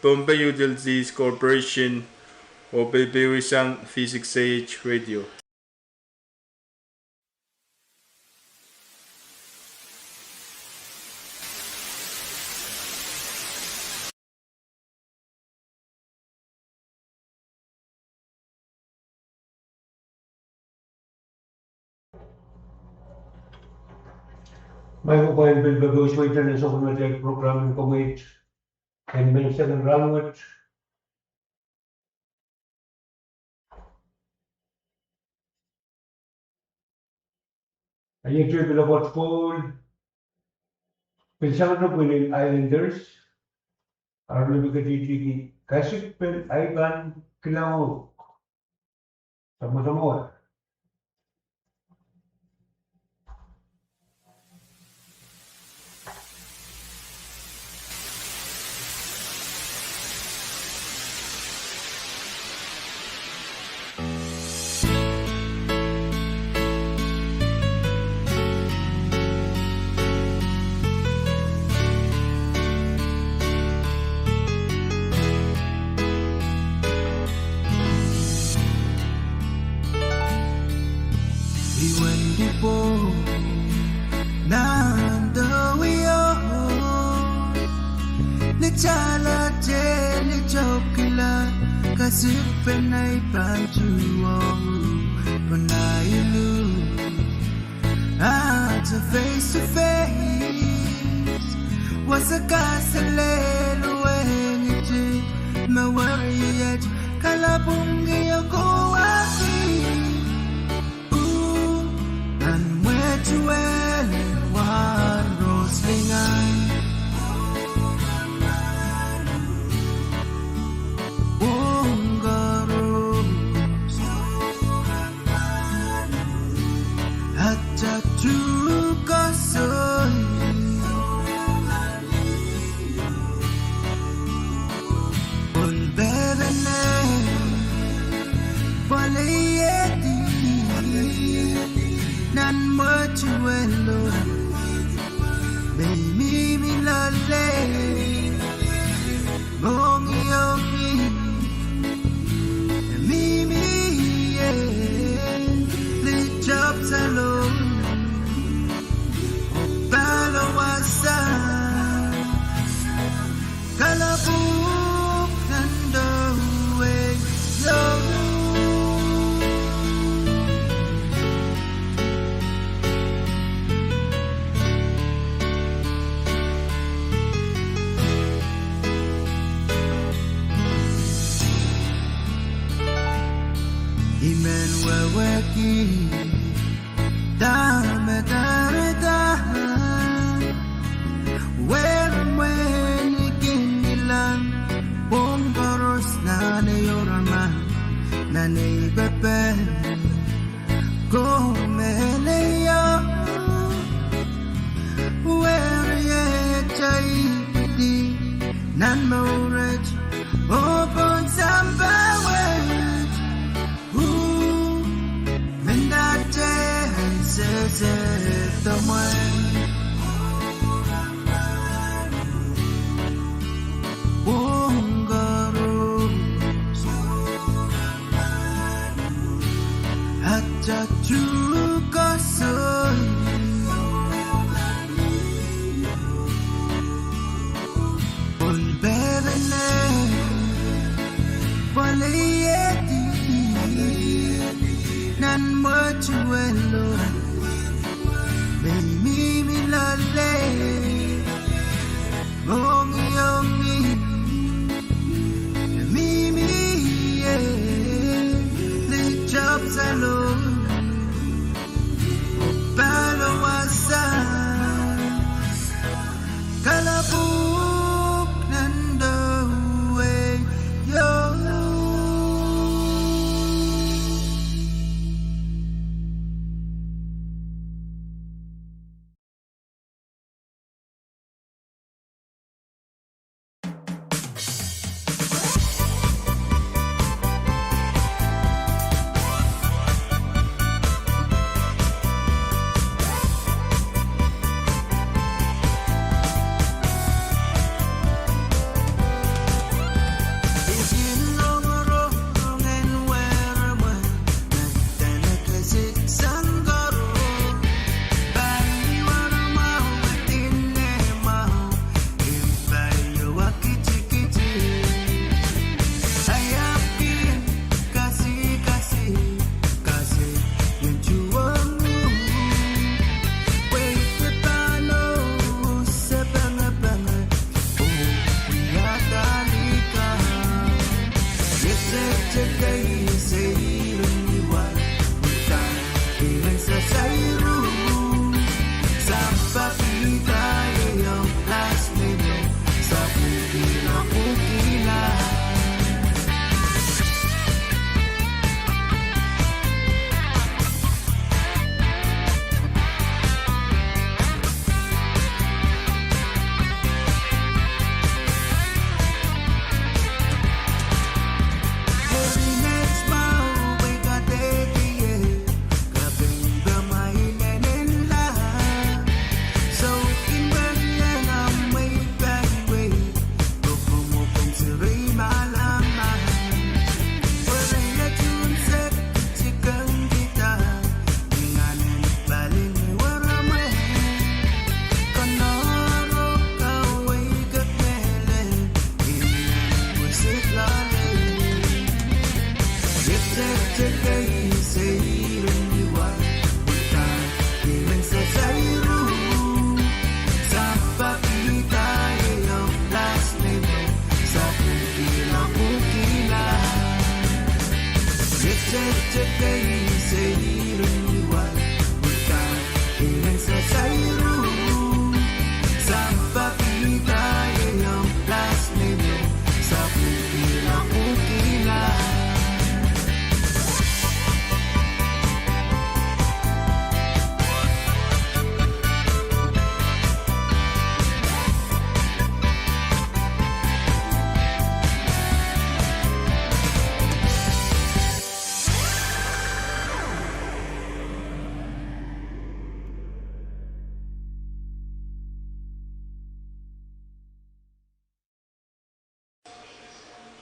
Pohnpei Utilities Corporation oh peipeisang V six A H radio. Mwahu pwehn pil pekoswei tene sohte met program en komweit en menseng en rahnwet. Ahi tepil apwot Paul, pil sang nan pwihn en Islanders, arail limpoak ketidihki kasikpen ahi pahn kilang uhk. Samwa samwa. I wendi pwoud nan doh wio, ni tala teli tokila, kasikpen ahi pahn tuhwong, pwehn ahi luh. At a face to face, wasa kaselel wehwehki, me weriet kalapwungki oh kohwahki. Ooh, nan mwetuwel waros lingan. Ong koaros. Atail tuhkehn soai. Pwehn pepene, pwehn lelehdi nan mwetuwelo. Me mihmi loale. Mongiongi, mihmi ie, lichapsalo, pahlo wasa, kalapwung nan doh wio. I men wehwehki dahme kahrehda, wehwehki mwein I kin kilang pwong koaros nan ei oarama, nan ei pepehm. Komw mehleio, weriet ahi pidi nan mour wet, oh pohn sampah wet. Ooh, mendahte sehse tamwen. Ong koaros. Atail tuhkehn soai. Pwehn pepene, pwehn lelehdi nan mwetuwelo. Me mihmi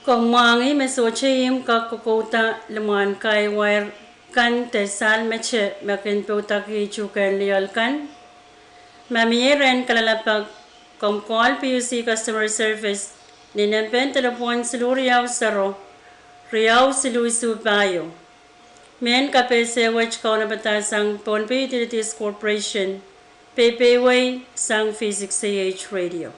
Komw mwahngih me sohte imw kak kokouda limwahn kaiwair kan de sahl mete me kin poudakih tuhkehn lioal kan. Ma mie rehn kalelapak, komw call P U C Customer Service ni nempehn delepwohn siluh riau sero, riau siluh isuh pahieu. Mehn kapehse wet kaunopada sang Pohnpei Utilities Corporation, peiwei sang V six A H Radio.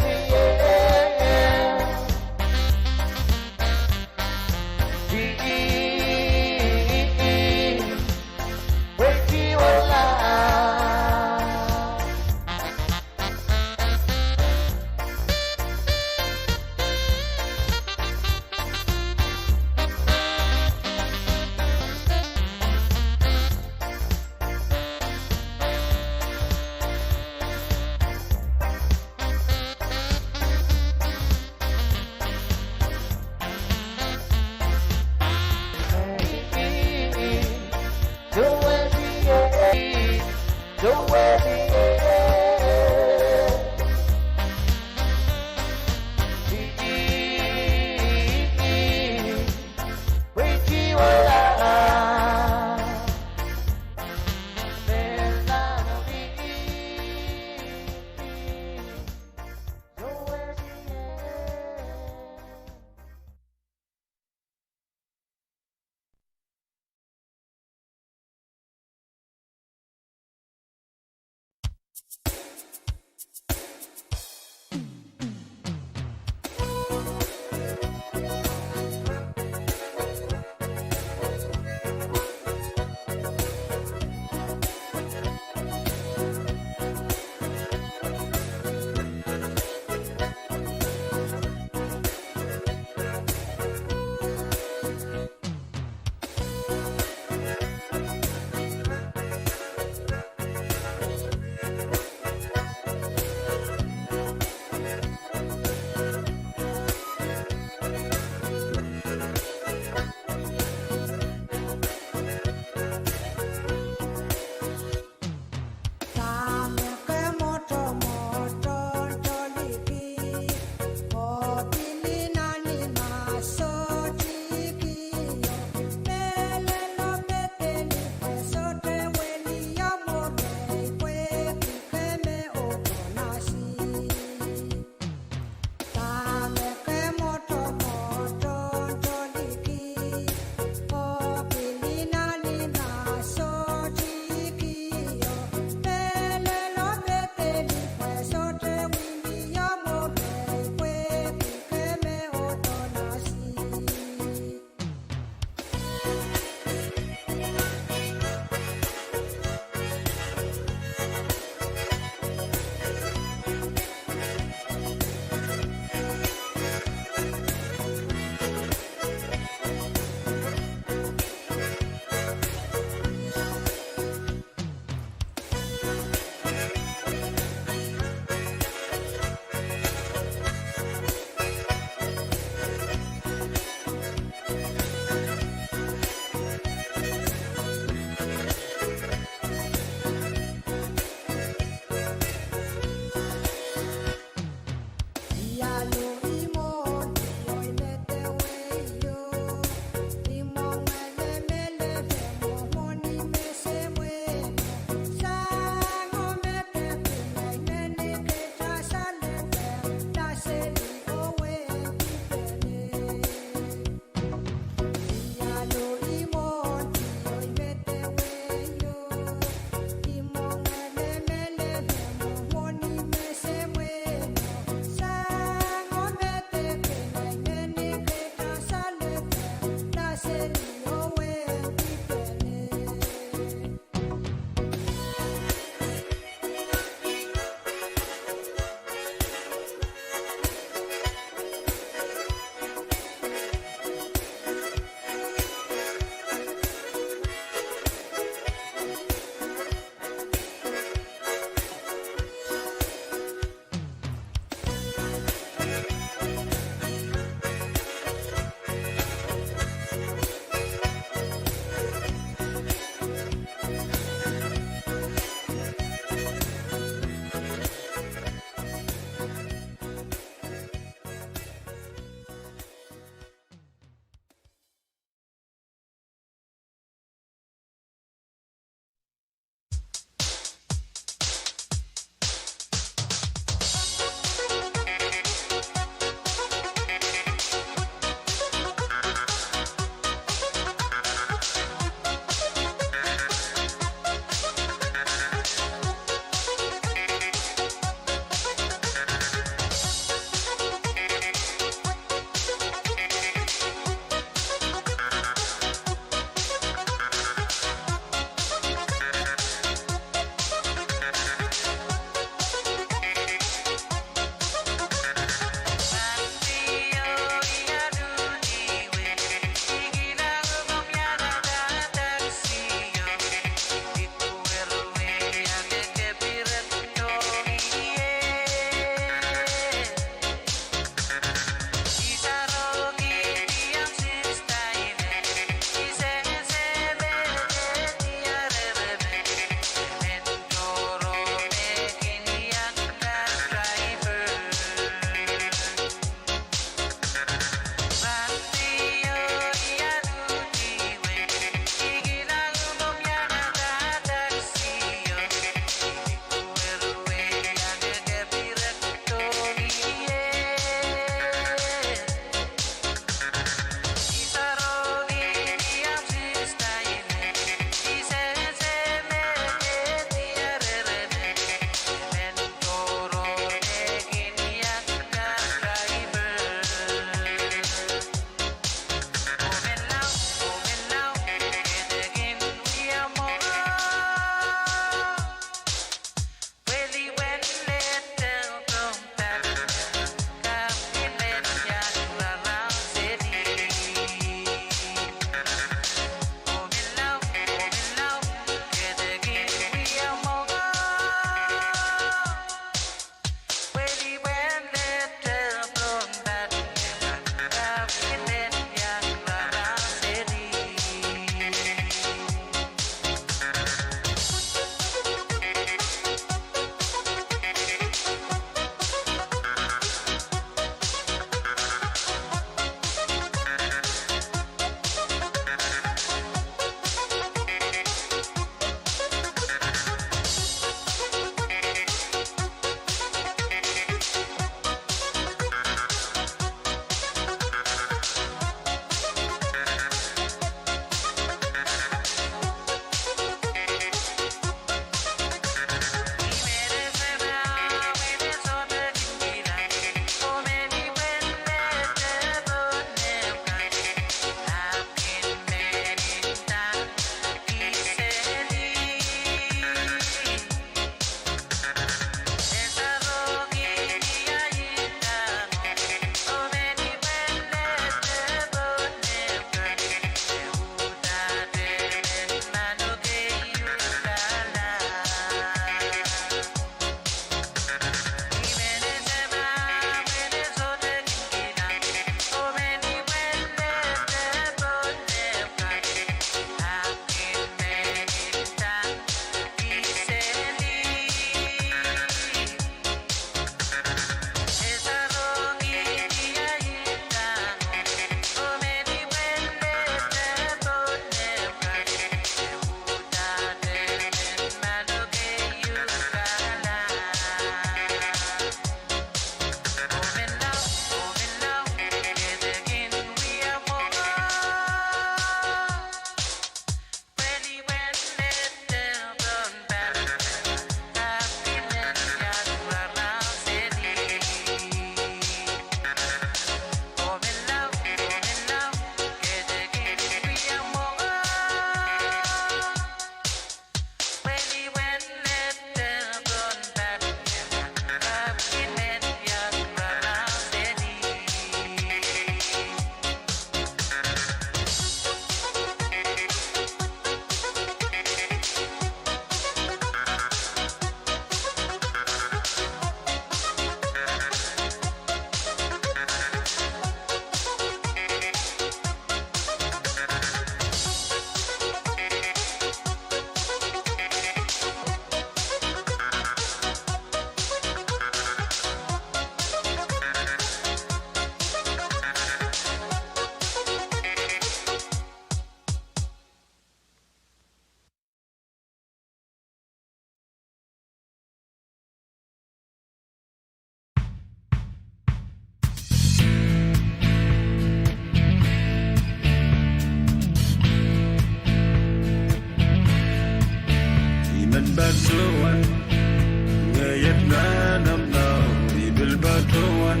Iet nan amwail I pil patohwan.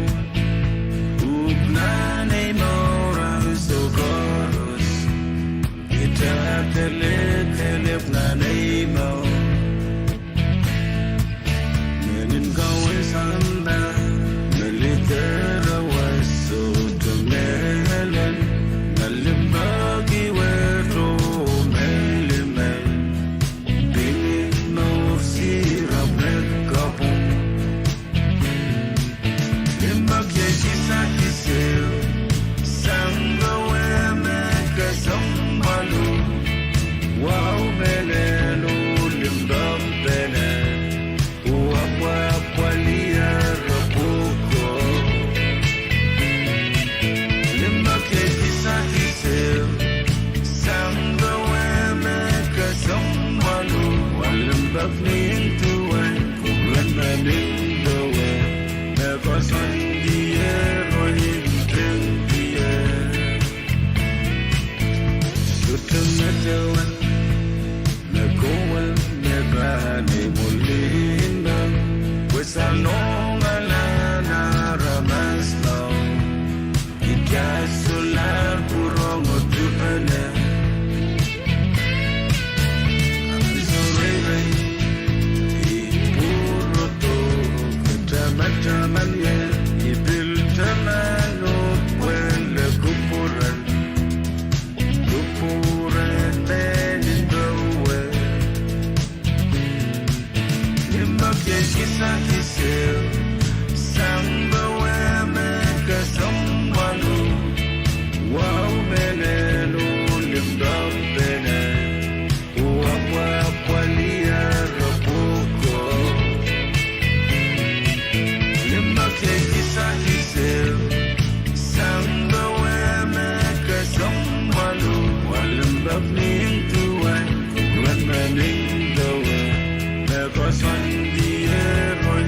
Uhk nan ei mour ansou koaros. I tepte lihk kelehpw nan ei mour. Mehn en kaweid sampah me lider wasa sohte mehlel. Me limpoak wet oh melimel. Pil mour sirap me kapwung. Limpoak iei kisakis ehu, sang powe me kesempwal. Wahu mehlel oh limpoak pene, oh apwahpwalih ire pwuko. Limpoak iei kisakis ehu, sang powe me kesempwal. Wa limpoak ni duwen, kupwuren me nin powe, me koasoandi oh ntehdi. Sohte medewe me kowe me pahn imwolin, pwe sang ong alan aramas mour. I kak solahr pwurehng dipene. Ansou reirei I pwurodo, ke tamataman ie, I pil taman oh pwehn lel kupwuren. Kupwuren me nin powe. Limpoak iei kisakis ehu, sang powe me kesempwal. Wahu mehlel oh limpoak pene, oh apwahpwalih ire pwuko. Limpoak iei kisakis ehu, sang powe me kesempwal. Wa limpoak ni duwen, kupwuren me nin powe, me koasoandi oh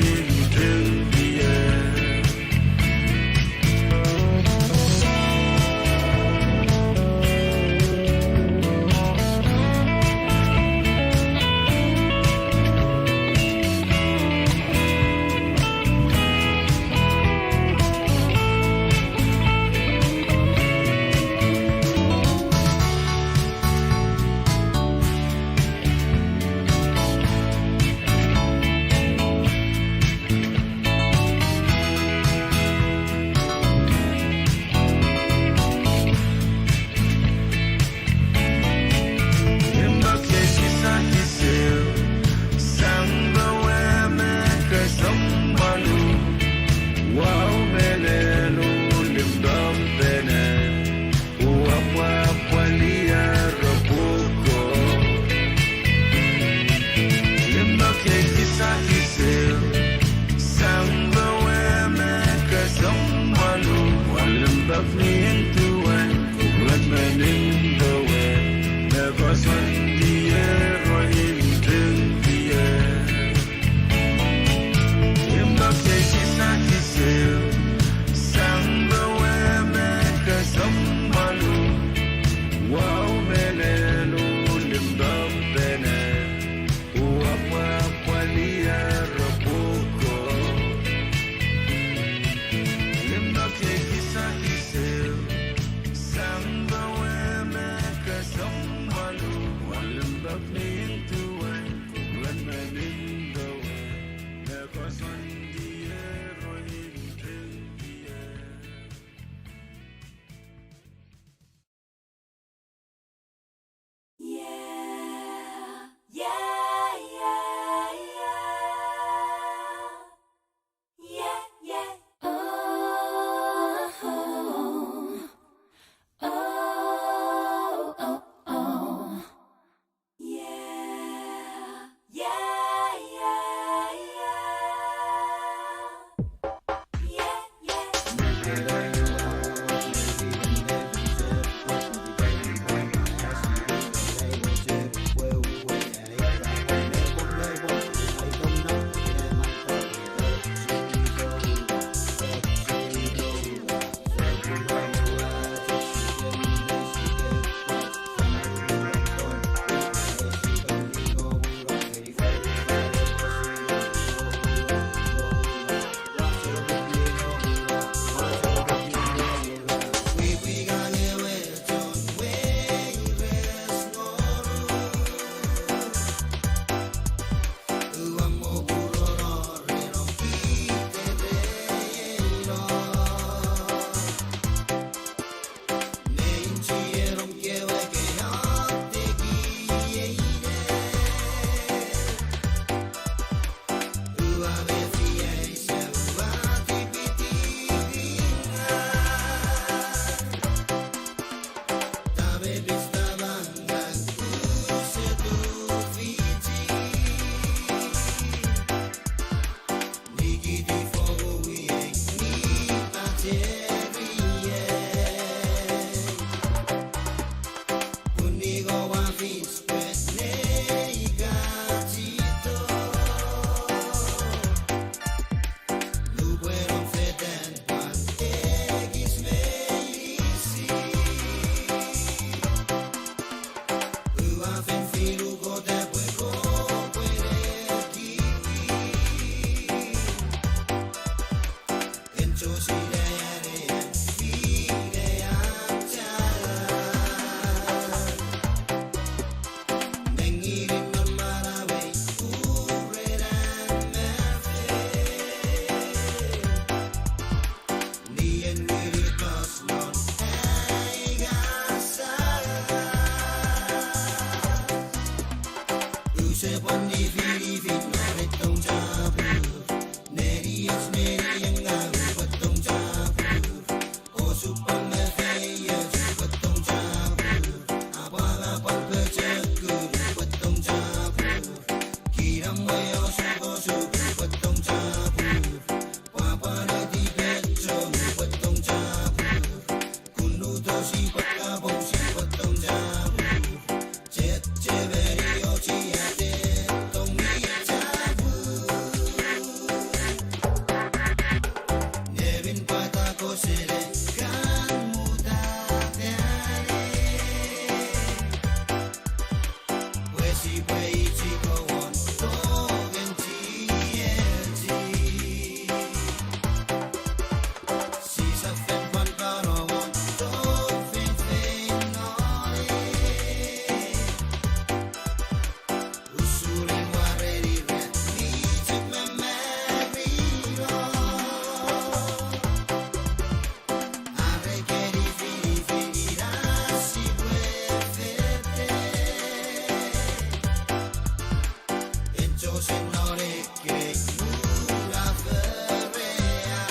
Kei mura ferea,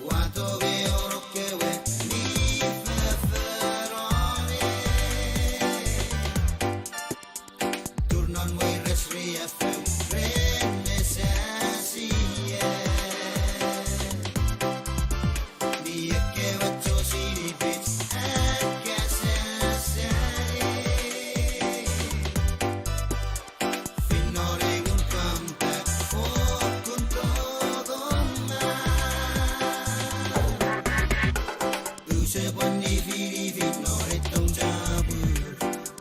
wahdo me onokewe ni fefehrone. Turnon weires riefou ren me sehse ie. Ni ekkewe tohn sihn pit, ekesehse ie. Fin nohn ehu compact, oh kun doadoahk ma. Use pwehn nifinifi nohn ei tohn tapwur.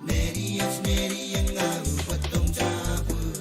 Neniet nenieng ahu pwe tohn tapwur.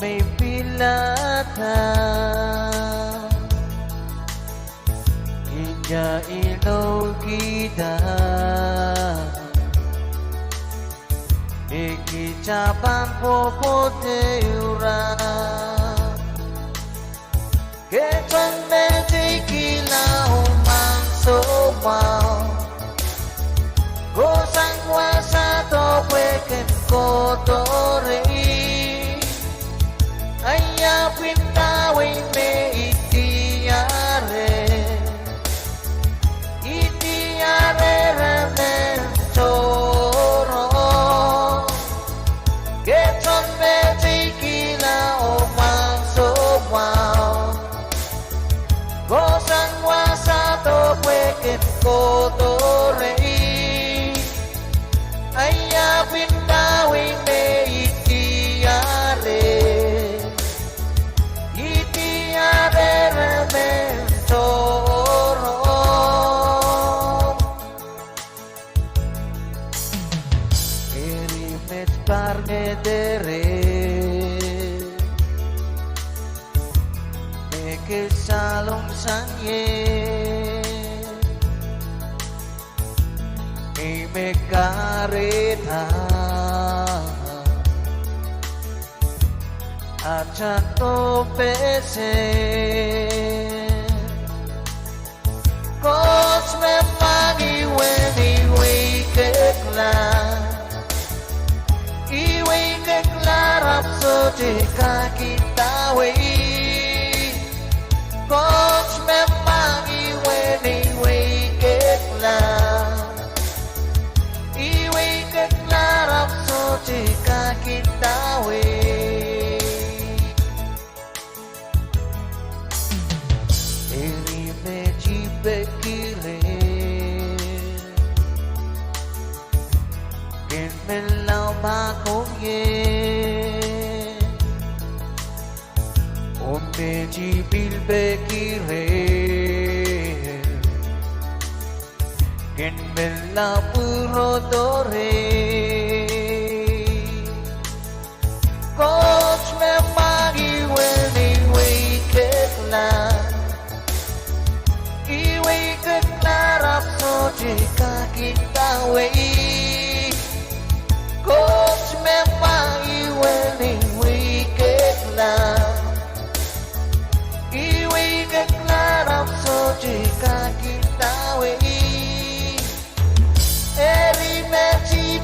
me pilada, inda inoukihda, e kita pahn pwopwoud ehu rah. Ke sohte medeikihla oh mahn soumwahu. Kohsang wasa doh pwe ken kohdo rehi. Ia pwihn dahwei me I diare? I diare emen tohrohr. Ke sohte medeikihla oh mahn soumwahu. Kohsang wasa doh pwe ken kohdo rehi. Ia pwihn dahwei me I diare? I diare emen tohrohr. Eri met pahr me dere, me ke salong sang ie, ni me kahrehda atail dohpeseng. Koht me mwahngih wehwehn weikekla. Ih weikekla, ahpw sohte kak indawei. Koht me mwahngih wehwehn weikekla. Ih weikekla, ahpw sohte kak indawei. Eri met I peki reh, ken men lao mahkohng ie. Oh met I pil peki reh, ken men lao pwurodo rehi. Koht me mwahngih wehwehn weikekla. Ih weikekla, ahpw sohte kak indawei. Koht me mwahngih wehwehn weikekla. Ih weikekla, ahpw sohte kak indawei. Eri met I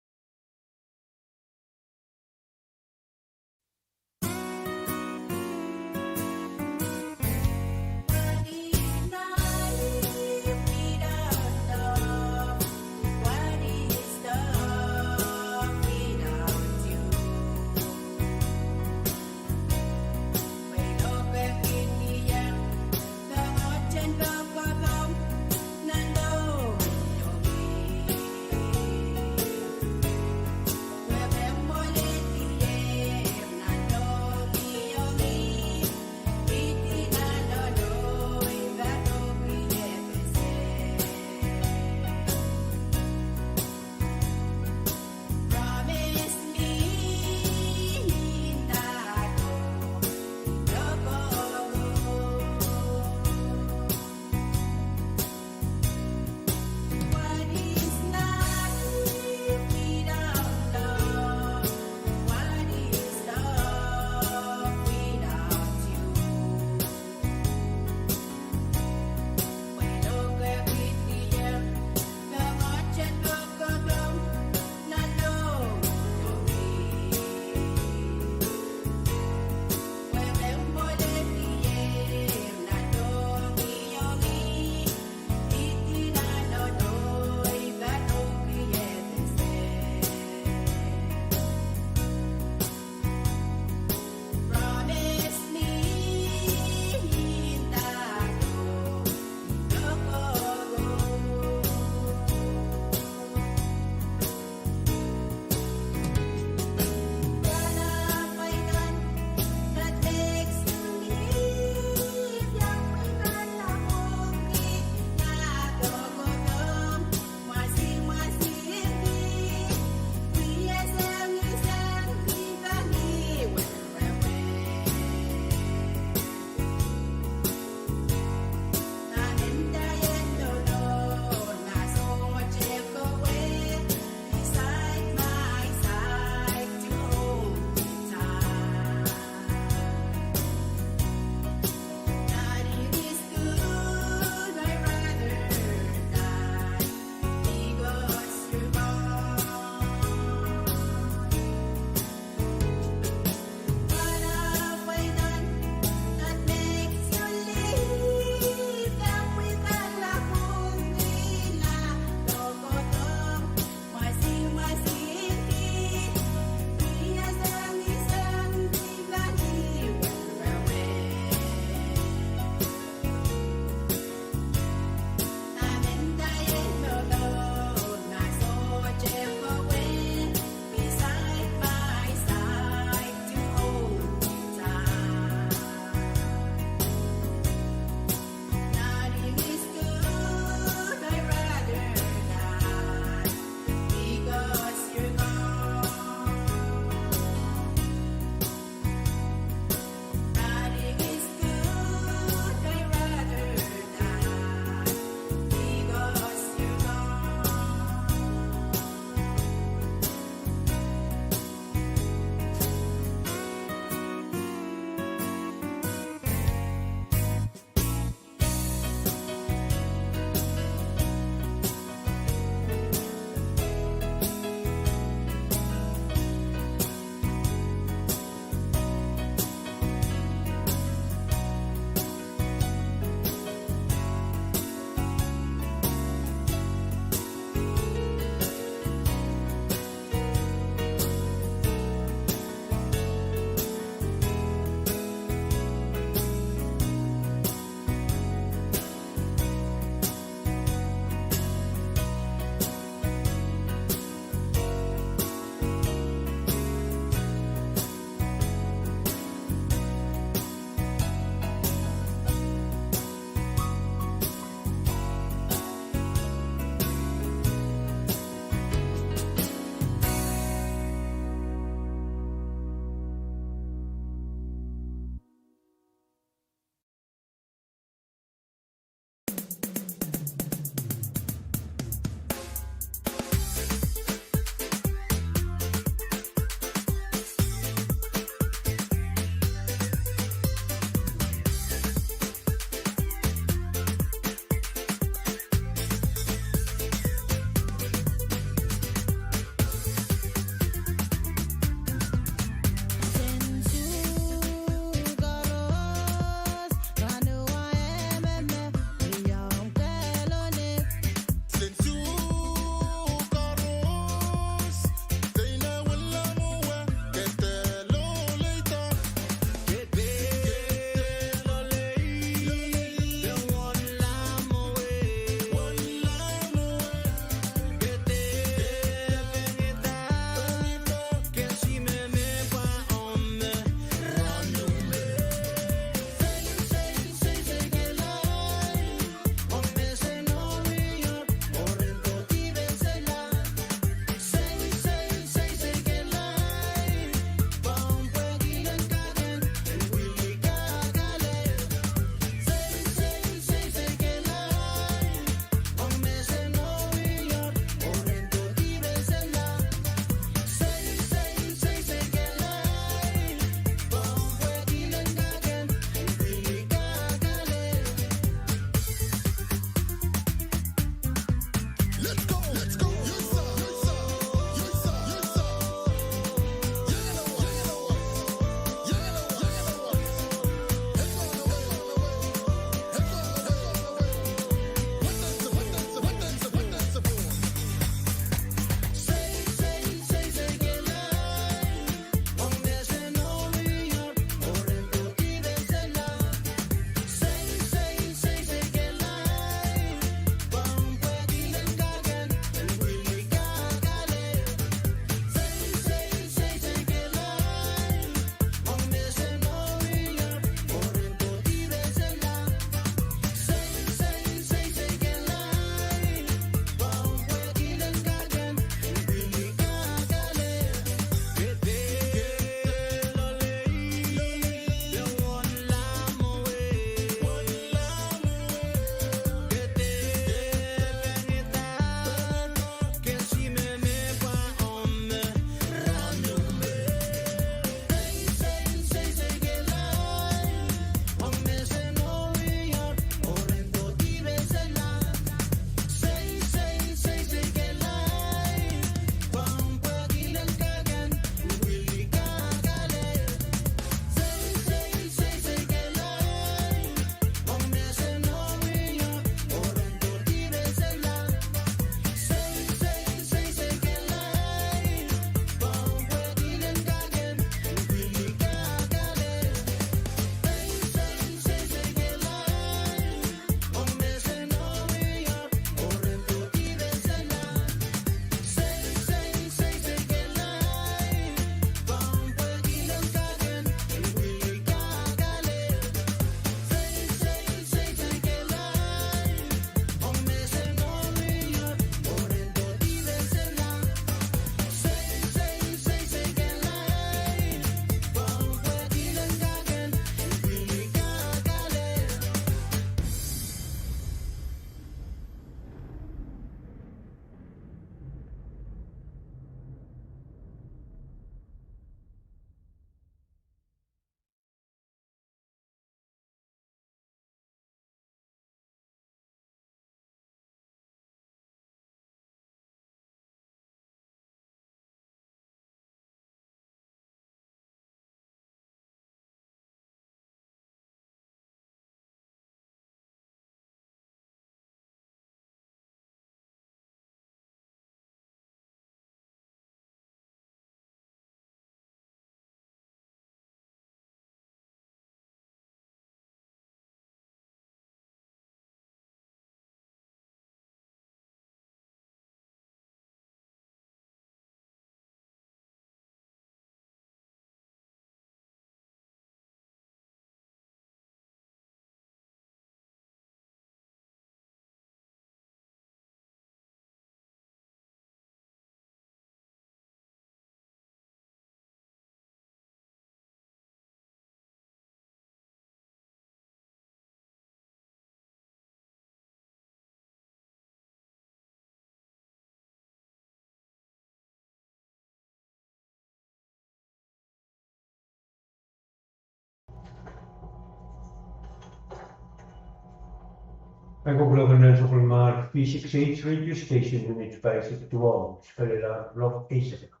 Ahi kohkohla kan nan Sokalmahr V six H radio station, unit pahisek duwau, spellela rock eisek.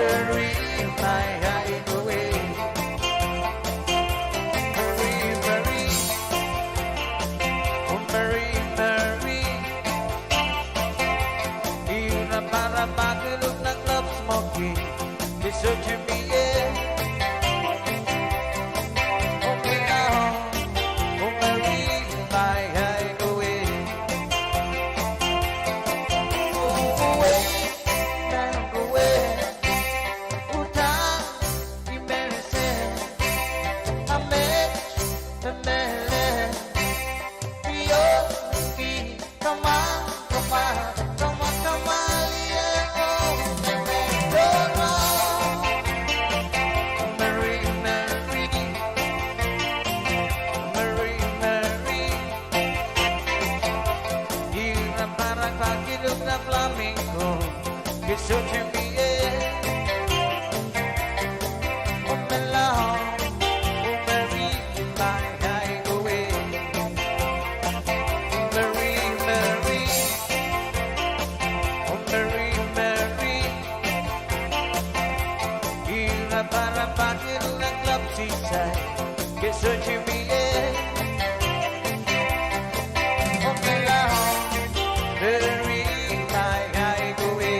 Meri, Meri, Meri, Meri, oh Meri, Meri. Ih raparapahki luknang lap smoki, ke sohte mie. Oh Meri, Meri, Meri, oh Meri. Ih raparapahki luknang flamingo, ke sohte mie. Oh Meri, oh Meri, Meri, oh Meri, Meri. Ih raparapahki luknang lap sisai, ke sohte mie. Oh Meri, Meri, Meri, oh Meri.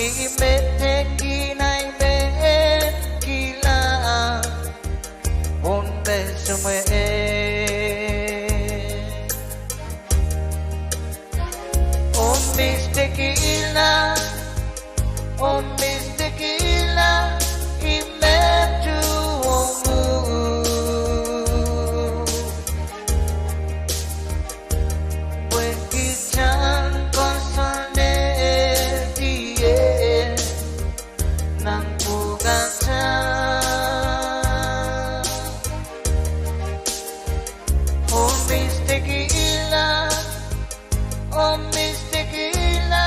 Ni mehteikin ahi mehn kilang, oh me soumwe e. Oh mistekihla, oh mistekihla, I men tuhwong uhk. Pwehki I tan koasoanehdi ie nan pwukat. Oh mistekihla, oh mistekihla,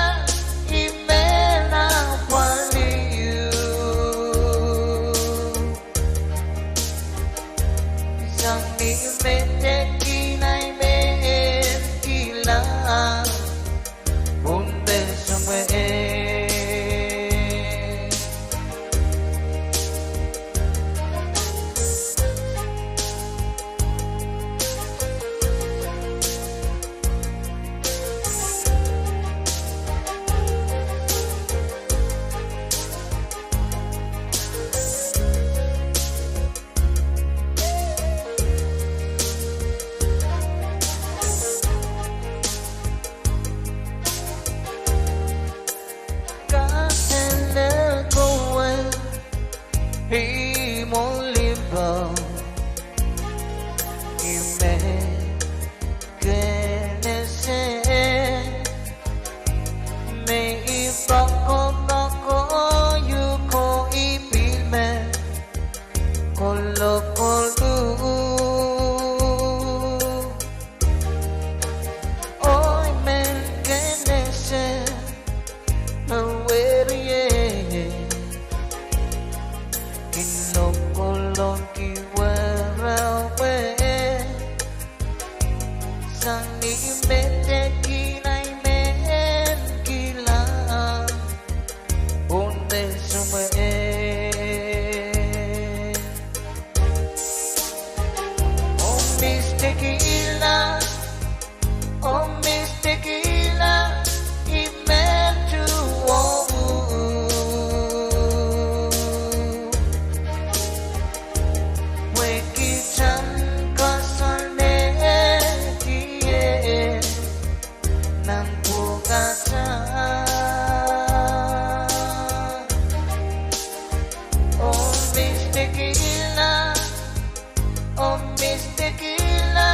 I men apwalih uhk. Sang ni mehteikin ahi mehn kilang, oh me soumwe e. Kaselel kowe, I mwo limpoak, I men ken ese. Me I poakopoako uhk, oh I pil men kolokol uhk. Oh I men ken ese, me weriei, I lokolongki wehwehwe. Sang ni mehteikin ahi mehn kilang, oh me soumwe e. Oh mistekihla, oh mistekihla, I men tuhwong uhk. Pwehki I tan koasoanehdi ie nan pwukat. Oh mistekihla, oh mistekihla,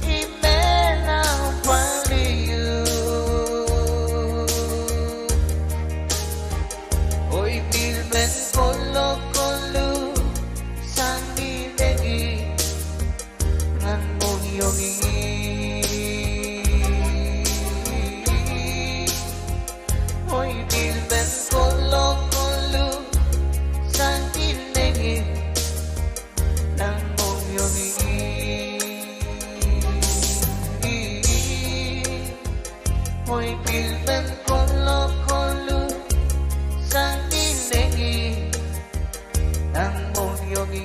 I men apwalih uhk. Oh I pil men kolokol uhk, sang ni leki nan mohngiong ih. Oh I pil men kolokol uhk, sang ni leki nan mohngiong ih. Oh I pil men kolokol uhk, sang ni leki nan mohngiong ih.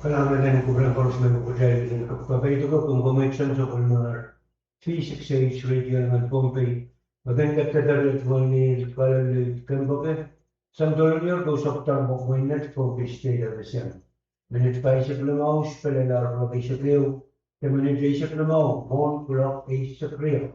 Kalahngan en kupwuren koaros me kitail kin kapkapeidiko, komw komw en sang sapwellimomwi V six H radio nan Pohnpei, me kin kadarodohng ni Kalelel kempoake, sang douluhl liol kousapw tarpok mwein net Pohnpei State Office. Minit pahisek limau, spelelahr rokisek ehu, de minit eisek limau, mwohn kuloak eisek riau.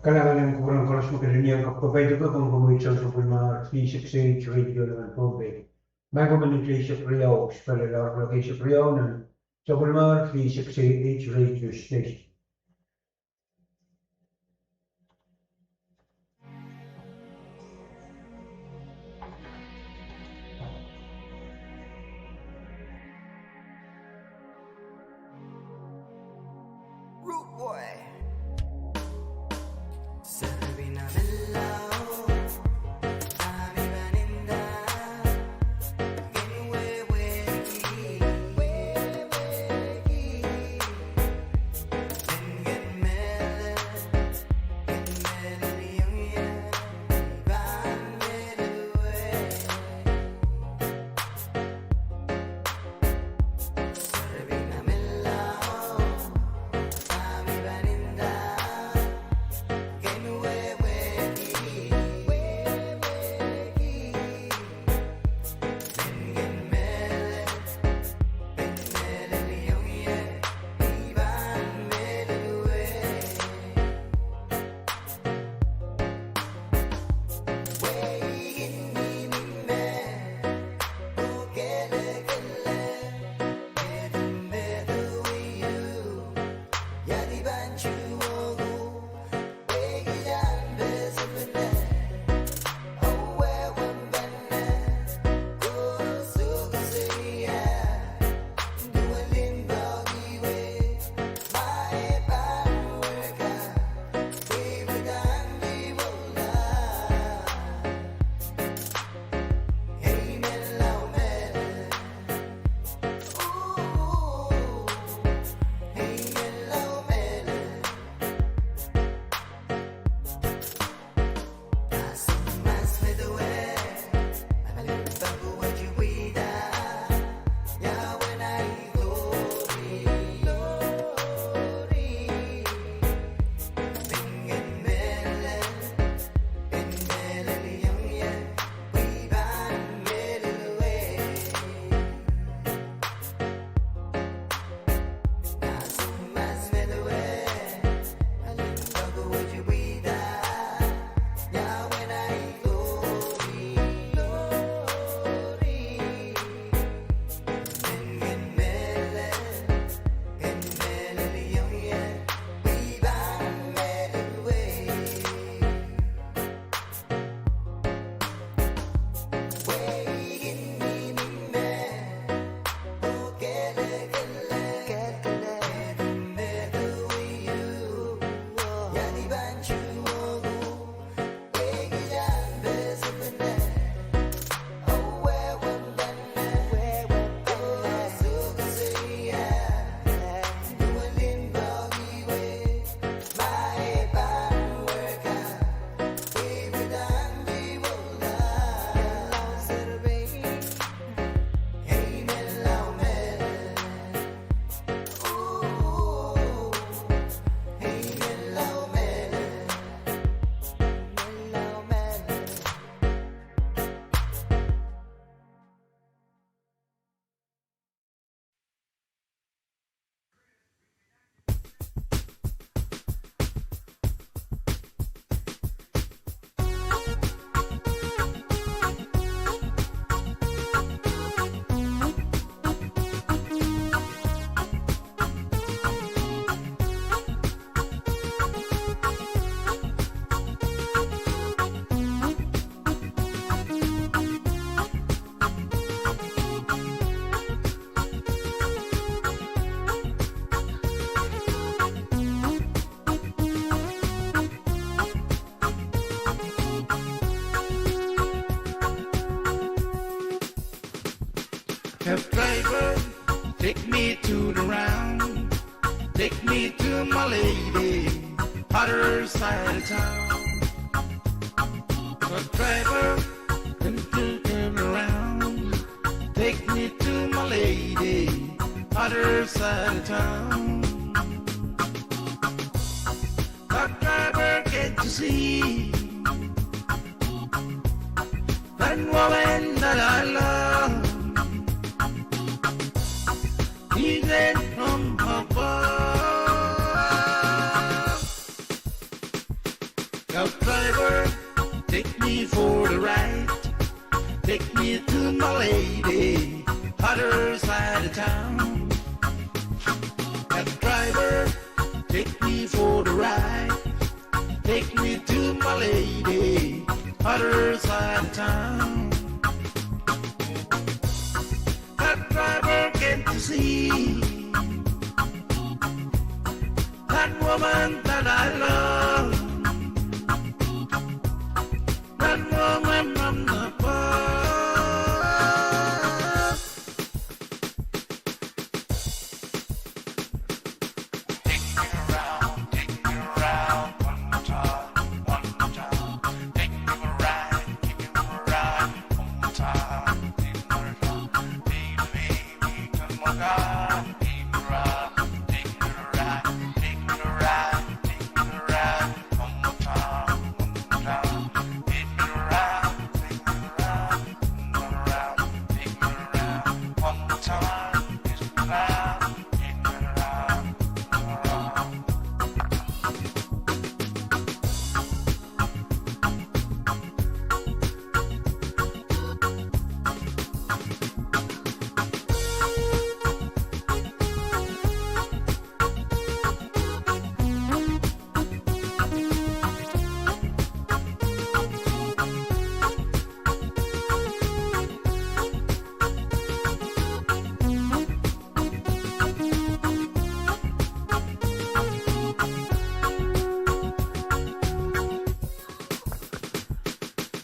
Kalahngan en kupwuren koaros me kin iang kapwaiada, komw komour sang sapwellimomwi three six eight Radio nan Pohnpei. Microminute eisek riau, spelel oaralok eisek riau nan sapwellimomwi three six eight Radio Station. Cab driver, take me to the round. Take me to my lady, other side of town. Cab driver, come to turn around. Take me to my lady, other side of town. Cab driver, can't you see? That woman that I love, he's in from above. A driver, take me for the ride. Take me to my lady, other side of town. A driver, take me for the ride. Take me to my lady, other side of town. That driver came to see that woman that I love. That woman from the past. Take me around, take me around one more time, one more time. Take me for a ride, take me for a ride one more time, take me for a ride, baby, baby.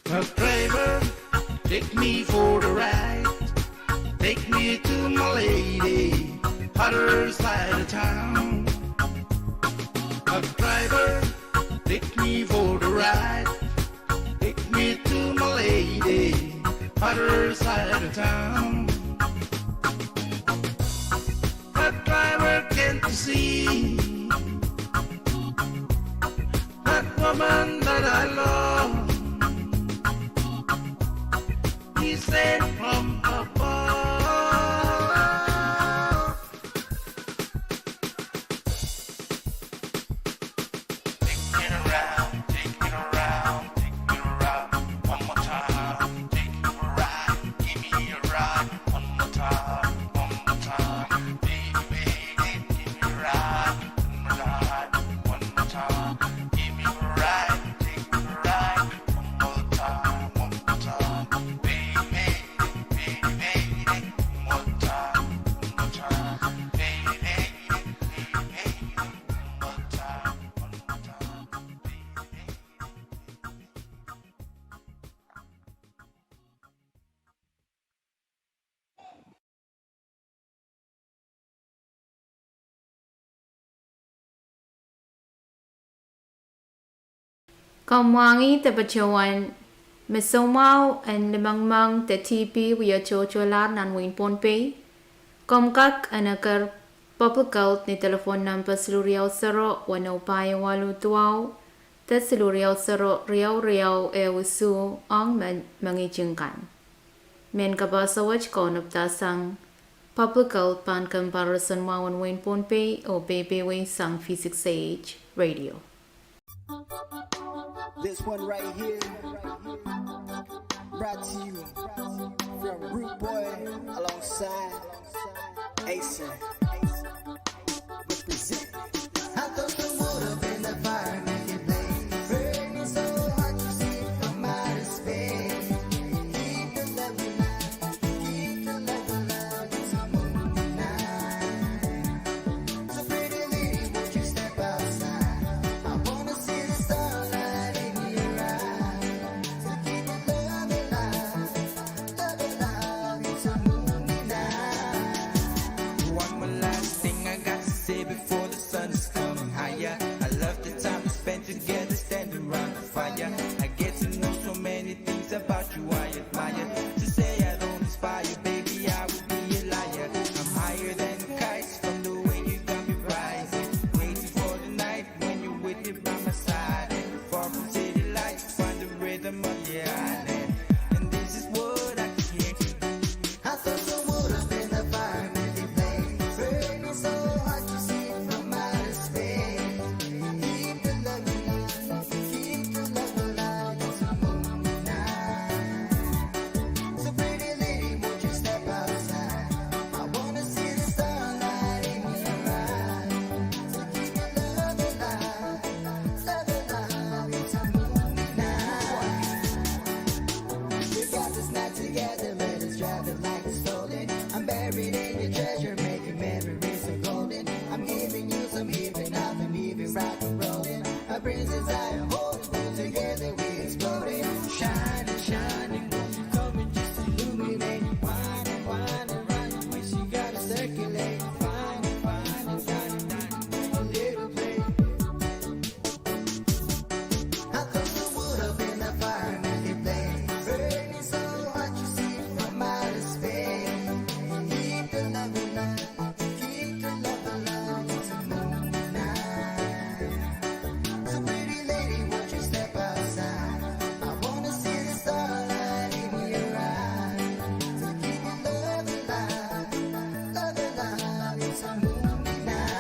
A driver, take me for the ride. Take me to my lady, other side of town. A driver, take me for the ride. Take me to my lady, other side of town. A driver came to see that woman that I love. He said from afar. Take me around, take me around, take me around one more time. Take me for a ride, give me a ride one more time, one more time. Baby, baby, give me a ride, one more ride, one more time. Give me a ride, take me for a ride one more time, one more time. Baby, baby, baby, one more time, one more time. Baby, baby, baby, one more time, one more time. Baby, baby. Komw mwahngih de patohwan me soumwahu en limengmeng de T B wie tohtohlahr nan wehin Pohnpei. Komw kak en eker Public Health ni telephone number siluh riau sero weneu pahieu waluh duwau de siluh riau sero riau riau ehu isuh ong mehn mengihting kan. Mehn kapasa wet kaunopdahsang Public Health pahn kempoakeroson mwahu en wehin Pohnpei oh peipeweisang V six A H Radio. This one right here, brought to you from Rude Boy alongside Acer. Represent. One more last thing I got to say before the sun is coming higher. I love the time we spent together standing around the fire. I get to know so many things about you I admire. To say I don't inspire, baby, I would be a liar. I'm higher than the kites from the way you got me rising. Waiting for the night when you're with me by my side. And far from city lights, find the rhythm of your island. And this is what I came to do. I thought the world had been a fire, many blaze. Burning so hot you see from outer space. Keep the love alive, keep the Rock and rolling, our brains desire, holding together, we exploding. Shining, shining, won't you come and just illuminate? Winding, winding, winding, wish you gotta circulate. Finding, finding, finding, finding a little place. I'll throw some wood up in the fire, make it blaze. Burning so hot you see from outer space. Keep the love alive. Keep the love alive, it's a moon night. So pretty lady, won't you step outside? I wanna see the starlight in your eyes. So keep the love alive, love alive, it's a moon night.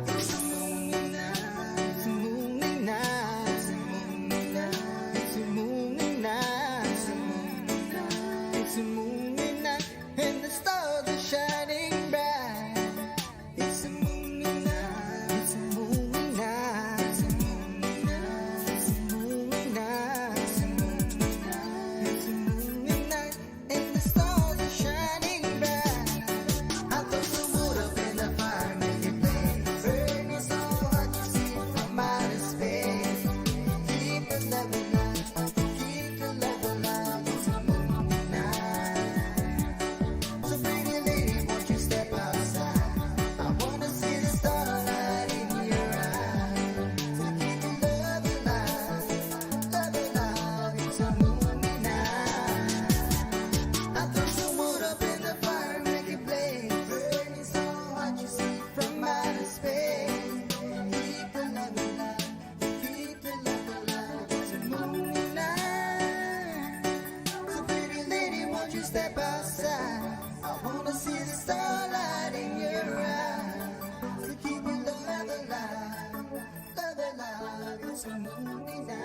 It's a moon night, it's a moon night, it's a moon night, it's a moon night, it's a moon night, it's a moon night. And the stars are shining bright. It's a moon night. It's a moon night. It's a moon night. It's a moon night. It's a moon night. And the stars are shining bright. I'll throw some wood up in the fire, make it blaze. Burning so hot you see from outer space. Keep the love alive. Keep the love alive, it's a moon night. So pretty lady, won't you step outside? I wanna see the starlight in your eyes. So keep the love alive, love alive, it's a moon night. I throw some wood up in the fire, make it blaze. Burning so hot you see from outer space. Keep the love alive. Keep the love alive, it's a moon night. So pretty lady, won't you step outside? I wanna see the starlight in your eyes. So keep your love alive, love alive, it's a moon night.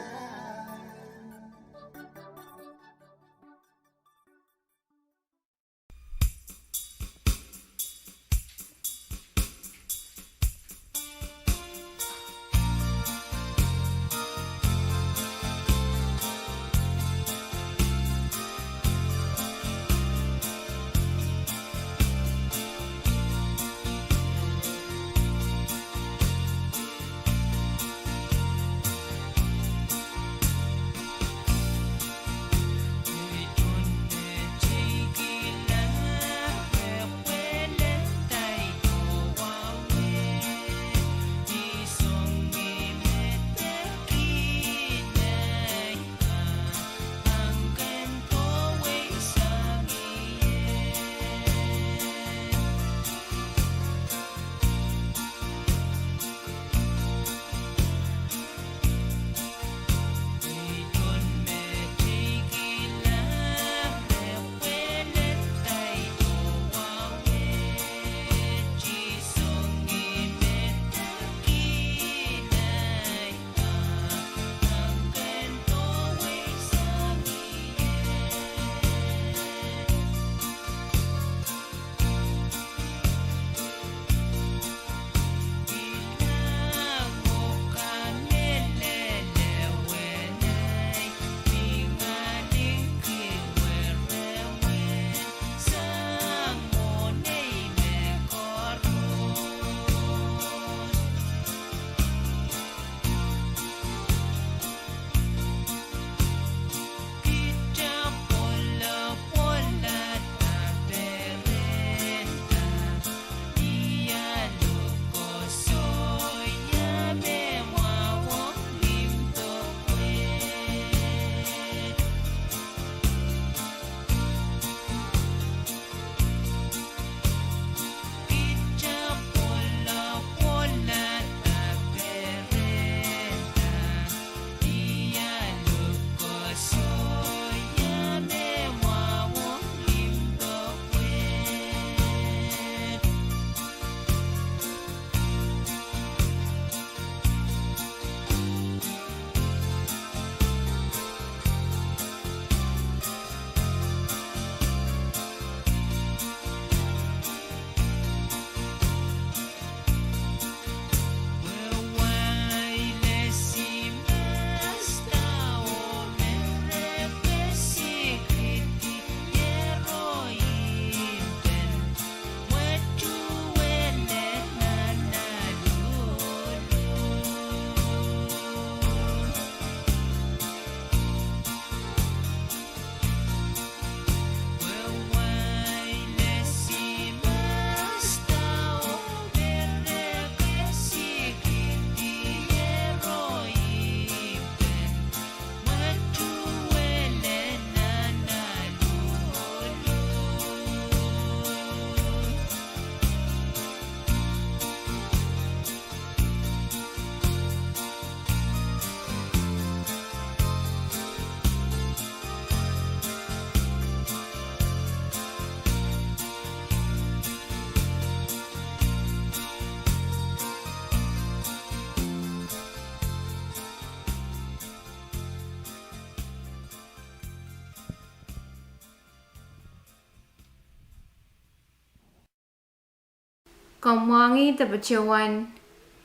Komw mwahngih de patohwan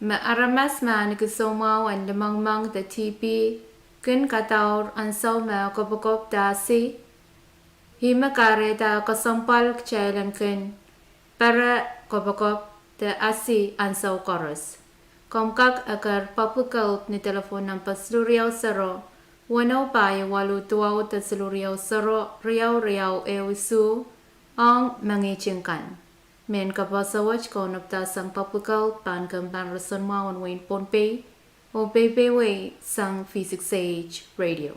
me aramas me ahniki soumwahu en limengmeng de T B kin kadaur ansou me kopokop de asi. Ih me kahrehda kesempwal kitail en kin pere kopokop de asi ansou koaros. Komw kak eker Public Health ni telephone number siluh riau sero, weneu pahieu waluh duwau de siluh riau sero, riau riau ehu isuh, ong mengihting kan. Mehn kapoaso wet kaunopdahsang Public Health pahn kempen roson mwahu en wehin Pohnpei, oh peipeiewe sang V six A H Radio.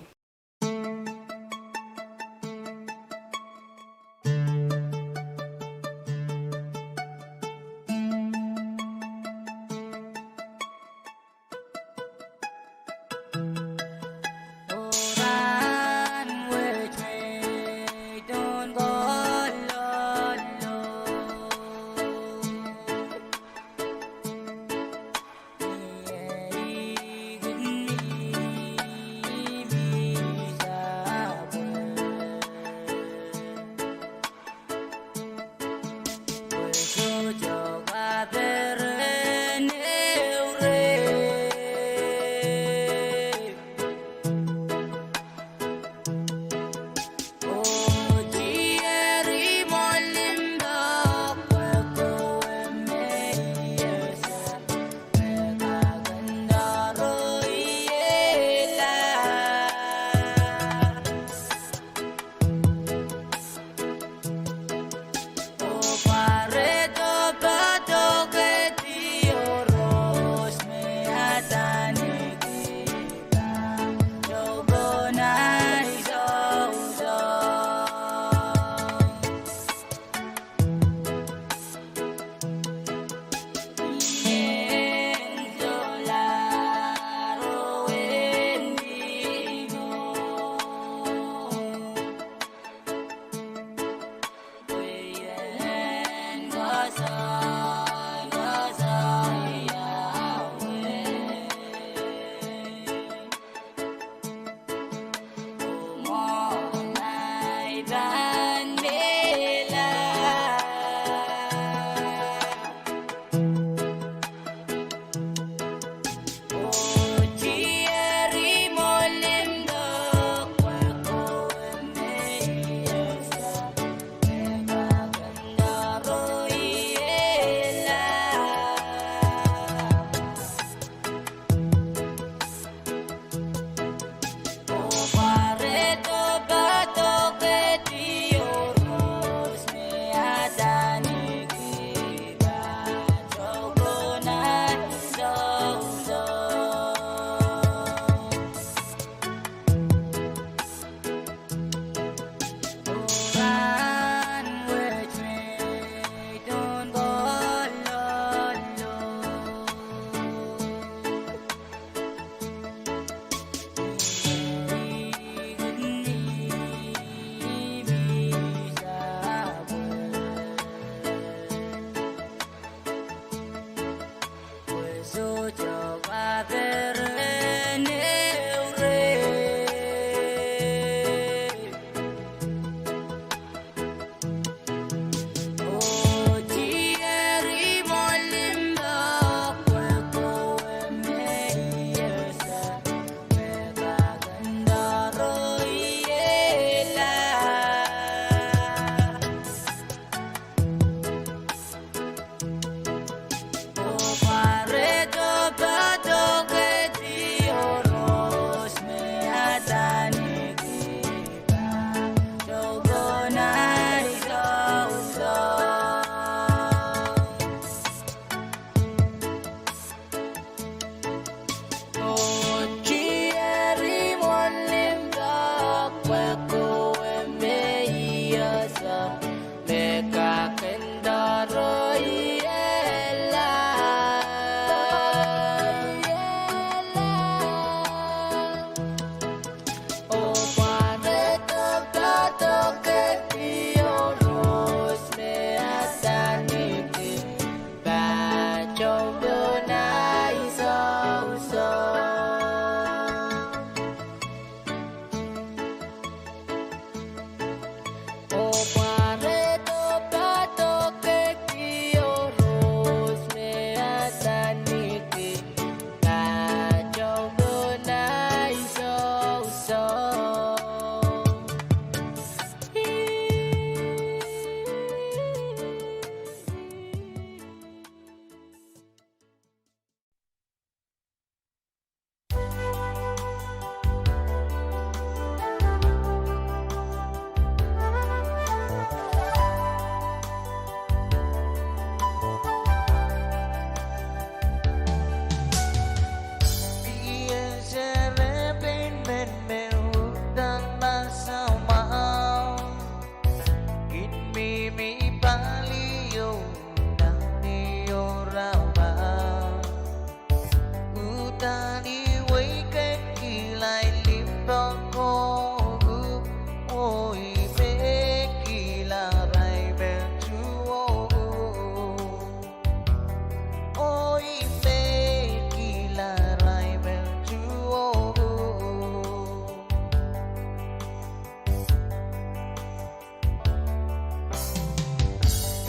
Udahn I weikihdi kilai limpoak ong uhk, oh I peikihlahr ahi pil tuhwong uhk. Oh I peikihlahr ahi pil tuhwong uhk.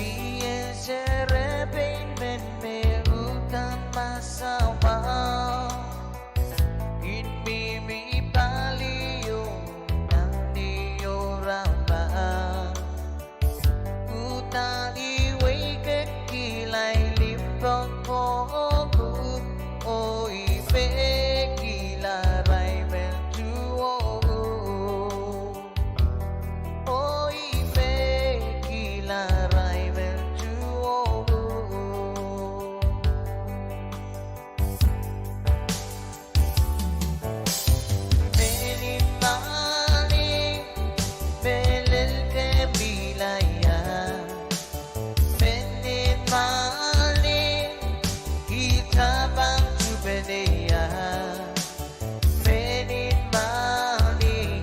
Pil serepein men me udahn masama, kin mihmi palio nan ni oramwa. Udahn I weikihdi kilai limpoak ong uhk, oh I peikihlahr ahi pil tuhwong uhk. Oh I peikihlahr ahi pil tuhwong uhk. Menin mahni, mehlel kempilaia. Menin mahni, kita pahn tuhpene ia. Menin mahni,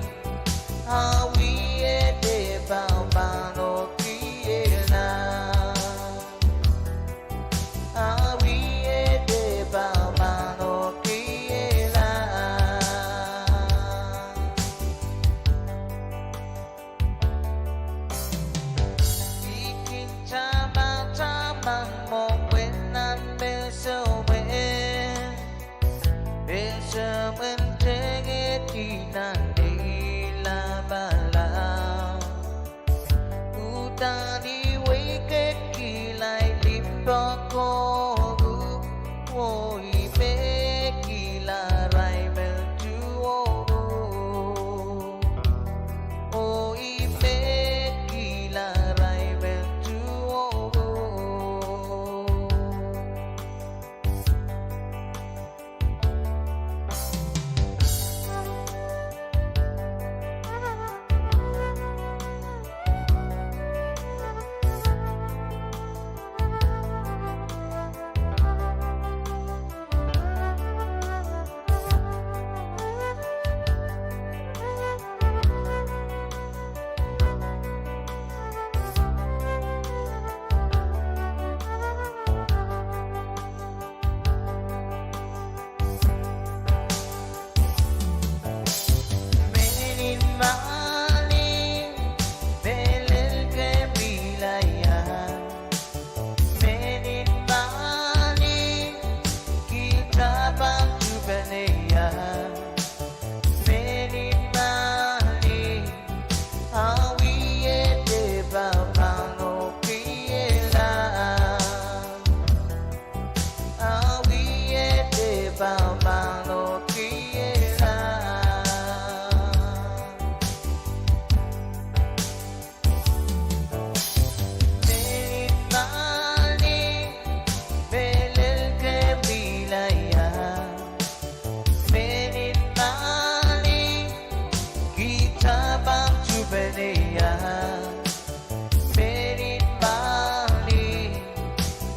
awi ede pahn pahn oh kiela. Awi ede pahn pahn oh kiela. I kin tamataman mwohn nan pil semwen, pil semwen tengedi nan neilapala. Udahn I weikihdi kilai limpoak ong uhk, oh I peikihlahr ahi pil tuhwong uhk. Oh I peikihlahr ahi pil tuhwong uhk. Menin mahni, mehlel kempilaia. Menin mahni, kita pahn tuhpene ia. Menin mahni, awi ede pahn pahn oh kiela. Awi ede pahn pahn oh kiela. Menin mahni, mehlel kempilaia. Menin mahni, kita pahn tuhpene ia. Menin mahni,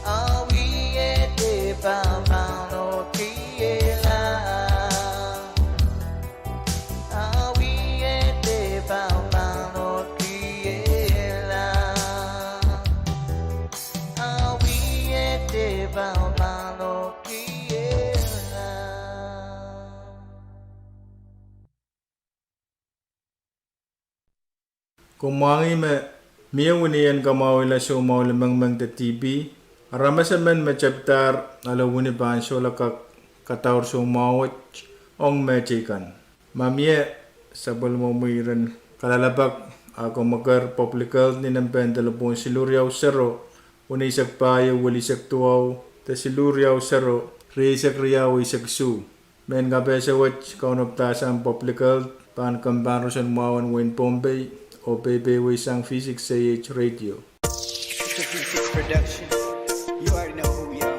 awi ede pahn pahn oh kiela. Awi ede pahn pahn oh kiela. Awi ede pahn pahn oh kiela. Komw mwahngih me mie wini en kamwahwihla soumwahu limengmeng de TB. Aramas emen me tepdahr ale wini pahn solahr kak kadaur soumwahu wet ong mehteikan. Ma mie, sapwellimomwi ren kalelapak, a komw eker Public Health ni nempehn delepwohn siluh riau sero, weneisek pahieu, welihsek duwau, de siluh riau sero, rieisek riau, eisek isuh. Mehn kapehse wet, kaunopdahsang Public Health, pahn kempoakehla roson mwahu en wehin Pohnpei, oh peipeisang V six A H Radio. It's a V six production. You already know who we are.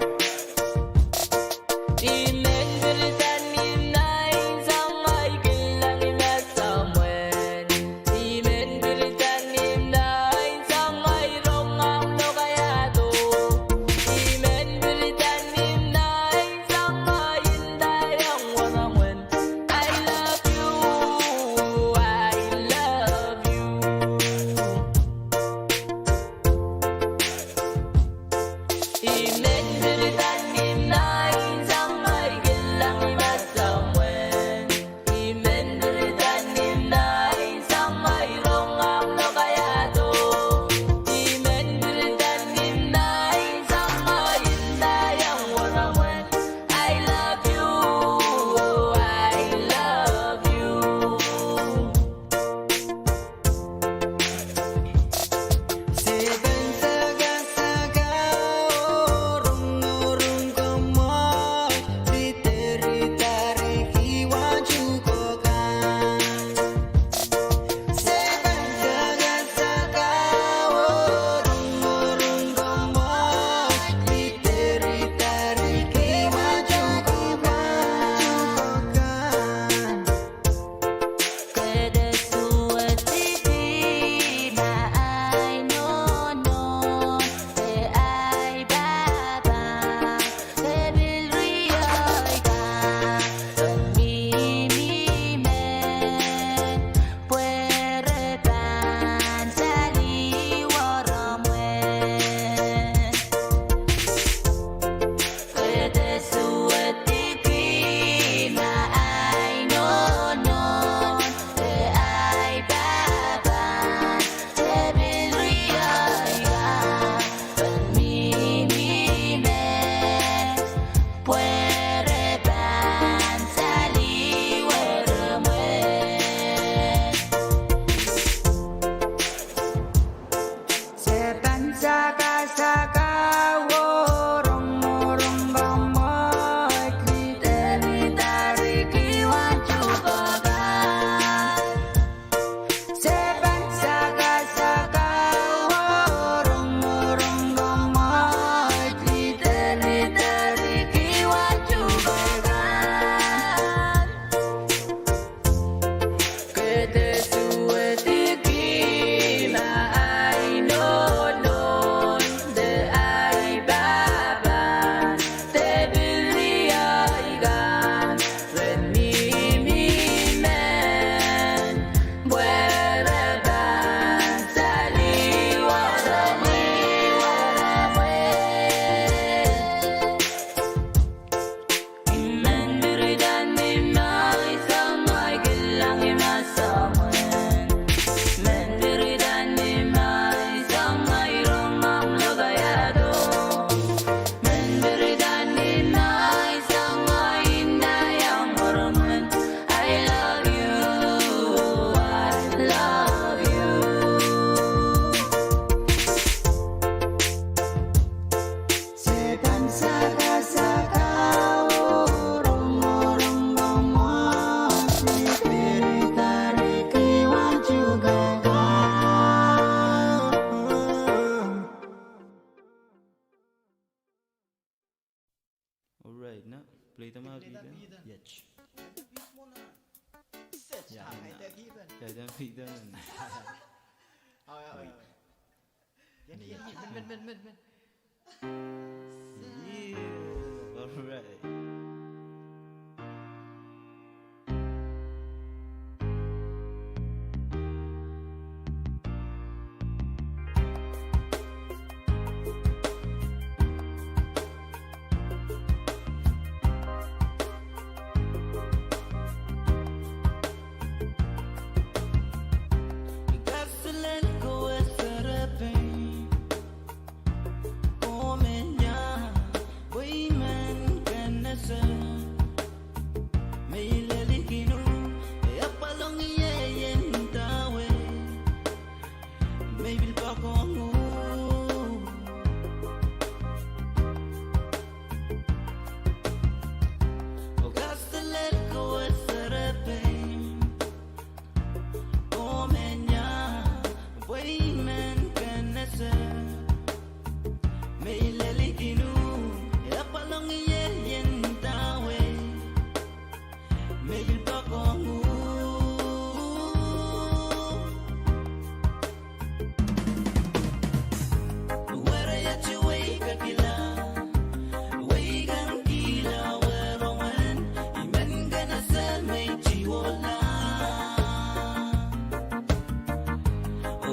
Iet. Ia, ia, ia. Awe, awe, awe. Ia, ia, ia, men, men, men, men, men. Yeah, all right. Kaselel kowe serepein, komw men ia, pwe I men kin ese. Mehlel I kin uhd, e apwal ong ie ien dahwe me I pil poakohng uhk. Oh kaselel kowe serepein, komw men ia, pwe I men kin ese. Mehlel I kin uhd, e apwal ong ie ien dahwe me I pil poakohng uhk. Were iet wei kekila, wei kan kihla were wen, I men kin ese me I tihwohla.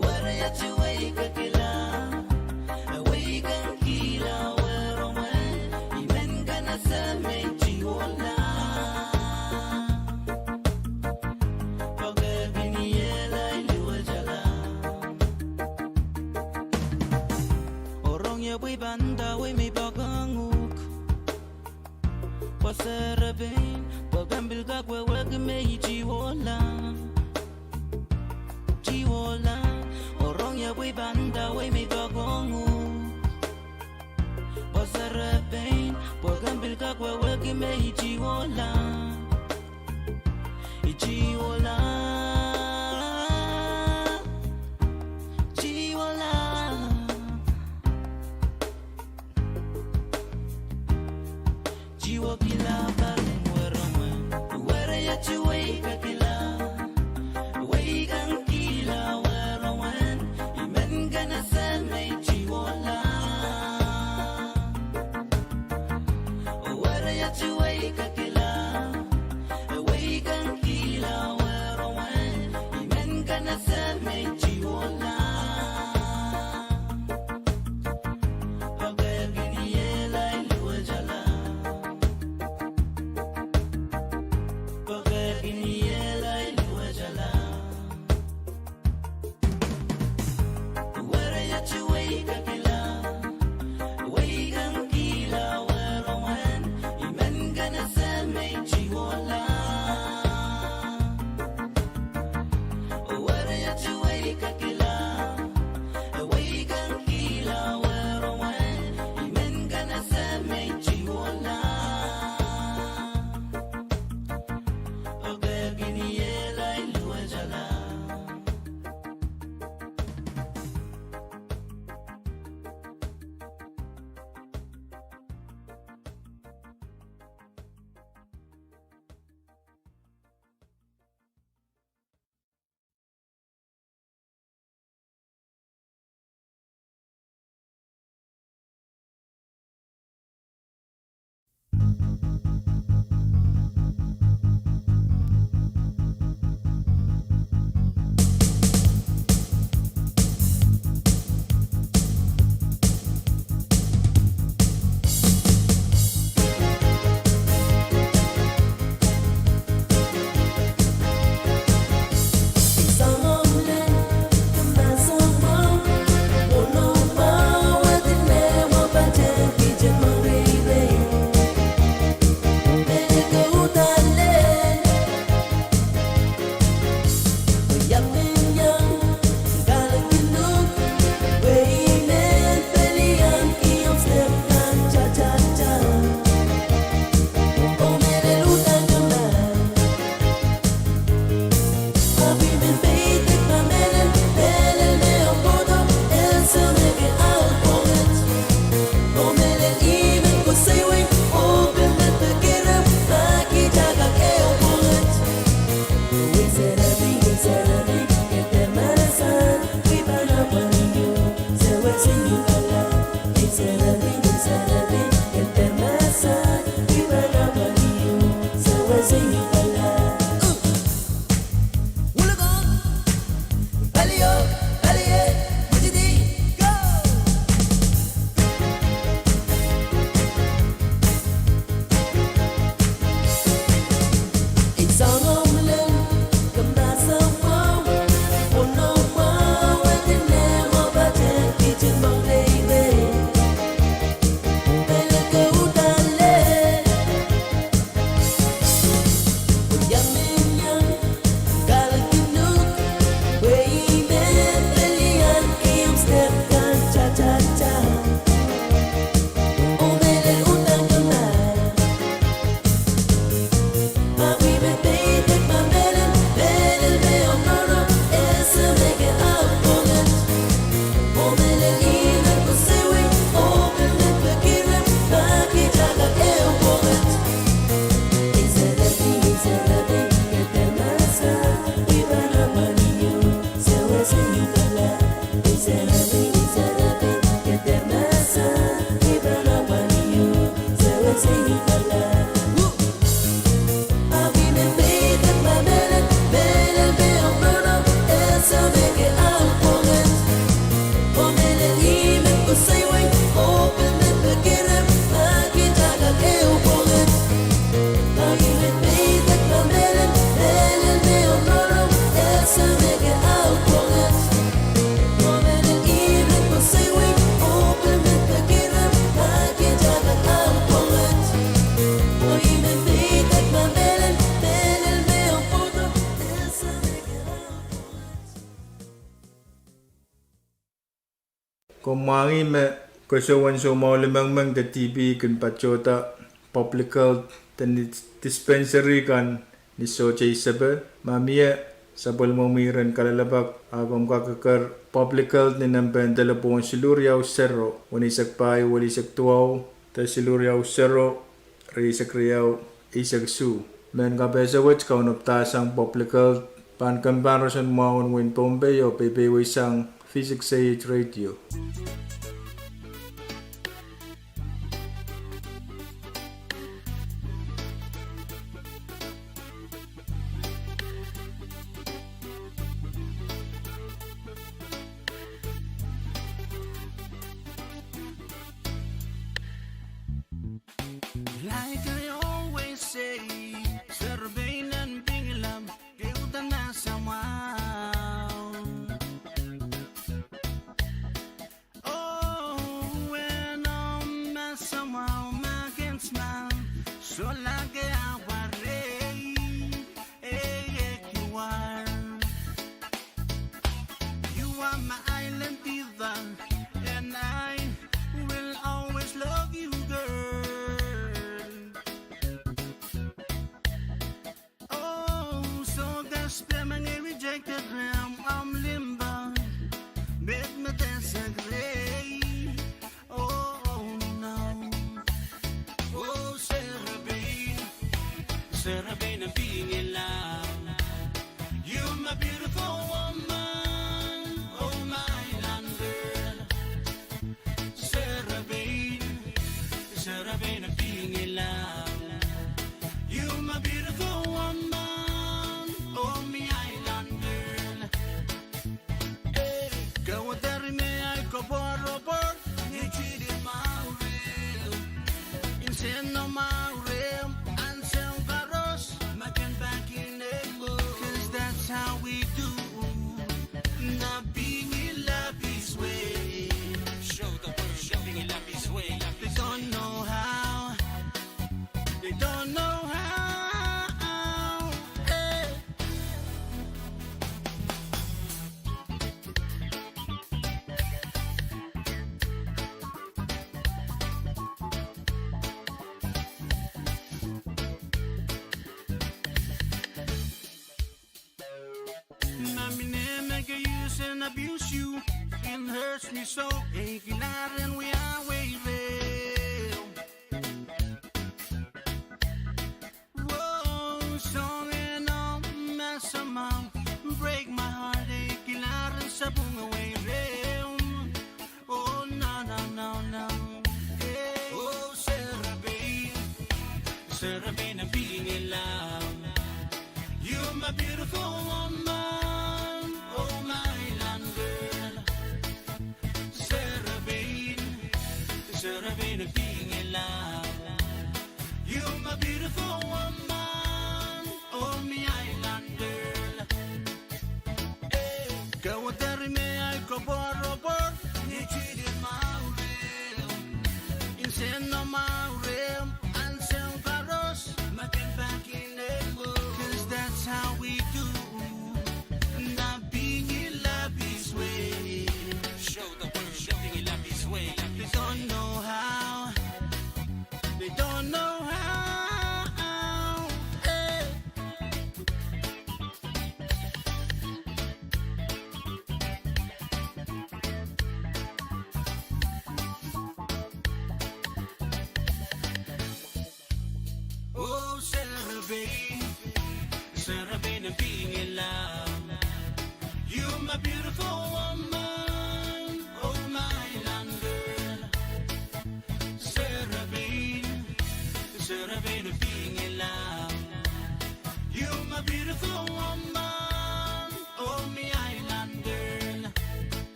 Were iet wei kekila, wei kan kihla were wen, I men kin ese me I tihwohla. Pwe ke kin iehla I luwetala. Oh rong ie pwe I pahn dahwe me I poakohng uhk. Pwe serepein, pwe ke pil kak wehwehki me I tihwohla. Tihwohla, oh rong ie pwe I pahn dahwe me I poakohng uhk. Pwe serepein, pwe ke pil kak wehwehki me I tihwohla. I tihwohla. Tihwohla. Tihwokihla pahlen were wen. Were iet wei kekila, wei kan kihla were wen, I men kin ese me I tihwohla. Were iet wei kekila, wei kan kihla were wen, I men kin ese me I tihwohla. Pwe ke kin iehla I luwetala. Pwe ke kin iehla I luwetala. Were iet wei kekila, wei kan kihla were wen, I men kin ese me I tihwohla. Were iet wei kekila, wei kan kihla were wen, I men kin ese me I tihwohla. Pwe ke kin iehla I luwetala. Komw mwahngih me koasoan soumwahu limengmeng de TB kin patohda public health de ni dispensary kan ni sohte isepe. Ma mie sapwellimomwi rehn kalelapak, a komw kak eker public health ni nempehn delepwohn siluh riau sero, weneisek pahieu, weneisek duwau, de siluh riau sero, rieisek riau, eisek isuh. Mehn kapehse wet kaunopdahsang public health pahn kempoake roson mwahu en wehin Pohnpei oh peipeieisang V six A H radio. Like I always say, serepein en Pingilap, keudan mahsen mwahu. Oh, en omw mahsen mwahu, ma ken smile, solahr ke awarei, eh, eh, you are. You are my island diva, and I will always love you, girl. Oh, so ke splemeng e rejected rehmw, omw limpoak, met me de sehk rei. Oh, no. Oh, serepein, serepein en Pingilap. You my beautiful woman, oh my island girl. Serepein, serepein en Pingilap. You my beautiful woman, oh my island girl. Eh, ke wadahr me ahi koapworopwor, ni tidi mwahu rehmw. Insen mwahu rehmw, ansou koaros, ma ken pahn kin eko. 'Cause that's how we do. The Pingilapis way. Show the world the Pingilapis way. They don't know how. They don't know how. Hey. Ma mie me ke use and abuse you, it hurts me so, eh, kilang ren wia weird. Whoa, soangen omw mahsen mwahu, break my heart, eh, kilang ren sapwung weird. Oh, no, no, no, no. Hey. Oh, serepein, serepein en Pingilap.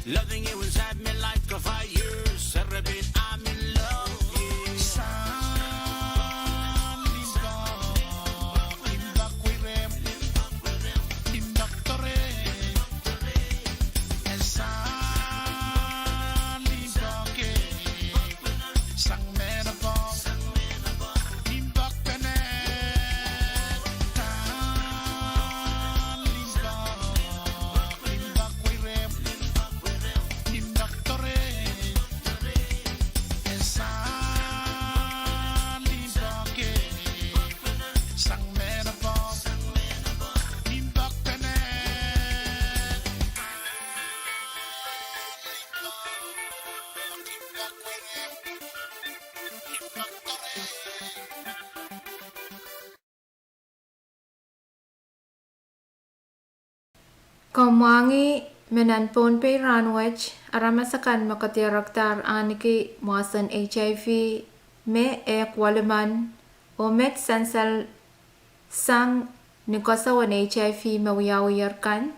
Loving you inside my life for five years. Sarapin, I'm in love. Sang limpoak, limpoak werem, limpoak doare. Sang limpoak, sang mehn apwal. Limpoak pene, sang limpoak, limpoak werem, limpoak doare. Sang limpoak, sang mehn apwal, limpoak pene. Komw mwahngih me nan Pohnpei rahnwet, aramas akan me kadirekdahr ahniki mwahsen HIV me ehk welimen, oh met sansal sang ni koasoan HIV me wiawiher kan,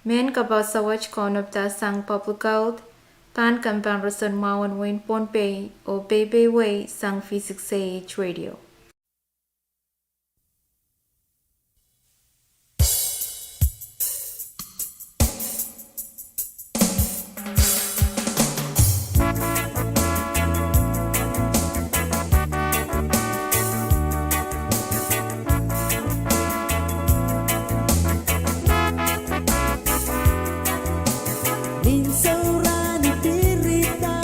mehn kapehse wet kaunopada sang Public Health, pahn kempoakepahi roson mwahu en wehin Pohnpei, oh peiwei sang V six A H Radio. Nin sohrahn I pirida,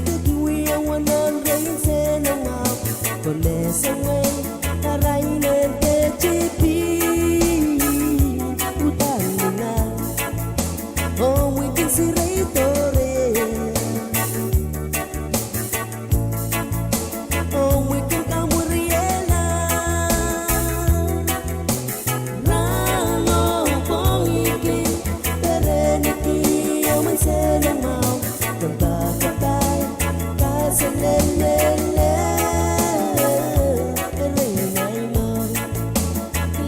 ketin wia wanon rein senohmwahu, pwe me sohte arail en ketipin uhdahn lingan. Oh mwein kin sirei doare, oh mwein kin kamwuriela. Rahno pwongki, pereniki omwen senohmwahu, limpoak pene, kaselelele, erein ahi mwo,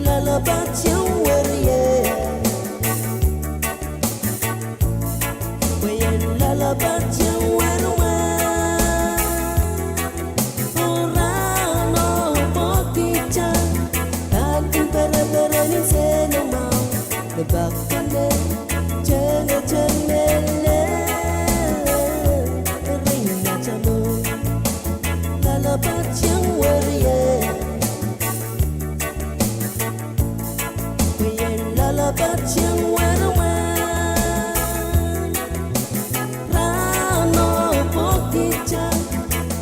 loaloapwoat iang werie. Pwe ien loaloapwoat iang weremwe. Oh rahno pwokihda, pahn kin pereperen senohmwahu, limpoak pene, tengeteng me lel, erein atail mwo, loaloapwoat iang werie. Pwe ien loaloapwoat iang weremwe. Rahno pwokihda,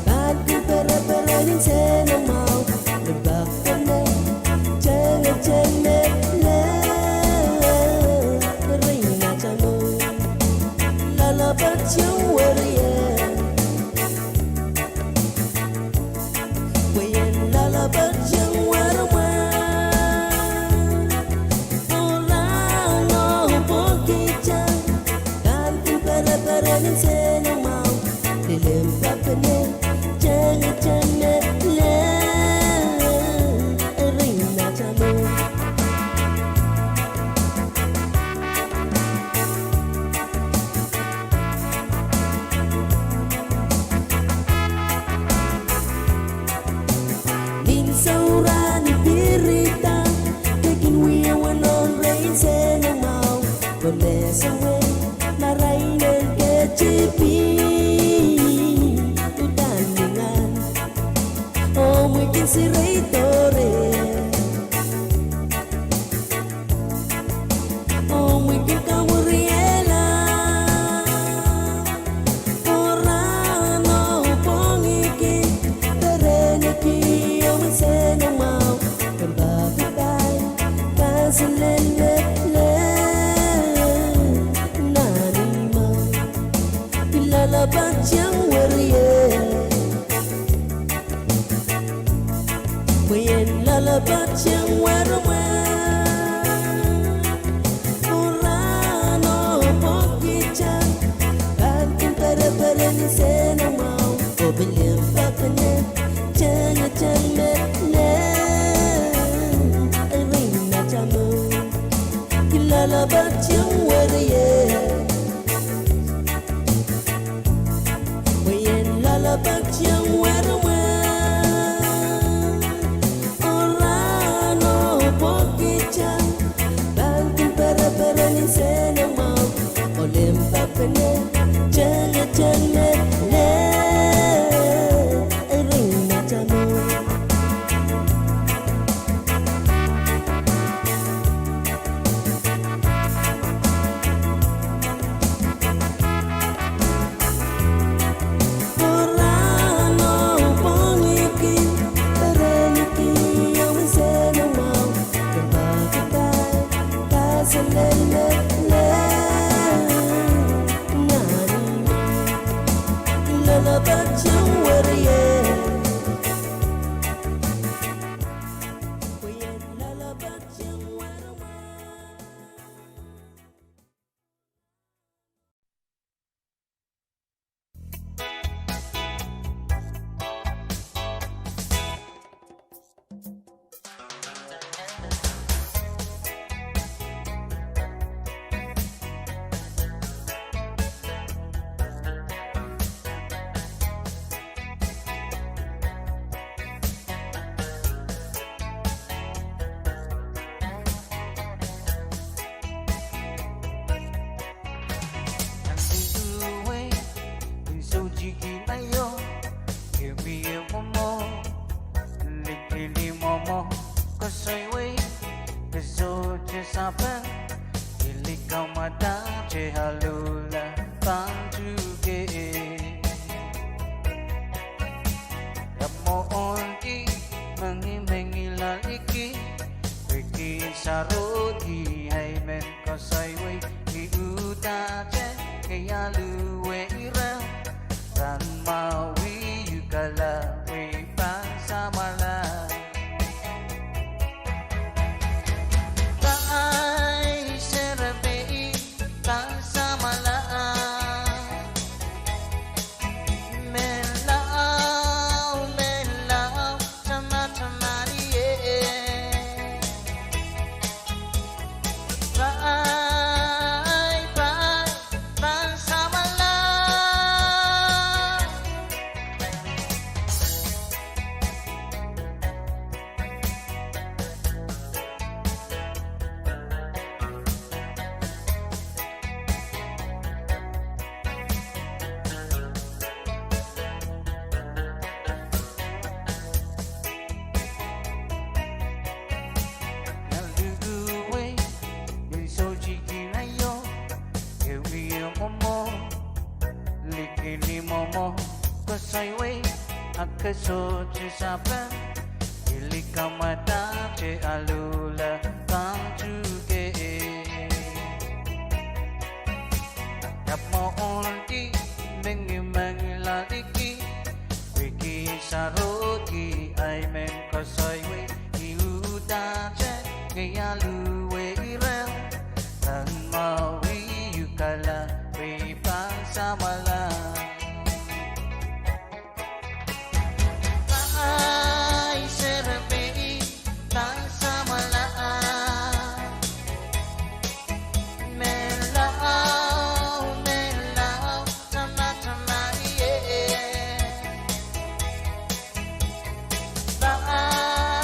pahn kin pereperen senohmwahu, limpoak pene, tengeteng me lel, erein atail mwo, loaloapwoat iang werie. Pwe ien loaloapwoat iang weremwe. Oh rahno pwokihda, pahn kin pereperen senohmwahu, limpoak pene, tengeteng me lel, erein atail mwo, nin sohrahn I pirida, ketin wia wanon rein senohmwahu, pwe me sohte arail en ketipin uhdahn lingan. Oh mwein kin sirei doare, oh mwein kin kamwuriela. Oh rahno pwongki, pereniki omwen senohmwahu, limpoak pene, kaselelele, nan ahi mwo, loaloapwoat iang werie. Pwe ien loaloapwoat iang weremwe. Oh rahno pwokihda, pahn kin pereperen senohmwahu, oh pil limpoak pene, tengeteng me lel, erein atail mwo, loaloapwoat iang werie. Padiong wermwe, oh rahno pwongkihda, palikin pereperen insenamwahu, oh limpoak pene, tengeteng me, le, ering me tano. Nan lidu wei, ni soutiki naio, ke wie mwomwo, likili mwomwo, koasoi wei, ke sohte sapeng, I likamwadahte aluhla pahn tuhke. Ia mwohndi, mengimengila liki, pwehki sarohdi, amen. Koasoi wei, I uhdahte, ke aluh wei ira, rahnmwahu I uhkala, wei pahn samwala. Pai serepehi pahn samwala. Menlau, menlau, tamataman ie. Pai, pai, pahn samwala. Nan lidu wei, ni soutiki naio, ke wie mwomwo, likili mwomwo, koasoi wei, a ke sohte sapeng, I likamwadahte aluhla pahn tuhke. Ia mwohndi, mengimengila liki, pwehki sarohdi, amen. Koasoi wei, I uhdahte, ke aluh wei ira, rahnmwahu I uhkala, wei pahn samwala. Pai serepehi pahn samwala. Menlau, menlau, tamataman ie. Pai,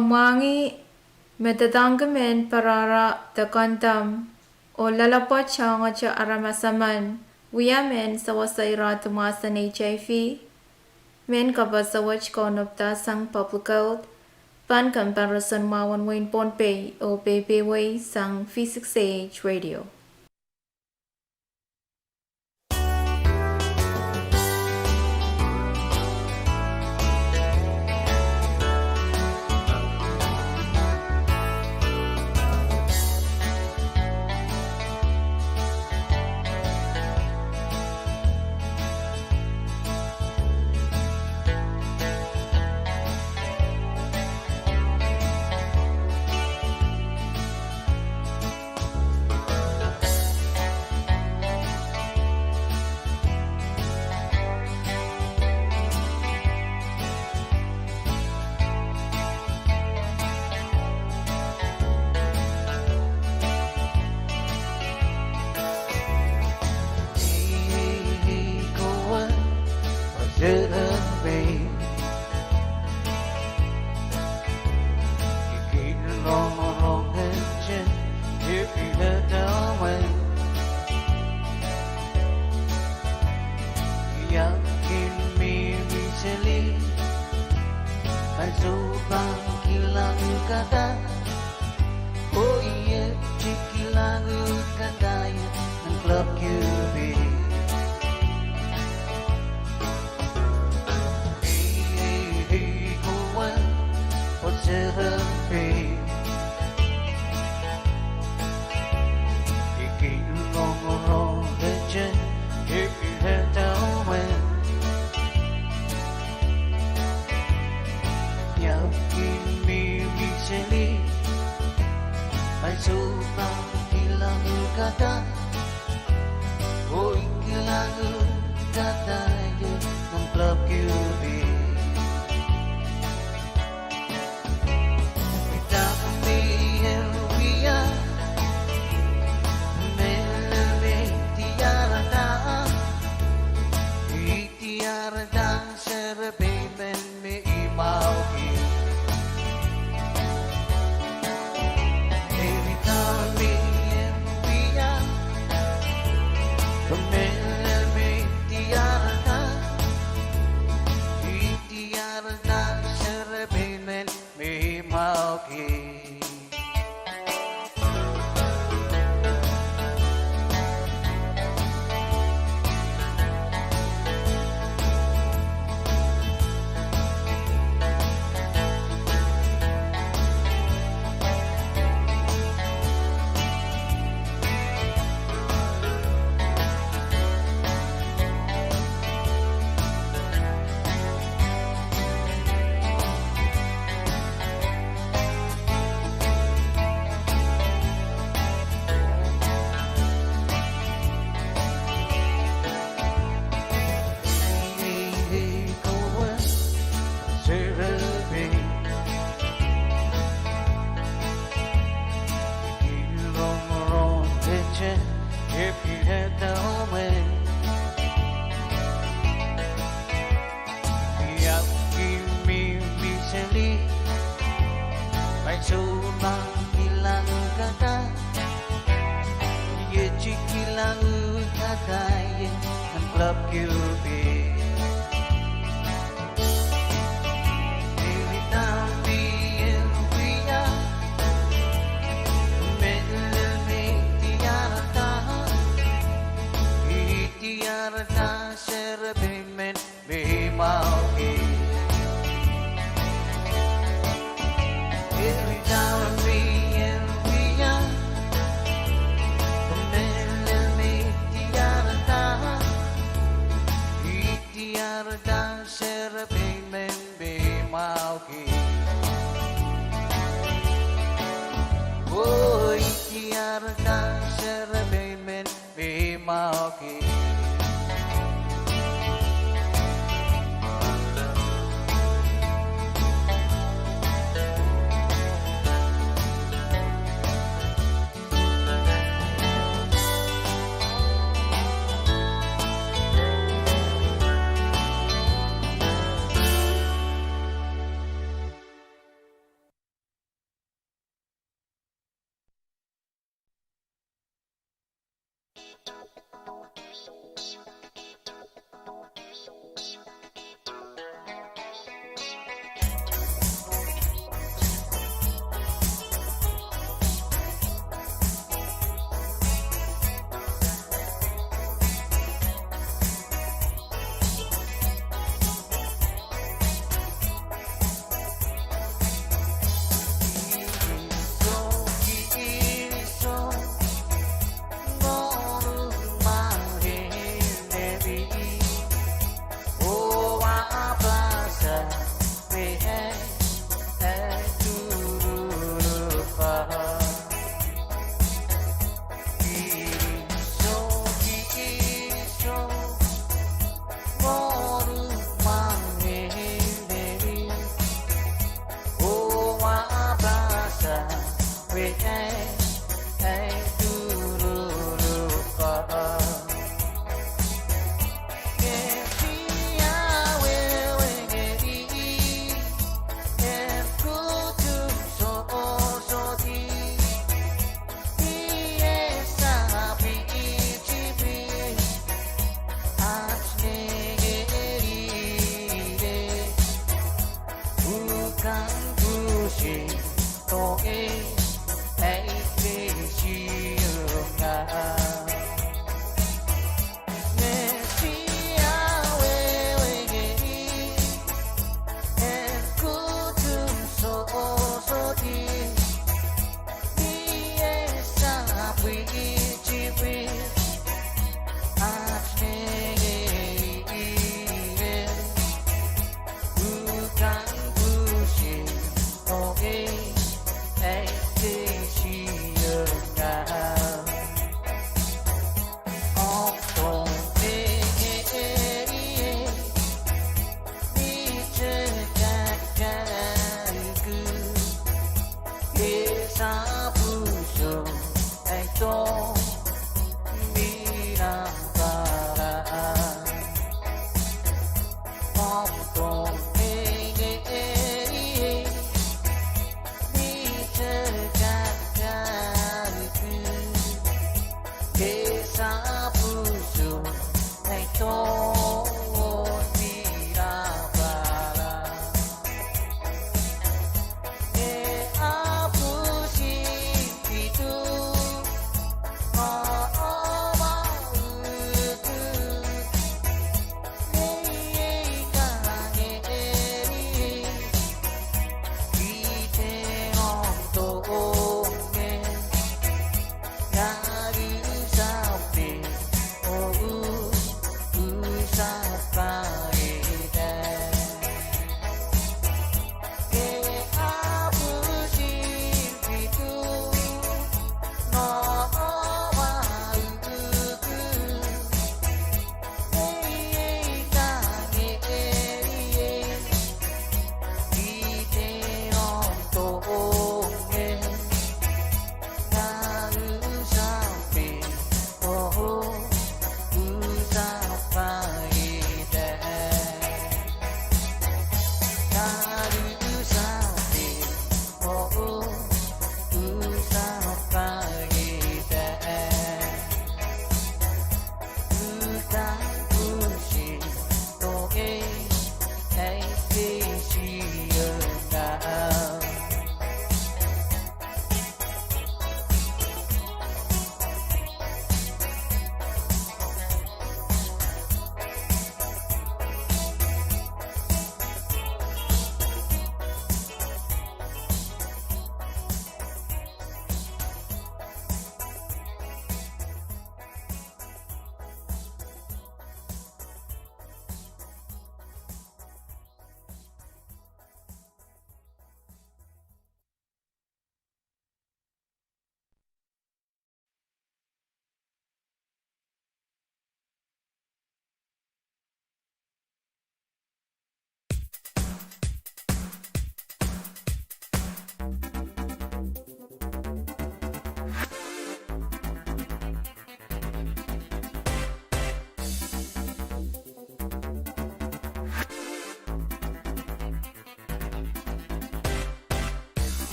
Mwahngih me doadoahngki mehn parahra de kondom oh loalopwoat soangohte aramas emen wia mehn sewese irehdi mwahsen HIV. Mehn kapehse wet kaunopda sang Public Health, pahn comparison mwahu en wehin Pohnpei oh peipehiong sang V six A H Radio.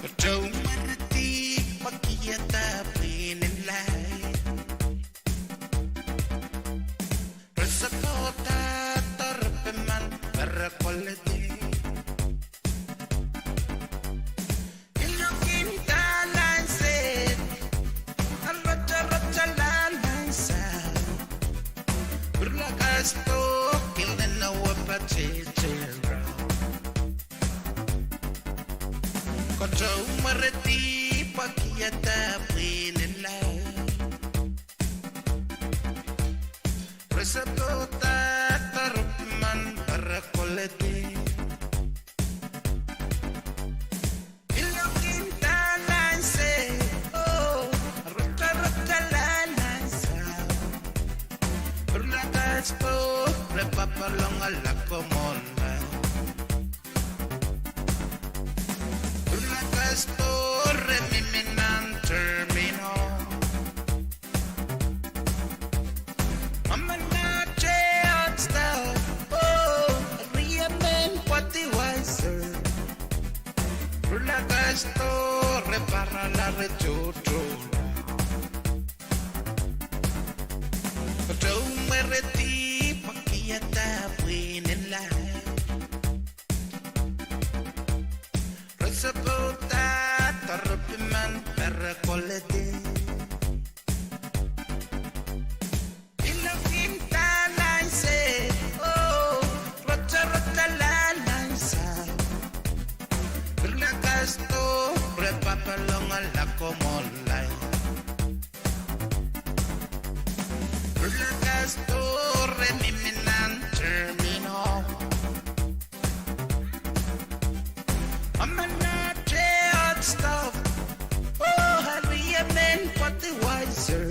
Kato mwerehdi pwehki ede pwihn en laud. Re sohkohda doaropwe men, re koledi. Ilokimda lain sehd, a rotorotala lain saut. Pwurala kasdo, kilin nan wepatail tera. Kato mwerehdi pwehki ede pwihn en laud. Re sohkohda doaropwe men, re koledi. Ilokimda lain sehd, oh, a rotorotala lain saut. Pwurala kasdo, re papalong a lakomon laud. Store mihmi nan terminal. Amanahte hot stove, oh, riemen fertilizer. Pwurla gas store, parala re tohto. Kotou mware dihp wakiada pwihn en laid. Re sopohda doaropw men me re koledi. Ilo kin dahlan se, oh, rotorota lahlan sa. Pwurla gas store, papalong ala komw laid. Pwurla gas store mihmi nan terminal. Amanahte hot stove, oh, riemen fertilizer.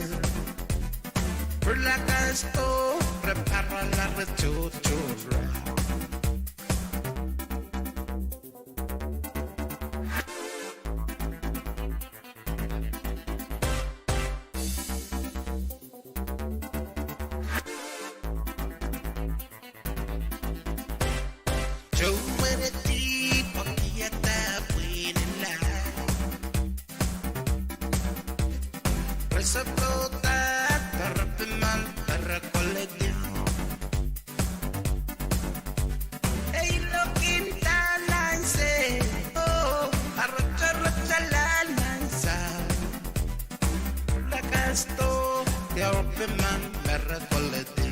Pwurla gas store, parala re tohto. Tou mware dihp wakiada pwihn en laid. Re sopohda doaropw men me re koledi. Ilo kin dahlan se, oh, rotorota lahlan sa. Pwurla gas store, doaropw men me re koledi.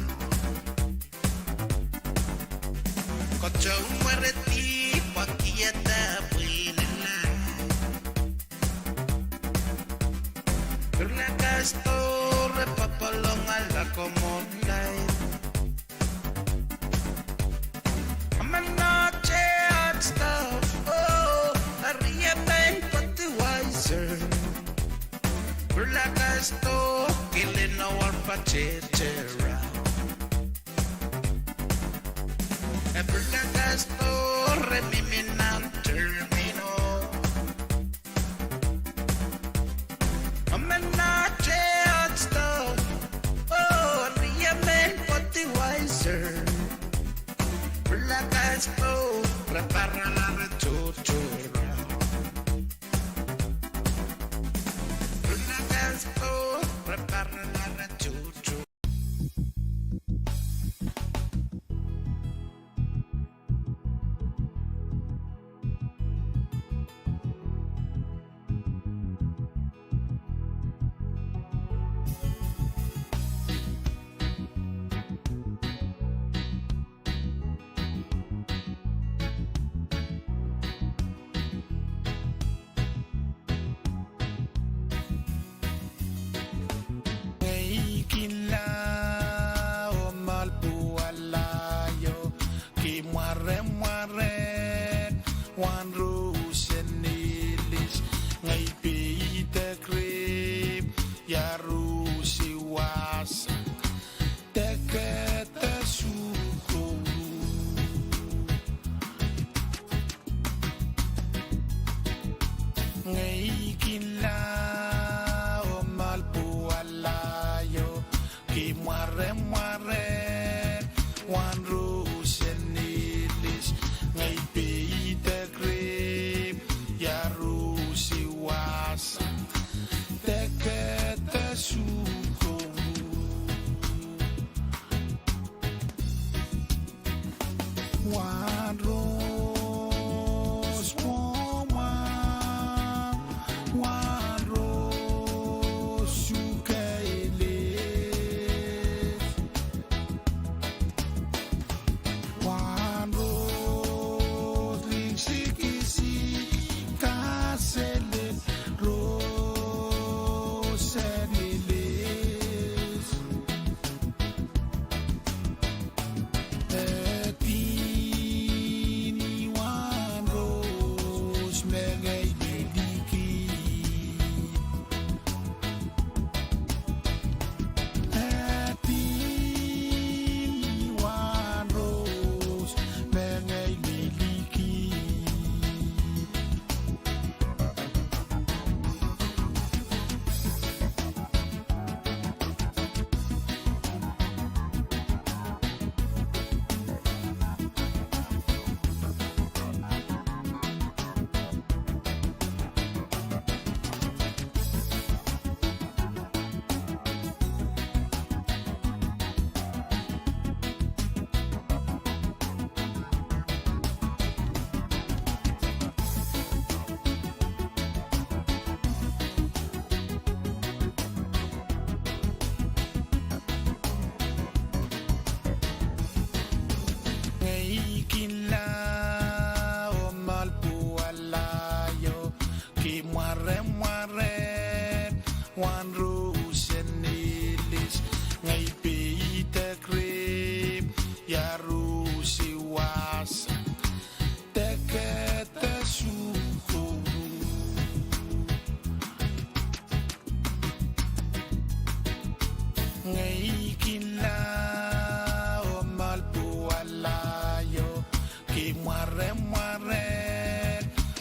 Kotou mware dihp wakiada pwihn en laid. Pwurla gas store, papalong ala komw laid. Amanahte hot stove, oh, riemen fertilizer. Pwurla gas store, kilin awar patete ra. E pwurla gas store mihmi nan terminal. Amanahte hot stove, oh, riemen fertilizer. Pwurla gas store, parala re tohto. Pwurla gas store, parala re tohto.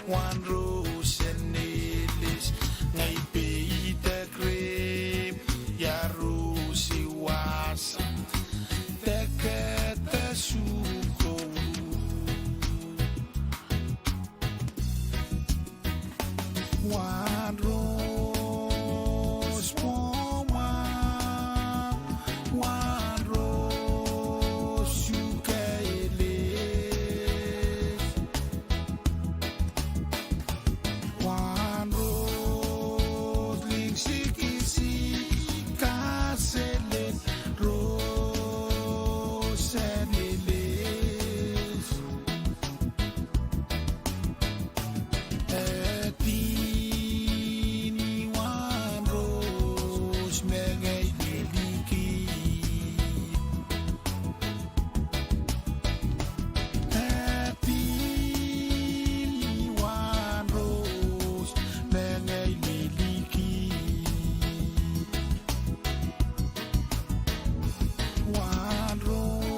Wahn rose en elis, ngehi peidek reh, ia rose wasa, dekada sukohlu. Wahn rose pwomwa, wahn rose sukehlel. Wahn rose lingsikisi kaselel, rose en elis. Edi ni wahn rose me ngehi liliki. Edi ni wahn rose me ngehi liliki. Wahn rose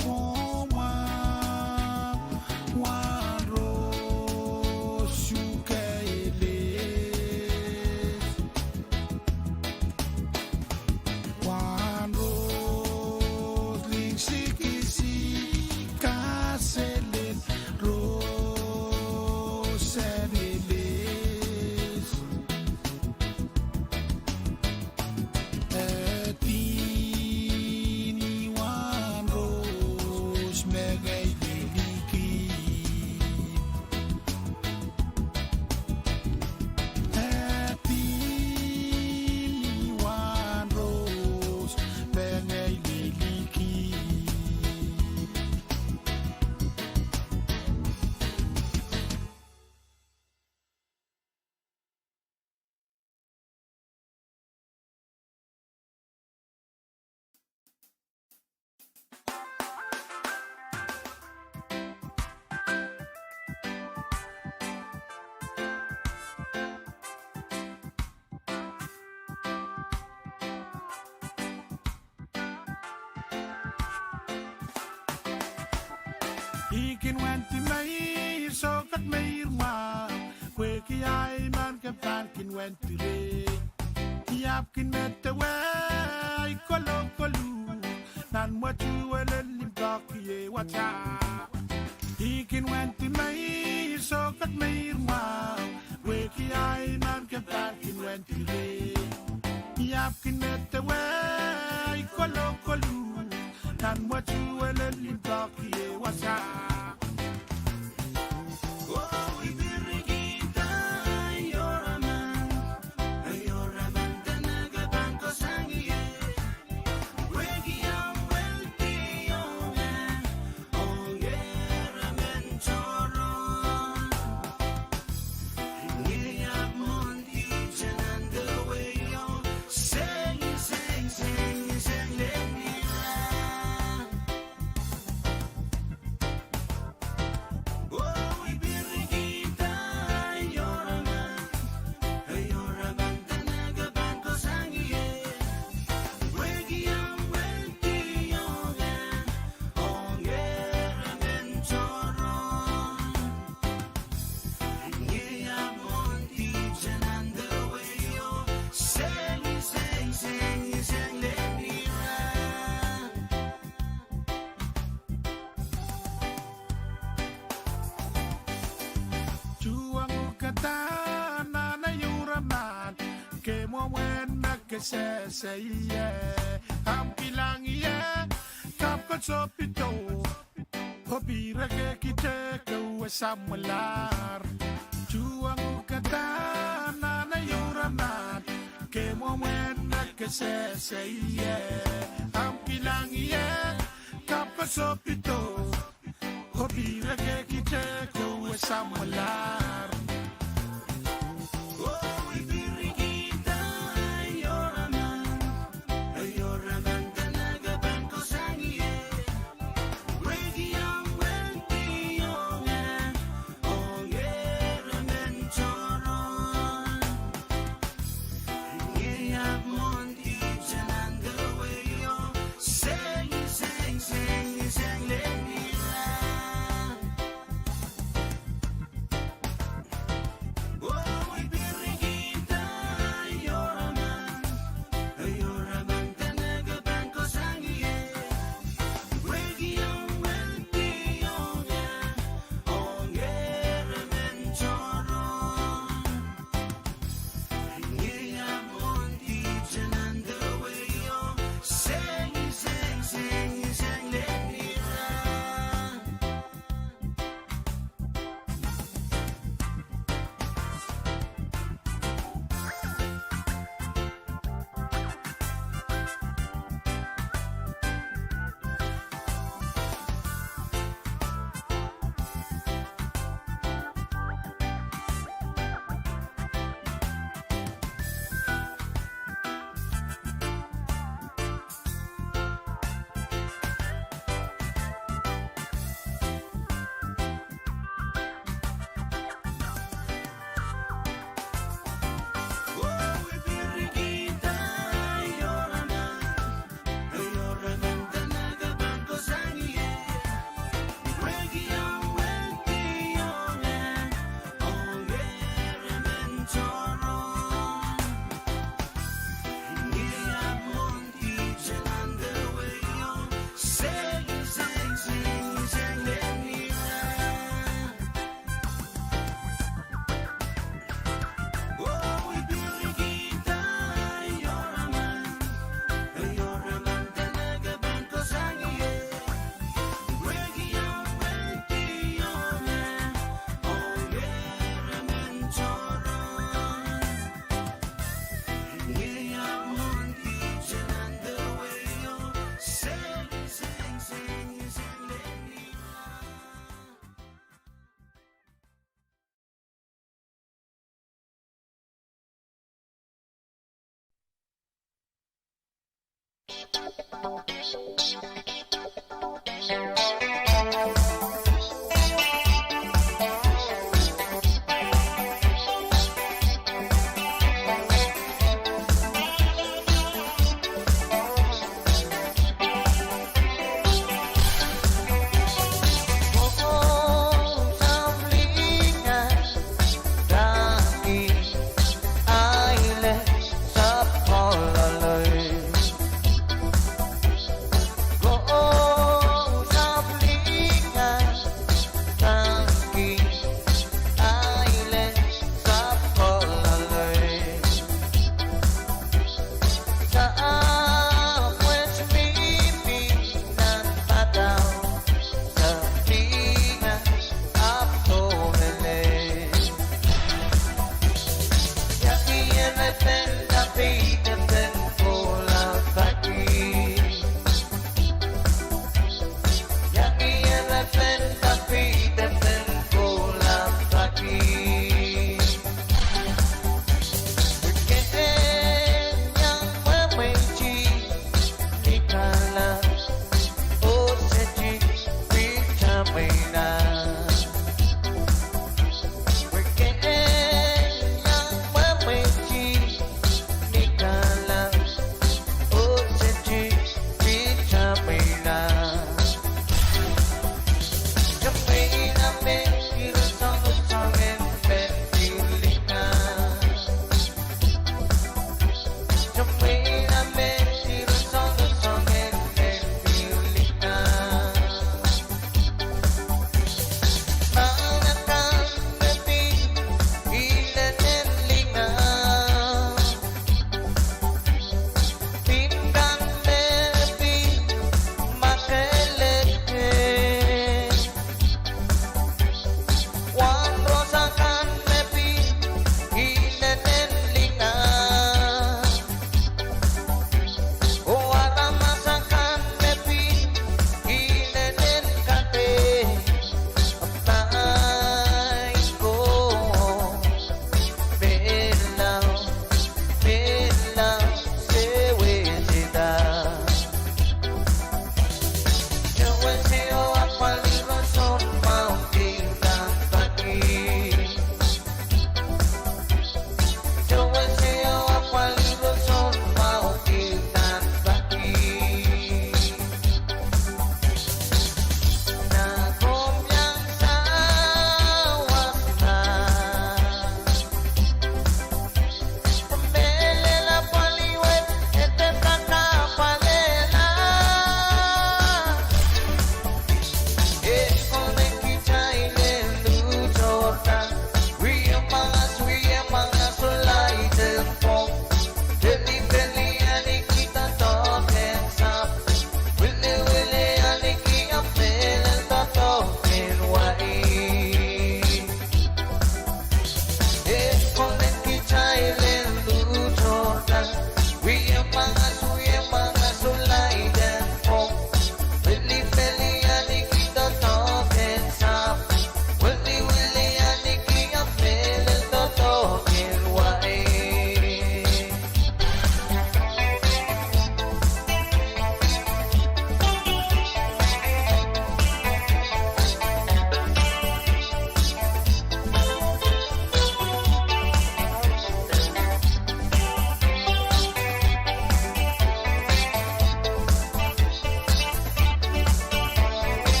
pwomwa, wahn rose sukehlel. Wahn rose lingsikisi kaselel, rose en elis. Edi ni wahn rose me ngehi liliki. Edi ni wahn rose me ngehi liliki. I kin wendi meir, sohket meir mwahu, pwehki ahi mehn kepahn kin wendi reh. I ahpw kin medewe ahi kolokol uh nan mwetuwelen limpoak ieu wasa. I kin wendi meir, sohket meir mwahu, pwehki ahi mehn kepahn kin wendi reh. I ahpw kin medewe ahi kolokol uh nan mwetuwelen limpoak ieu wasa. Tuhwong uhk dah nan ehu raman, kemwomwen me ke sehse ie, ahmw kilang ie, kapw ke sohpeido, oh pil rekekihte ke wia samwalahr. Tuhwong uhk dah nan ehu raman, kemwomwen me ke sehse ie, ahmw kilang ie, kapw ke sohpeido, oh pil rekekihte ke wia samwalahr.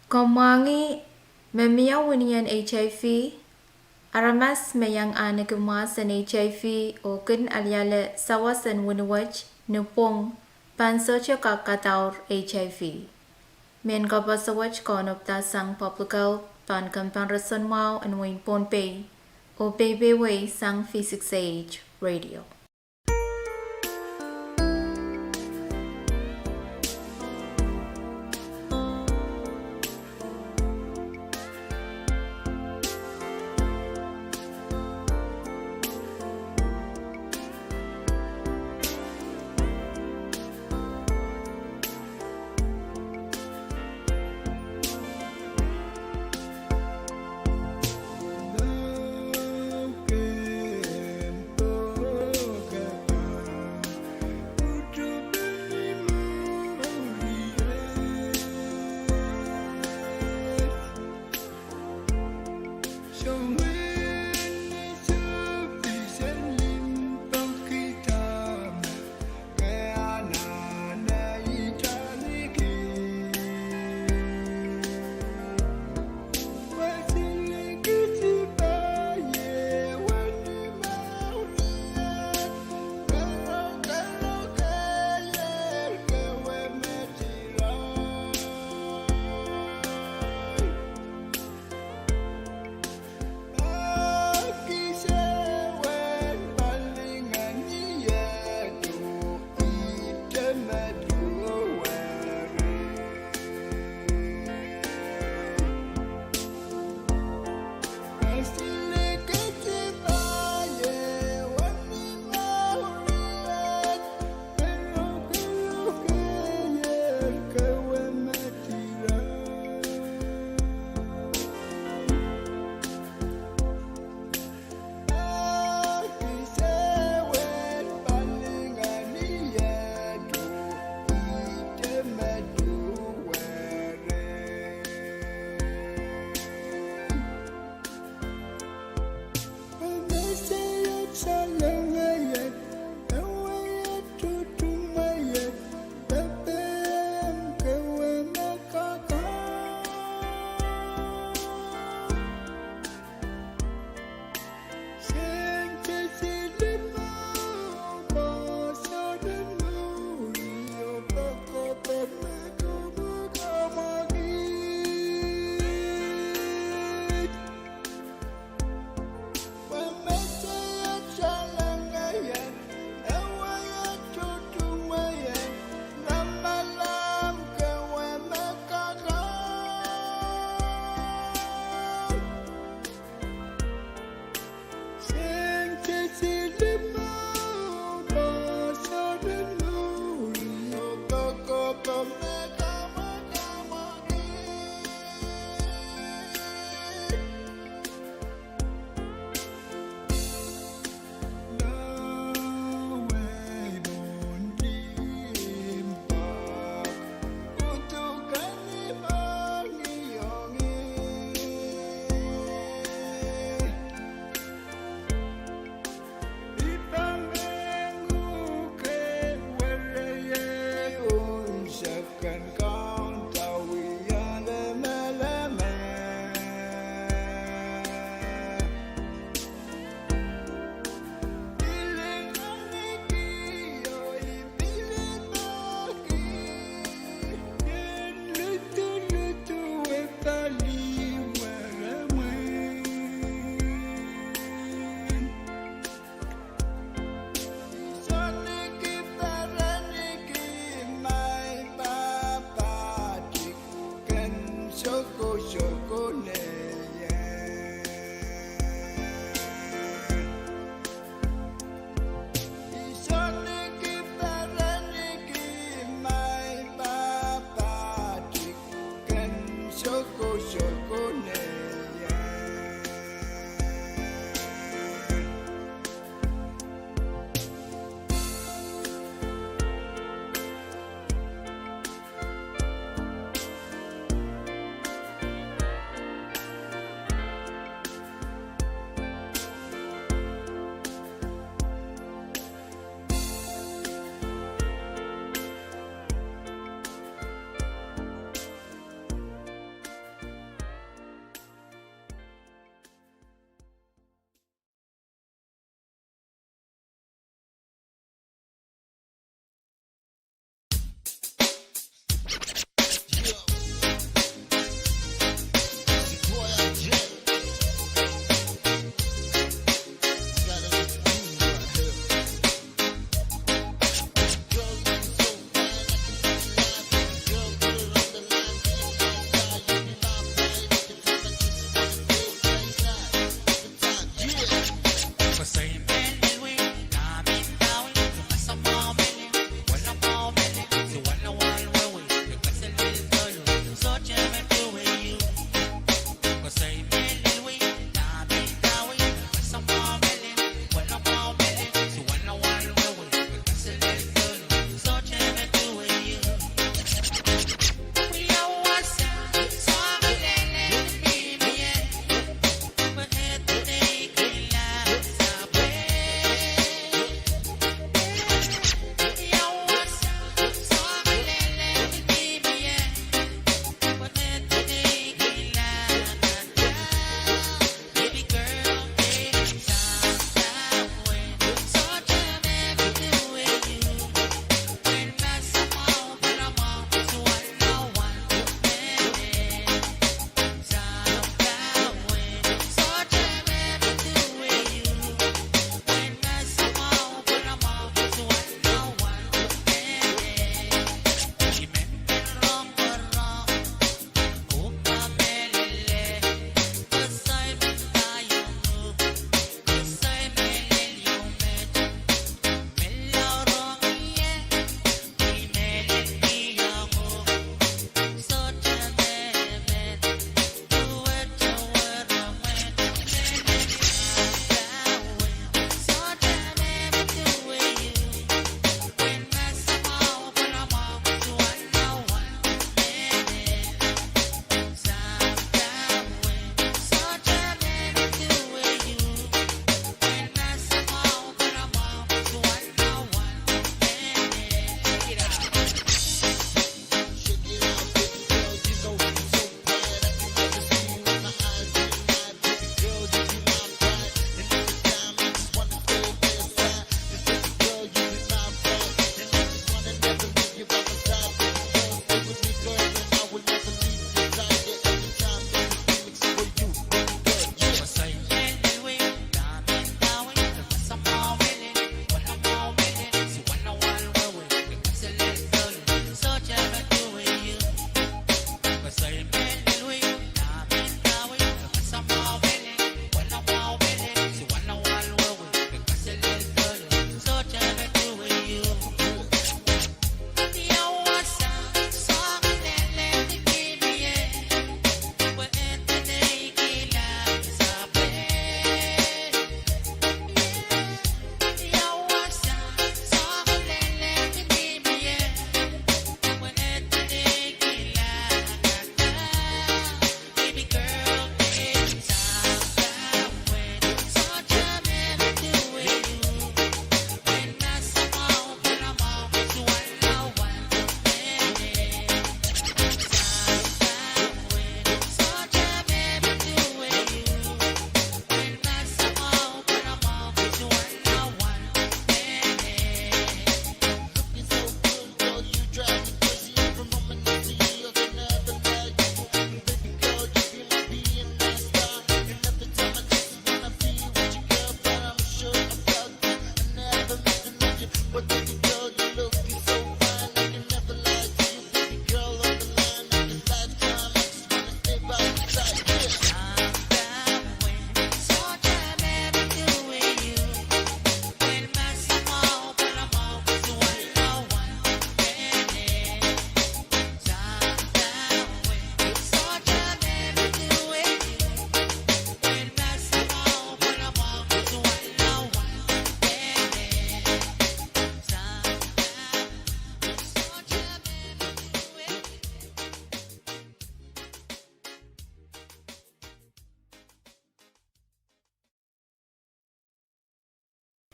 Komw mwahngih me mie wini en HIV? Aramas me iang ahneki mwahs en HIV oh kin aliale sawas en wini wet ni pwong pahn sohte kak kadaur HIV. Mehn koaposo wet kaunopada sang Public Health pahn kompoakepahrasonmwahu en wehin Pohnpei Oh peipeiewe sang V six A H Radio.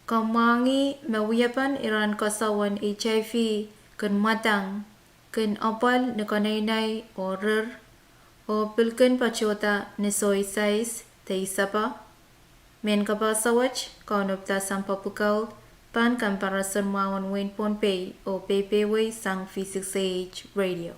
Kamwahngih me wiepen iren koasoawen HIV kin mwadang, kin apwal ni keneinei oh rir, oh pil kin patohda ni soisais de isepe. Mehn kapehse wet, Kaun Opdasampa Pwukoa, pahn kamparason mwahu en wein Pohnpei oh peipeiewe sang V six A H Radio.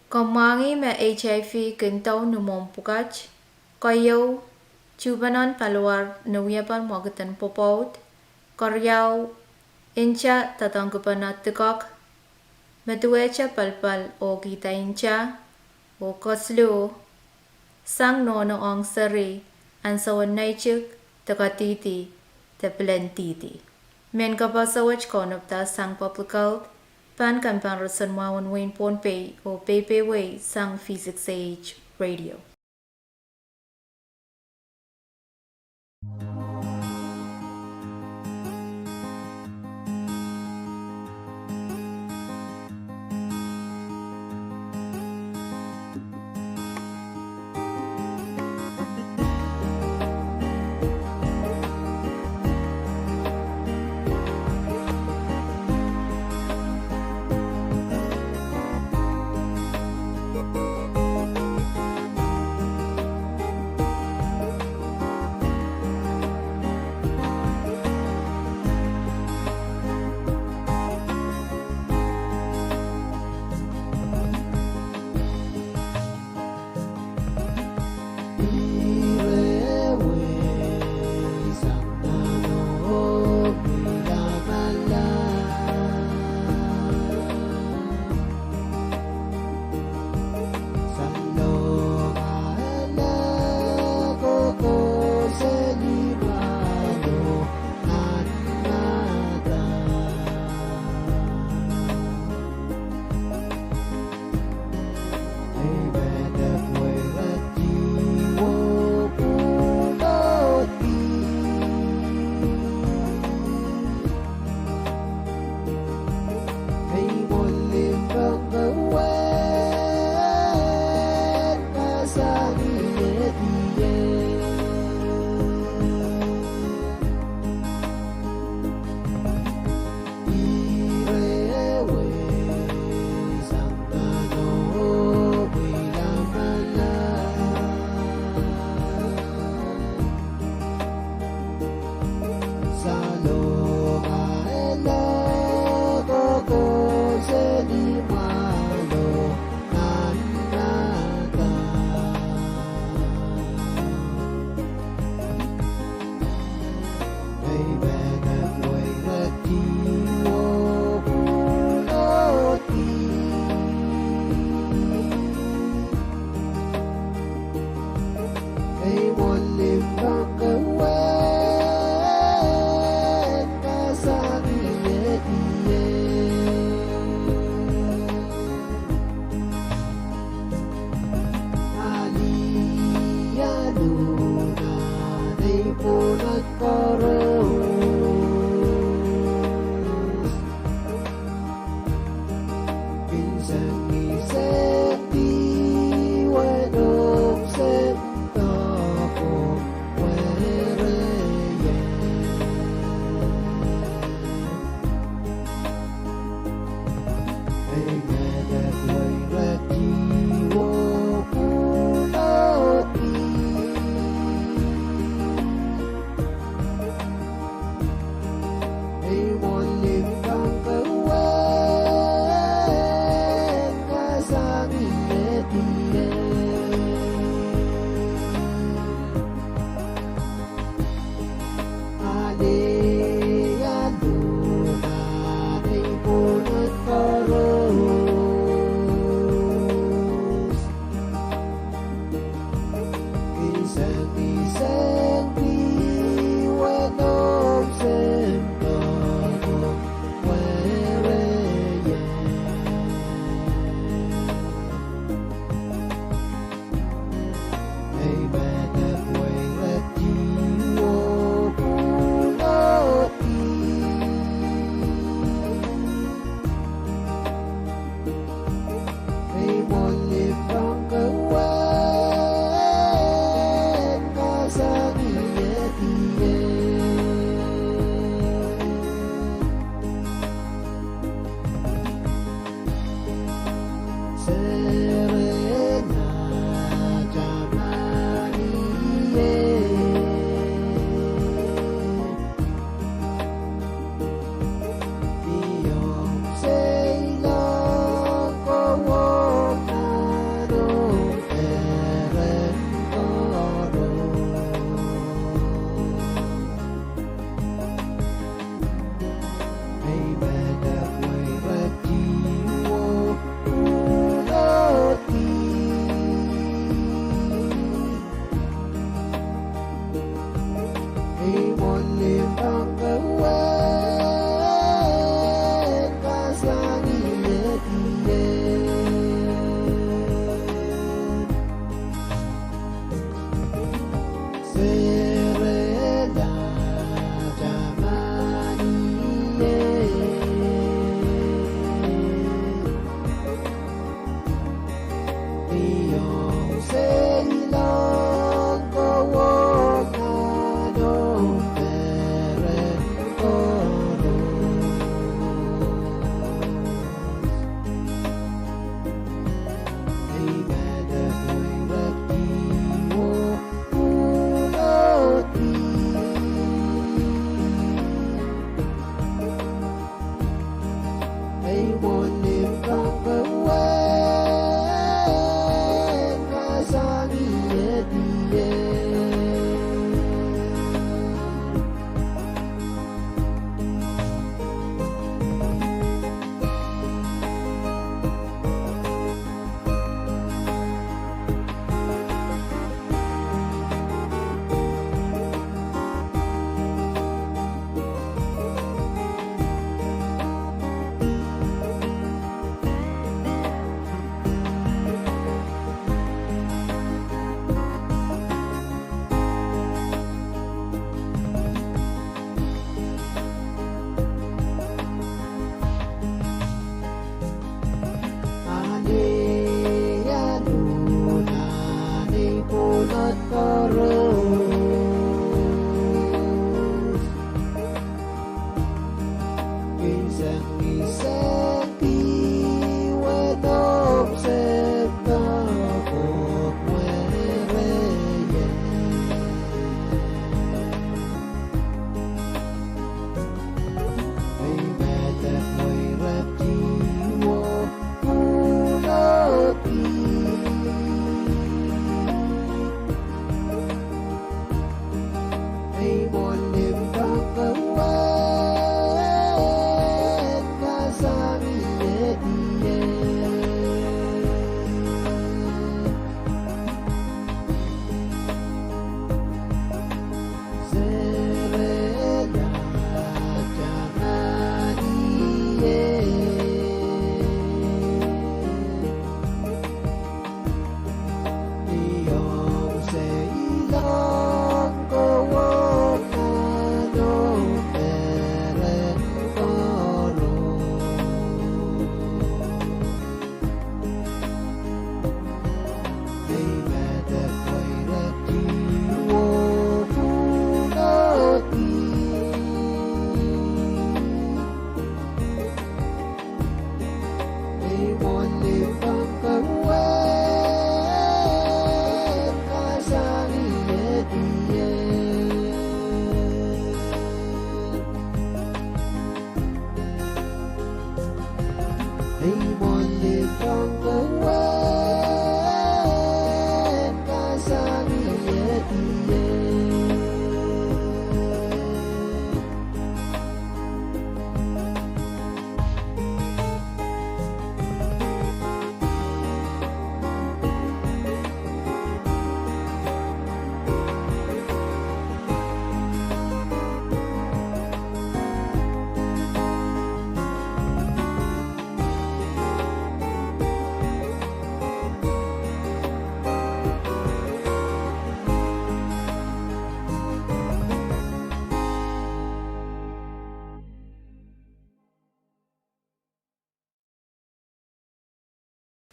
Komw mwahngih me HIV kin dau ni mwohmw pwukat? Keieu, tuhpeno paliwar ni wiepen mwekid en pwopwoud. Keriau, nta doadoahngki pene dikek, meduwehte pelpel oh kihda nta. Oh kesiluh, sang nohno ong seri, ansou en neitik, de kadihdi, de pilen dihdi. Mehn kapasa wet kaunopda sang Public Health, pahn kampahn roson mwahu en wehin Pohnpei, oh peipeiewi sang V six A H Radio.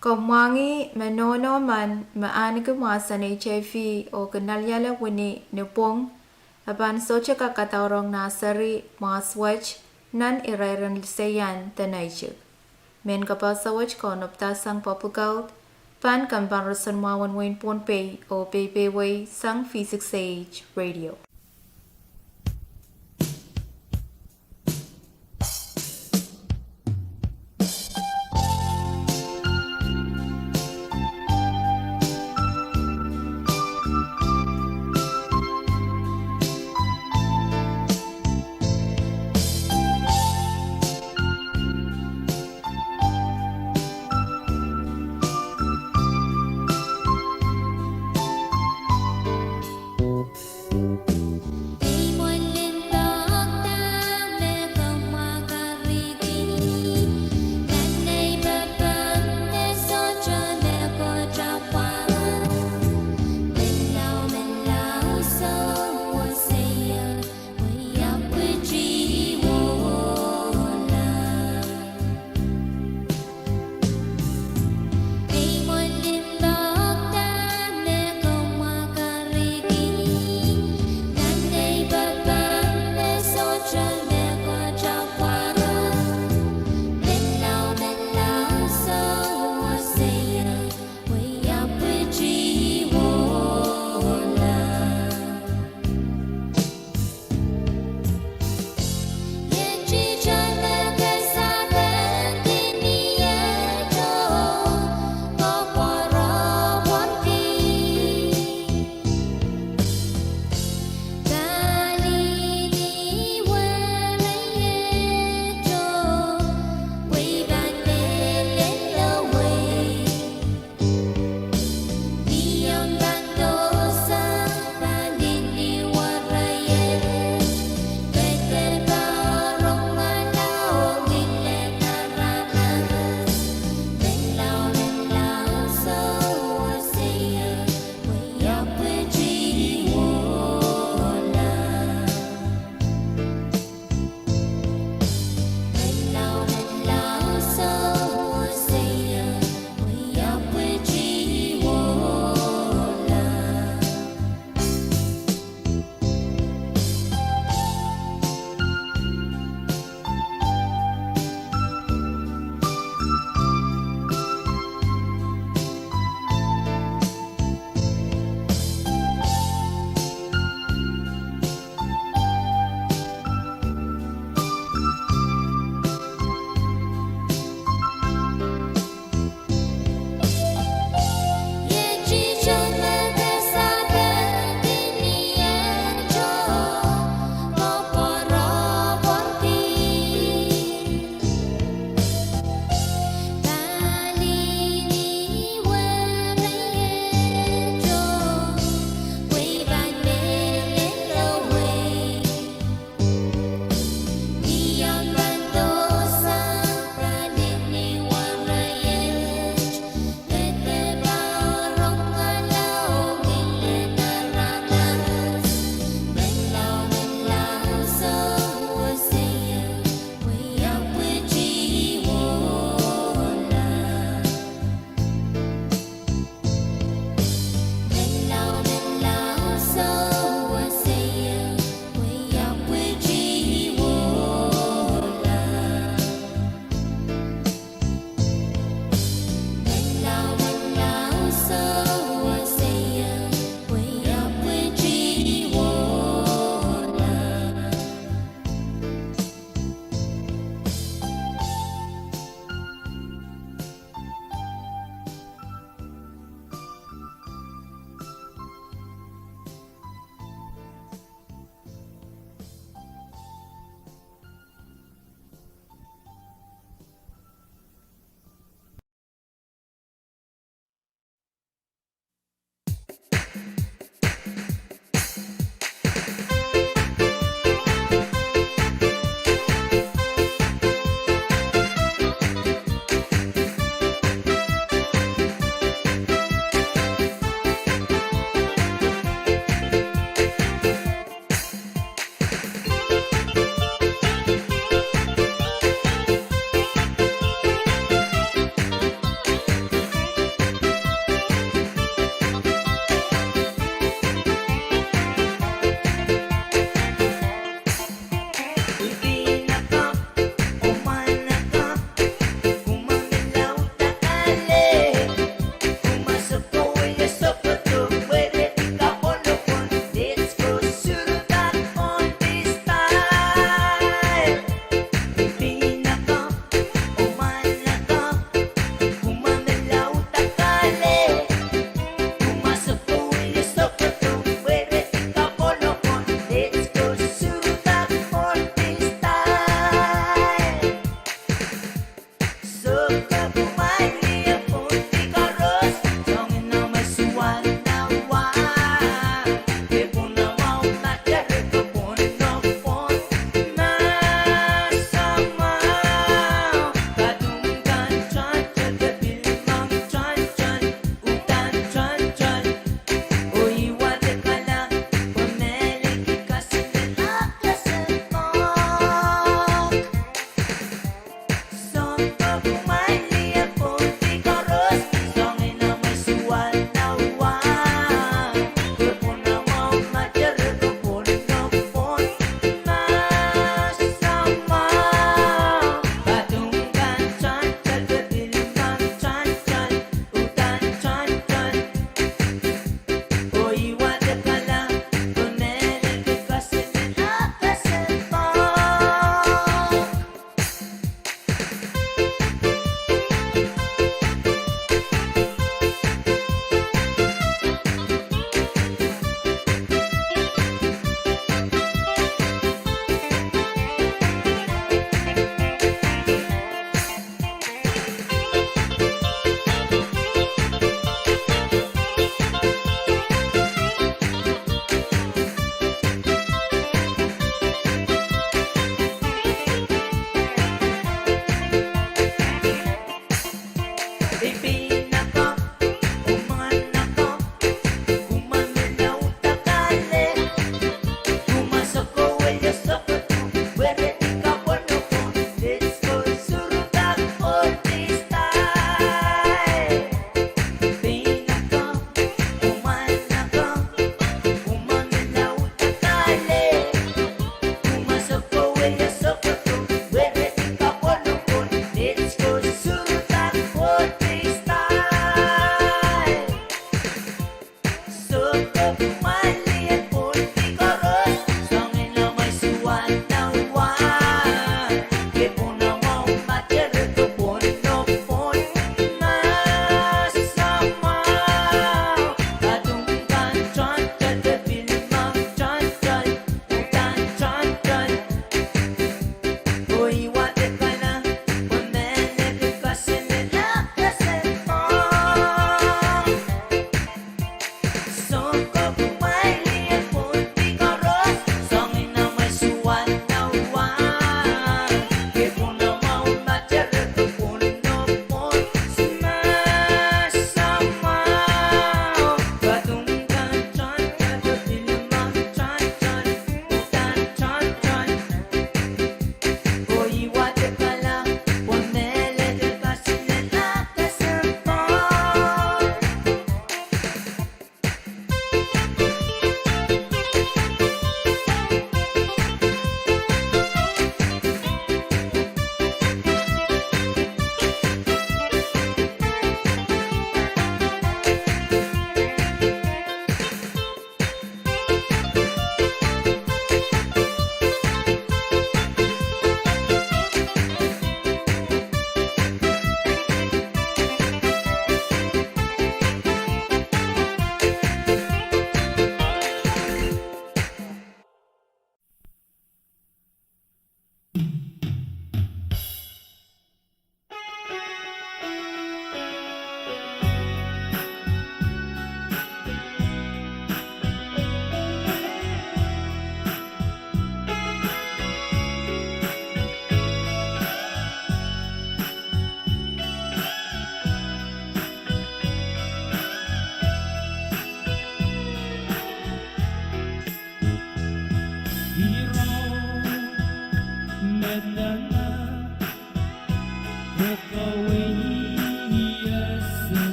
Komw mwahngih me nohno men me ahneki mwahsen HIV oh kin aliala wini ni pwung, e pahn sohte kak kadaurong nah seri mwahs wet nan irairen liseian de neitik. Mehn kapehse wet kaunopdahsang Public Health, pahn kempoakepahi roson mwahu en wehin Pohnpei oh peipehiwei sang V six A H Radio.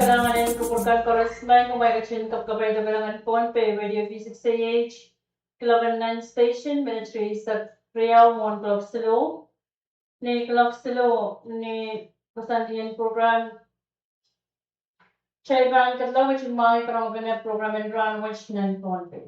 Kalahngan en kupwur kan koaros, maing, kumwail ketin kapkapai doke lahngan Pohnpei Radio V six A H, kuloak en nan station, minit rieisek riau mwohn kuloak siluh. Ni kuloak siluh, ni koasoandien program, kitail pahn ketlong, ketin mwahngih pahn rongen program en rahnwet nan Pohnpei.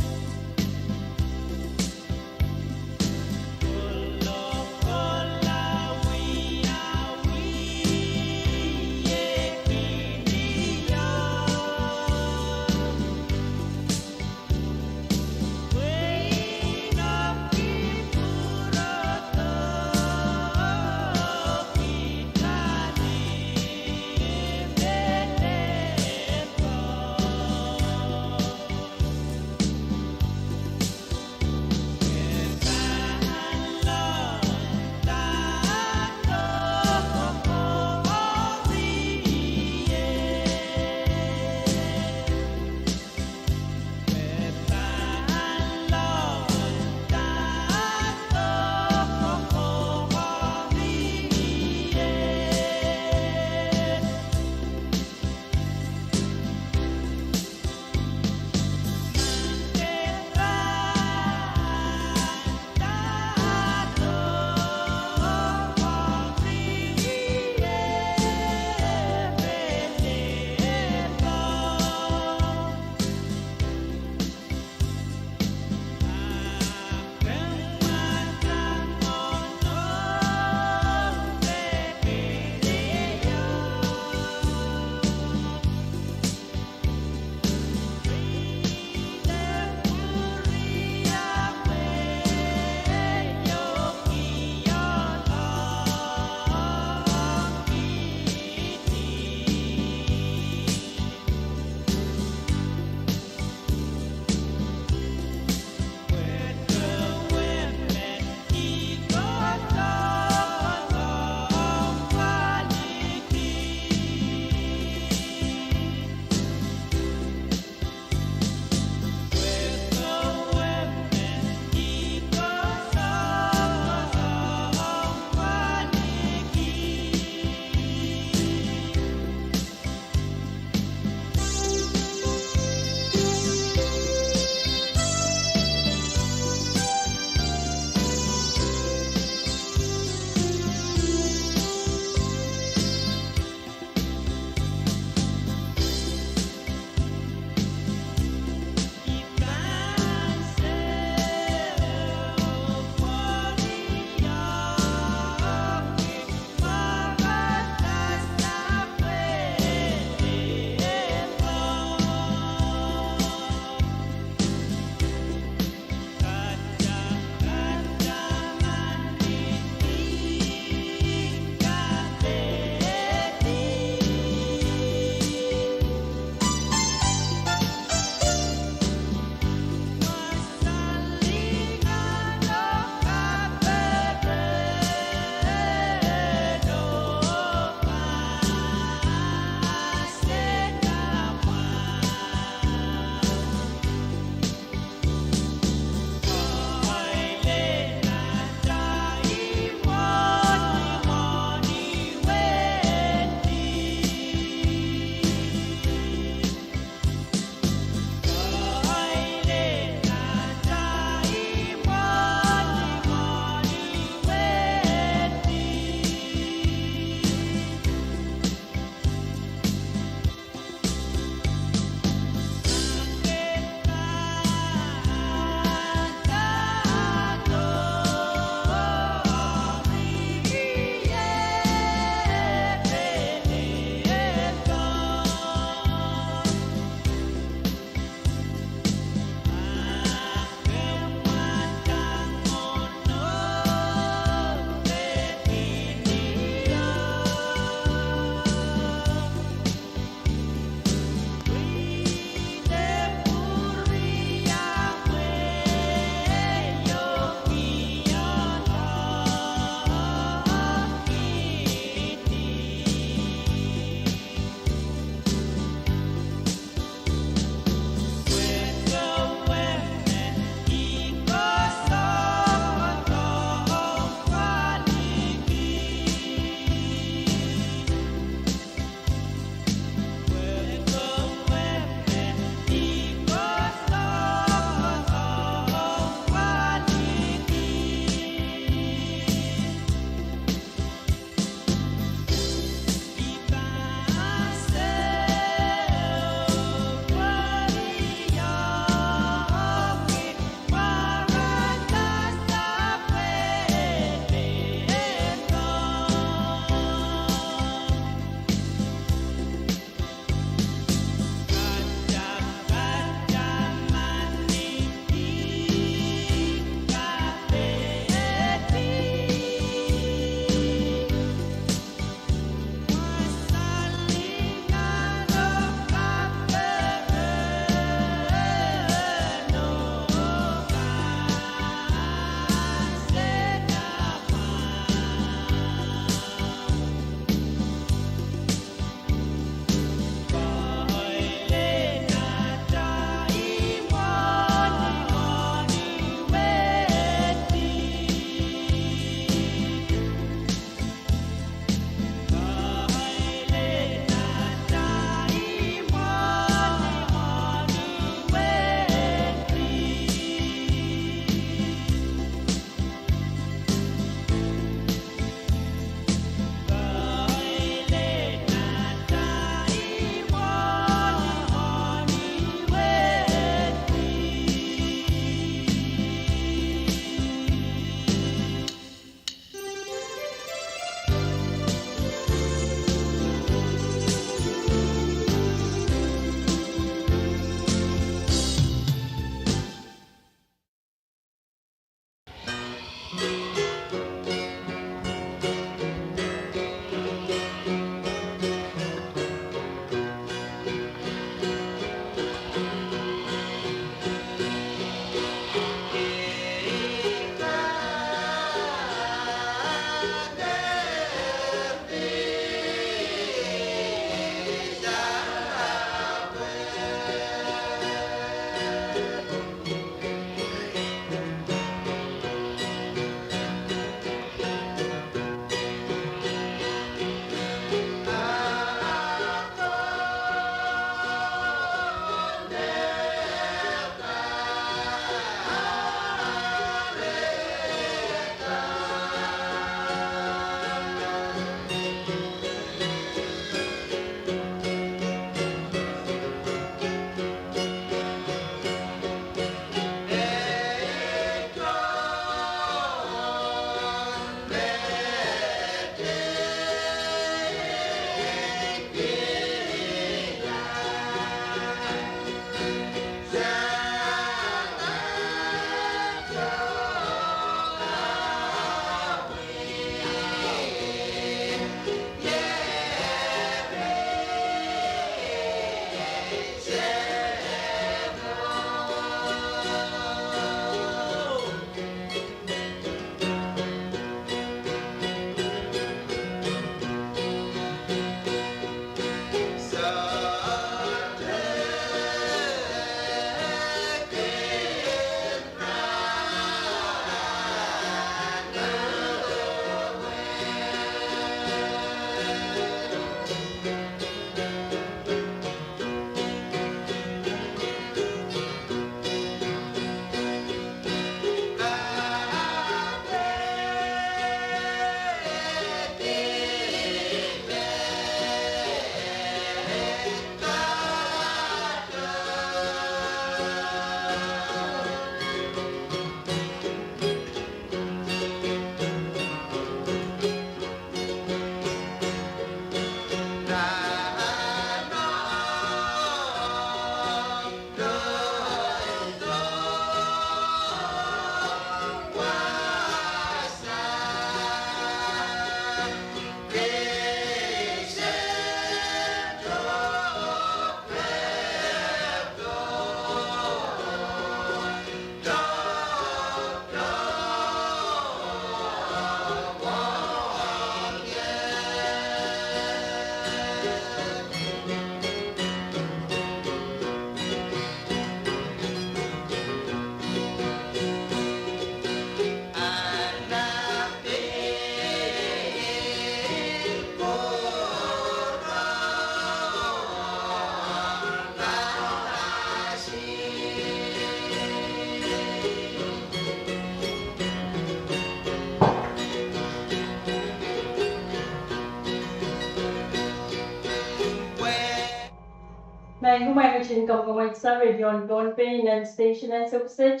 Kumwail ketin kamwekid sang redion Pohnpei nan station en Sokosek.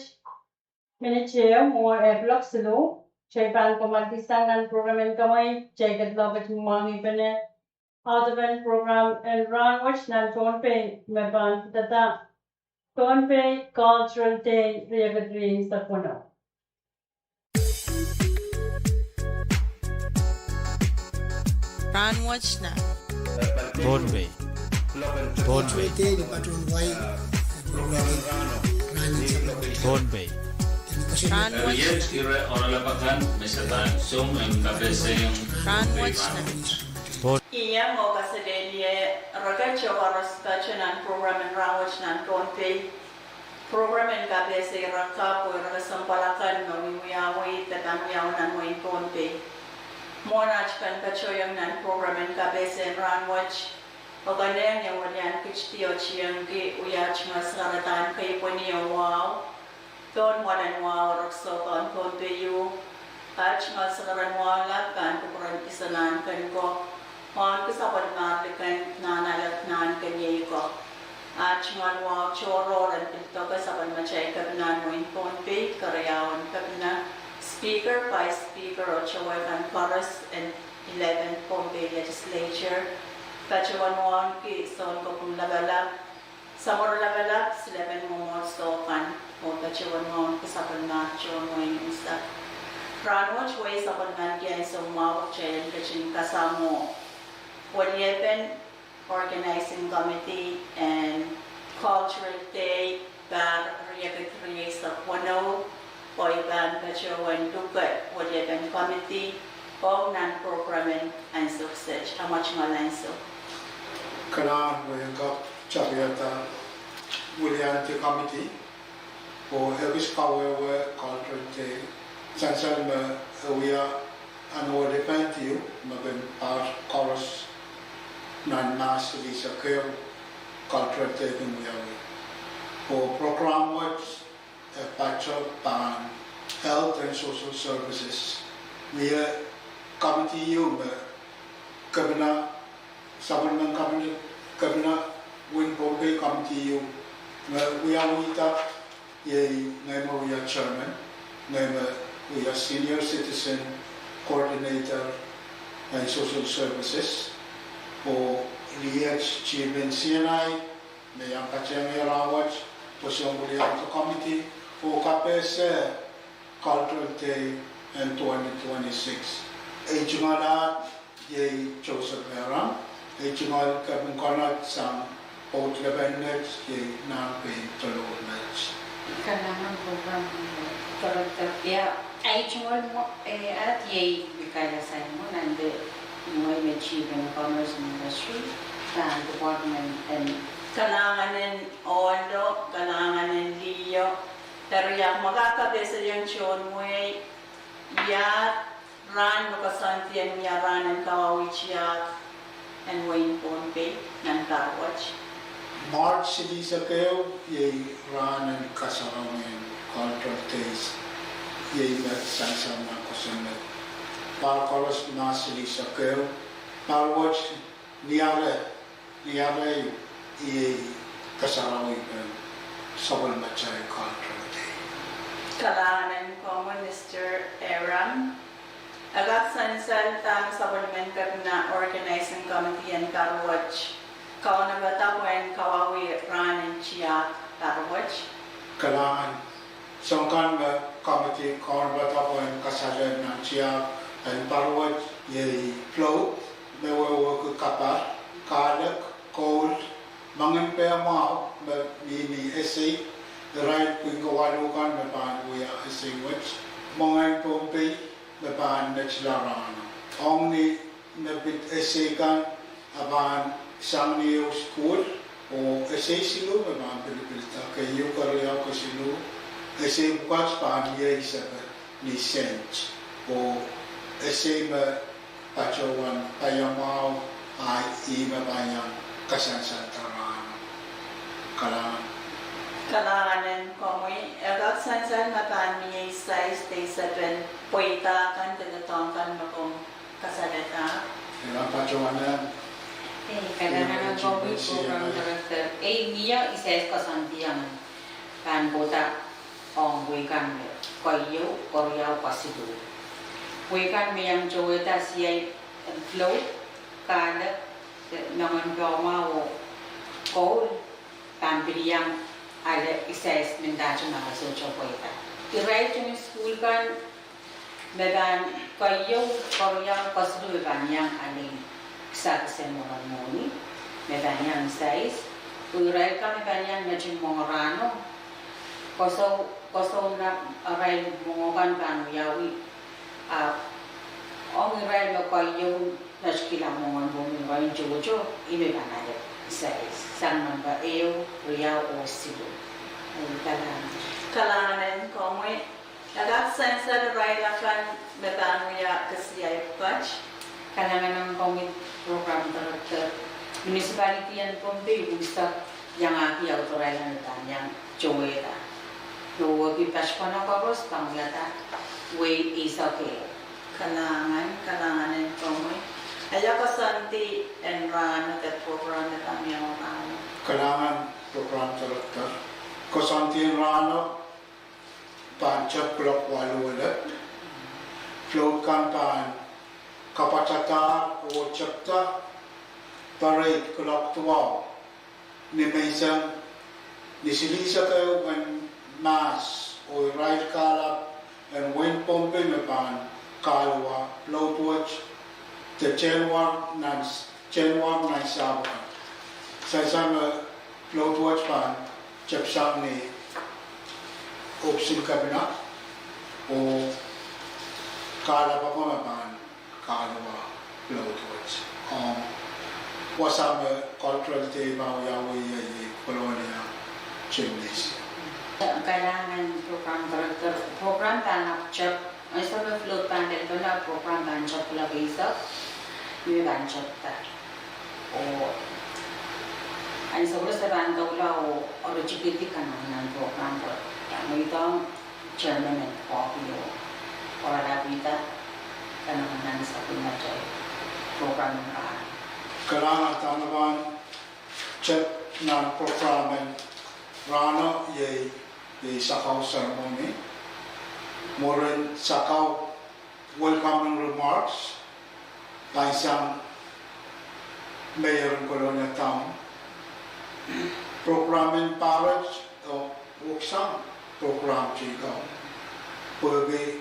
Minit ehu mwohn kuloak siluh, kitail pahn kamwekid sang nan program en kamwekid, kitail ketin lokaia mwahngih pene audepen program en rahnwet nan Pohnpei me pahn pidada Pohnpei Cultural Day riekid rieisek weneu. Rahnwet nan Pohnpei. Pohnpei. Pohnpei. Rahnwet. Rahnwet nan Pohnpei. Ih, I kaselehlie rekeieu koaros pato nan program en rahnwet nan Pohnpei. Program en kapehse ire kapw oh ire kesempwal akan me wiawi de pahn wiawi nan wehin Pohnpei. Mwohn aht pahn patohiong nan program en kapehse en rahnwet, I konehng en welian kihdi oh tiengki wia aht tungoal sakaradahn keipweni oh wahu pohn mwoalen wahu erekiso kan Pohnpei ieu. Aht tungoal sakaradahn wahu lap pahn kupwuren Isonahnken ko, mwahnki sapwellimatail kan nan alap nan keniei ko. Aht tungoal wahu tohrohr en pil doke sapwellimatail kepina en wehin Pohnpei, keriaun kepina, Speaker, Vice Speaker oh towe kan koaros en eleven Pohnpei Legislature. Patohwan wauneki Sounkopwung Lapalap, Samworo Lapalap, silepen mwomwohdiso kan, oh patohwan wauneki sapwellimatail tohn wehin unsek. Rahnwet wei sapwellimaniki ansou mwahu pwe kitail en ketin kasamwo weliepen Organizing Committee en Cultural Day, pahr riekid rieisek weneu, oh I pahn patohwan luke weliepen committee ong nan program en ansou kiset. Amwa tungoal ansou. Kalahngan, I en kak tapihada weliandi committee oh ekis kawehwe Cultural Day, sansal me e wia annual event ieu me kin pahr koaros nan Mahs silihsek ehu Cultural Day kin wiawi. Oh program wet e patoh pahn Health and Social Services. Mie committee ieu me kepina, sapwellimen kepina, kepina wehin Pohnpei committee ieu me wiawihda, iei ngehi me wia chairman, ngehi me wia Senior Citizen Coordinator en Social Services, oh Liet Stephen Sienai me iang patehng ie rahnwet pwe sounpwong weliandi committee oh kapehse Cultural Day en twenty twenty-six. Ei tungoal ahd iei Joseph Meram, ei tungoal kepin konehng sang pwoud lepen met iei Nahn Pein Toloul met. Kalahngan program director. Ia, ei tungoal mwo, eh, ahd iei Mikaela Saimo, nan de mwo me Chief en Commerce and Industry, pahn department en. Kalahngan en ohlo, kalahngan en liho. Eri ahmw kak kapehse iang tohn wehi, ia rahn me koasoandi en wia rahn en kawauwih tiahk en wehin Pohnpei nan pahr wet. March silihsek ehu iei rahn en kasarawi en Cultural Days, iei me sansal nan kosonned. Pahr koaros Mahs silihsek ehu, pahr wet ni are Ni are iei kasarawi pen sapwellimatail Cultural Day. Kalahngan en komwi, Mister Aram. E kak sansal dahme sapwellimen kepina Organizing Committee en pahr wet kaunopada pwehn kawauwih rahn en tiahk pahr wet. Kalahngan. Soangen me committee kaunopada pwehn kasalehda nan tiahk en pahr wet iei flou, me wehwehki kapar, kahlek, koul, moangen peh mwahu me mihmi ese, irail pwihn kawalu kan me pahn wia ese wet, moangen Pohnpei me pahn netila rahno. Ong ni me pid ese kan, a pahn sang ni ehu sukuhl, oh ese siluh me pahn pilipilda, keieu, keriau, kesiluh, ese pwukat pahn iei sepe ni sent, oh ese me patohwan paiamwahu, a ih me pahn iang kasansalda rahno. Kalahngan. Kalahngan en komwi, e kak sansal me pahn mie sais de isepen pweida kan de doadoahk kan me komw kasalehda. Ia, patohwan. Ei, kalahngan en komwi program director. Ei, mie isais koasoandi ong pahn kohda ong wehi kan me keieu, keriau, kesiluh. Wehi kan me iang towehda siai en float, kahlek, moangen pwomwa oh koul, pahn pil iang ale isais mendahte ma re sohte pweida. Irail tohn sukuhl kan me pahn keieu, keriau, kesiluh me pahn iang ale kisakis en mwomwen mwohni, me pahn iang isais. Oh irail kan me pahn iang netin mwenge rahno, koasoi, koasoi nan arail mwenge kan pahn wiawi, ahpw ong irail me keieu netikihla mwenge mwohni, irail tohto, ih me pahn ale isais sang nempe ehu, riau oh siluh. Ei, kalahngan. Kalahngan en komwi. Kak sansal irail akan me pahn wia kesiai pwukat. Kalahngan en komwi program director. Municipality en Pohnpei unsek iangahki authorize me pahn iang towehda. Nohwehki patpene koaros pahn wiahda wehi eisek ehu. Kalahngan, kalahngan en komwi. Ia koasoandi en rahno de program me pahn iang rahno? Kalahngan program director. Koasoandi en rahno pahn tep kuloak waluh elep. Float kan pahn kapwatadahr oh tepda parade kuloak duwau ni menseng, ni silihsek ehu en mahs, oh irail kahlap en wehin Pohnpei me pahn kahluwa float wet de tehnwar nan, tehnwar nan sahpw kan. Sansal me float wet pahn tepsang ni opisin kepina, oh kahlap ako me pahn kahluwa float wet ong wasa me Cultural Day pahn wiawi ie, ie Kolonia Gymnasium. Kalahngan program director, program pahn ahpw tep, ansou me float pahn lel pene, program pahn tep kuloak eisek, me pahn tepda. Oh ansou koaros e pahn doula oh oaritikitik kalahngan en program director. Mweidohng chairman en koahiek, oh oaralap ida kalahngan en sapwellimatail program en rahn. Kalahngan. Dahme pahn tep nan program en rahno iei, iei sakau ceremony. Mwurin sakau welcoming remarks sang mayor en Kolonia Town. Program en parade oh woksang program teikan, pwehki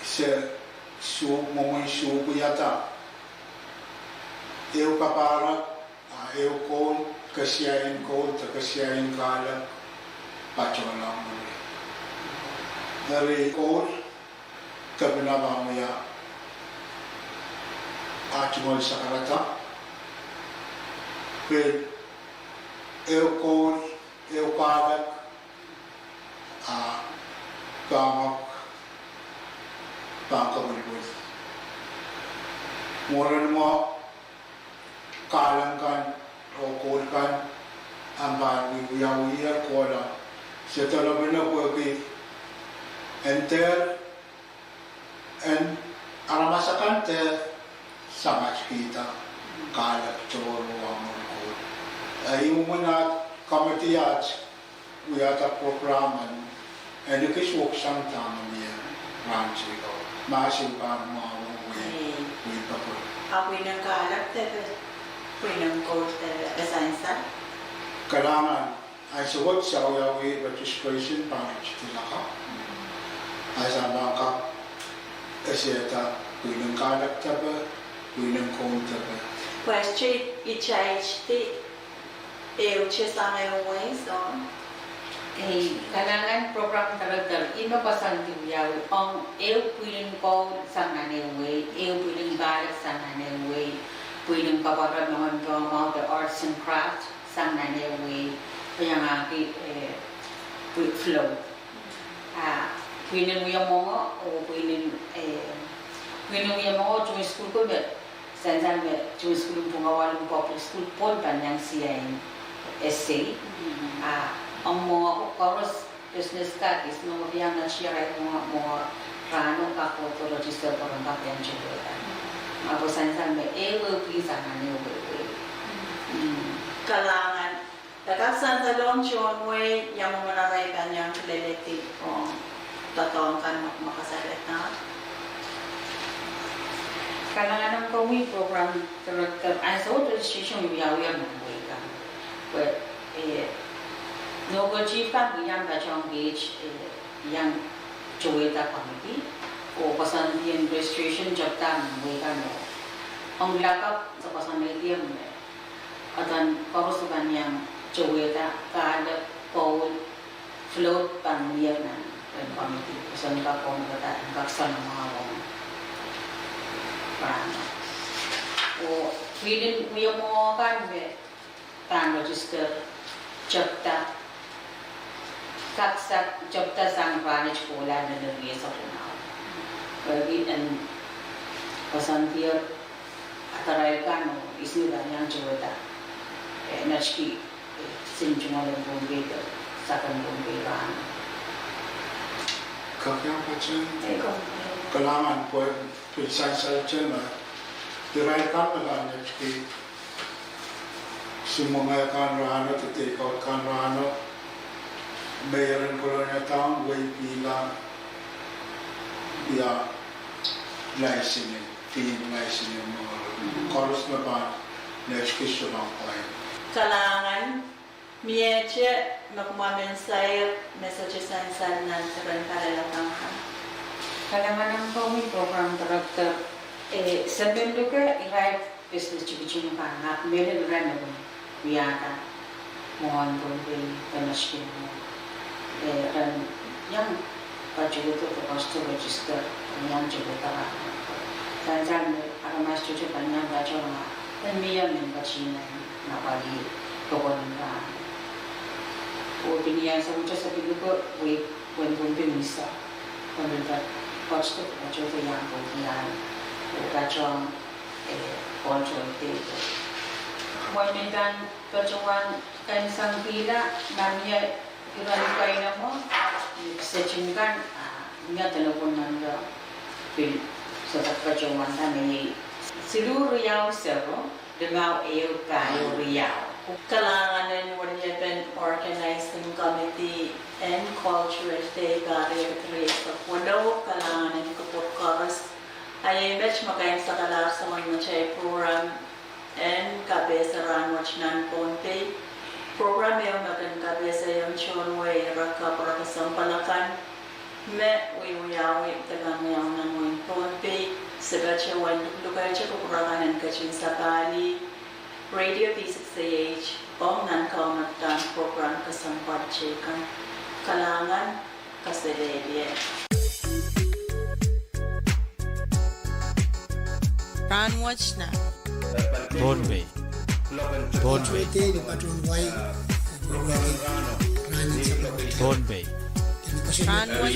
se sohte mwomwen sohte wiahda ehu kapahrek, ah, ehu koul, kesiaien koul de kesiaien kahlek patohla mwuri. Eri koul kepina pahn wia ah tungoal sakarada, pil ehu koul, ehu kahlek, ah, pahn kak, pahn kapwilipwil. Mwurin mwo kahlek kan oh koul kan ahpw pahn wiawiher kohla, se delepene pwehki en dehr en aramas akan dehr samatkihda kahlek tohrohr oh mwurin koul. Eh, imwin at committee at wiahda program en, en ekis woksang dahme mie rahn teikan. Mahsen pahn mwahu wehi, wehi pepwel. Ah pwihnen kahlek depe, pwihnen koul depe, e sansal? Kalahngan. Ansou wet se wiawi registration pahn ritidi lakapw. Ahpw se pahn kak esehda pwihnen kahlek depe, pwihnen koul depe. Pwe se itail di ehu te sang ehu wehi, so. Ei, kalahngan program director, ih me koasoandi wiawi ong ehu pwihnen koul sang nan ehu wehi, ehu pwihnen kahlek sang nan ehu wehi, pwihnen kapware, moangen pwomwahu de arts and craft sang nan ehu wehi, pwe iangahki, eh, pwi-, float. Ah, pwihnen wia mwenge, oh pwihnen, eh, pwihnen wia mwenge, tohn sukuhl ko me, sansal me tohn sukuhl en pwungawalu public school pwon pahn iang siain essay. Ah, ong mwenge ko koaros business card, is no iang nan siarai mwenge, mwenge rahno kak authority se pwurehng kak iang towehda. Ahpw sansal me ehu ehu pwihn sang nan ehu wehi. Kalahngan. E kak sansalohng tohn wehi ia mwomwen arail pahn iang kilelehdi ong doadoahk kan me kumwa kasalehda. Kalahngan ong komwi program director, ansou registration wiawi nan wehi kan. Pwe, eh, nohke chief kan iang patohwan page, eh, iang towehda committee, oh koasoandien registration tepda nan wehi kan. Ong lakapw, se koasoanehdi me Adan koaros pahn iang towehda kahlap, bowl, float pahn mie nan committee. Koasoandi kak ong kak soangen mwahu ong rahno. Oh pil en wia mwo kan me pahn register tepda kak sa, tepda sang rahnwet kohla nan riesek mwahu. Pwehki en koasoandier adarail kan oh ihs me pahn iang towehda. Eh, neski, eh, sin tungoal en Pohnpei de, sapwellimen Pohnpei rahno. Kak iang patehng? Eh, kak. Kalahngan pwe pil sansal teng me irail kan me pahn neski Sumwong kan rahno, de teikan rahno, Mayor en Kolonia Town, wehi pihla, ia, laisenen, pin laisenen, mwo, koaros me pahn neski soangen pwain. Kalahngan, miehte me kumwa men sair, me sohte sansal nan seren palilaud kan. Kalahngan ong komwi program director, eh, se men luke irail business tikitik kan, ahpw mehlel irail me kin wiahda mwohn Pohnpei, de neski mwo. Eh, ren iang patohdo de patohdo register, iang towehda. Sansal me aramas sohte pahn iang patohdo, en mie men patohdo nan pali pokon rahn. Oh pil iang sohte se pil ko wehi, wehin Pohnpei misa. Pil patohdo, patohdo iang Pohnpei iang. Oh patohdo eh, control de. Mwein me pahn patohwan kaimwisekla, ma mie iren kainamwo, ni setting kan, ah, mie telephone number, pil, sohte patohwan da me iei siluh riau sero, limau ehu pahieu riau. Kalahngan en weliepen organizing committee en Cultural Day pahr riekid rieisek weneu, kalahngan en kupwur koaros. A iei met me kaimwisekala soangen mehn atail program en kapehse rahnwet nan Pohnpei. Program ehu me kin kapehsehiong tohn wehi, ire kapw, ire kesempwal akan me wiewiawi de pahn wiawi nan wehin Pohnpei. Se patohwan lukelukaite kupwur akan en ketin sapahlih Radio V six A H ong nan kaunopdahn program kesempwal teikan. Kalahngan. Kaselehlie. Rahnwet nan Pohnpei. Pohnpei. Pohnpei. Rahnwet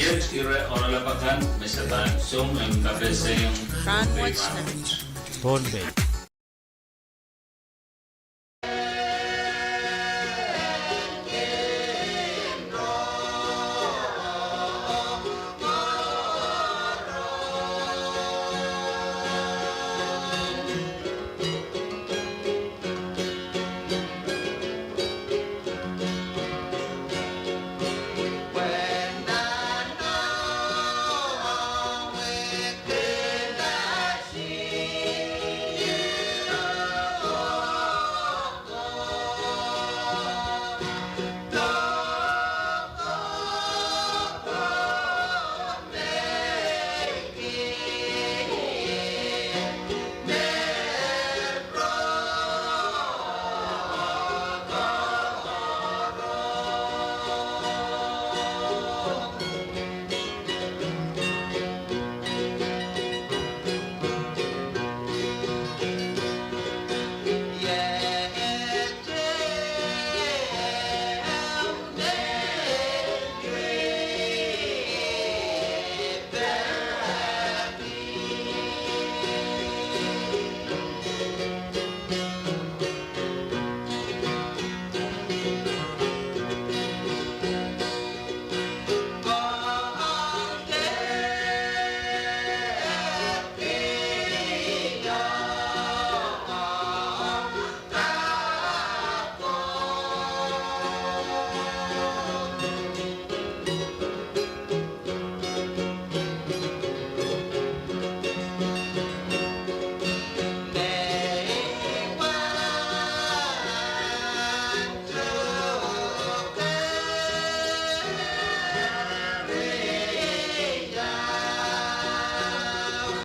nan Pohnpei.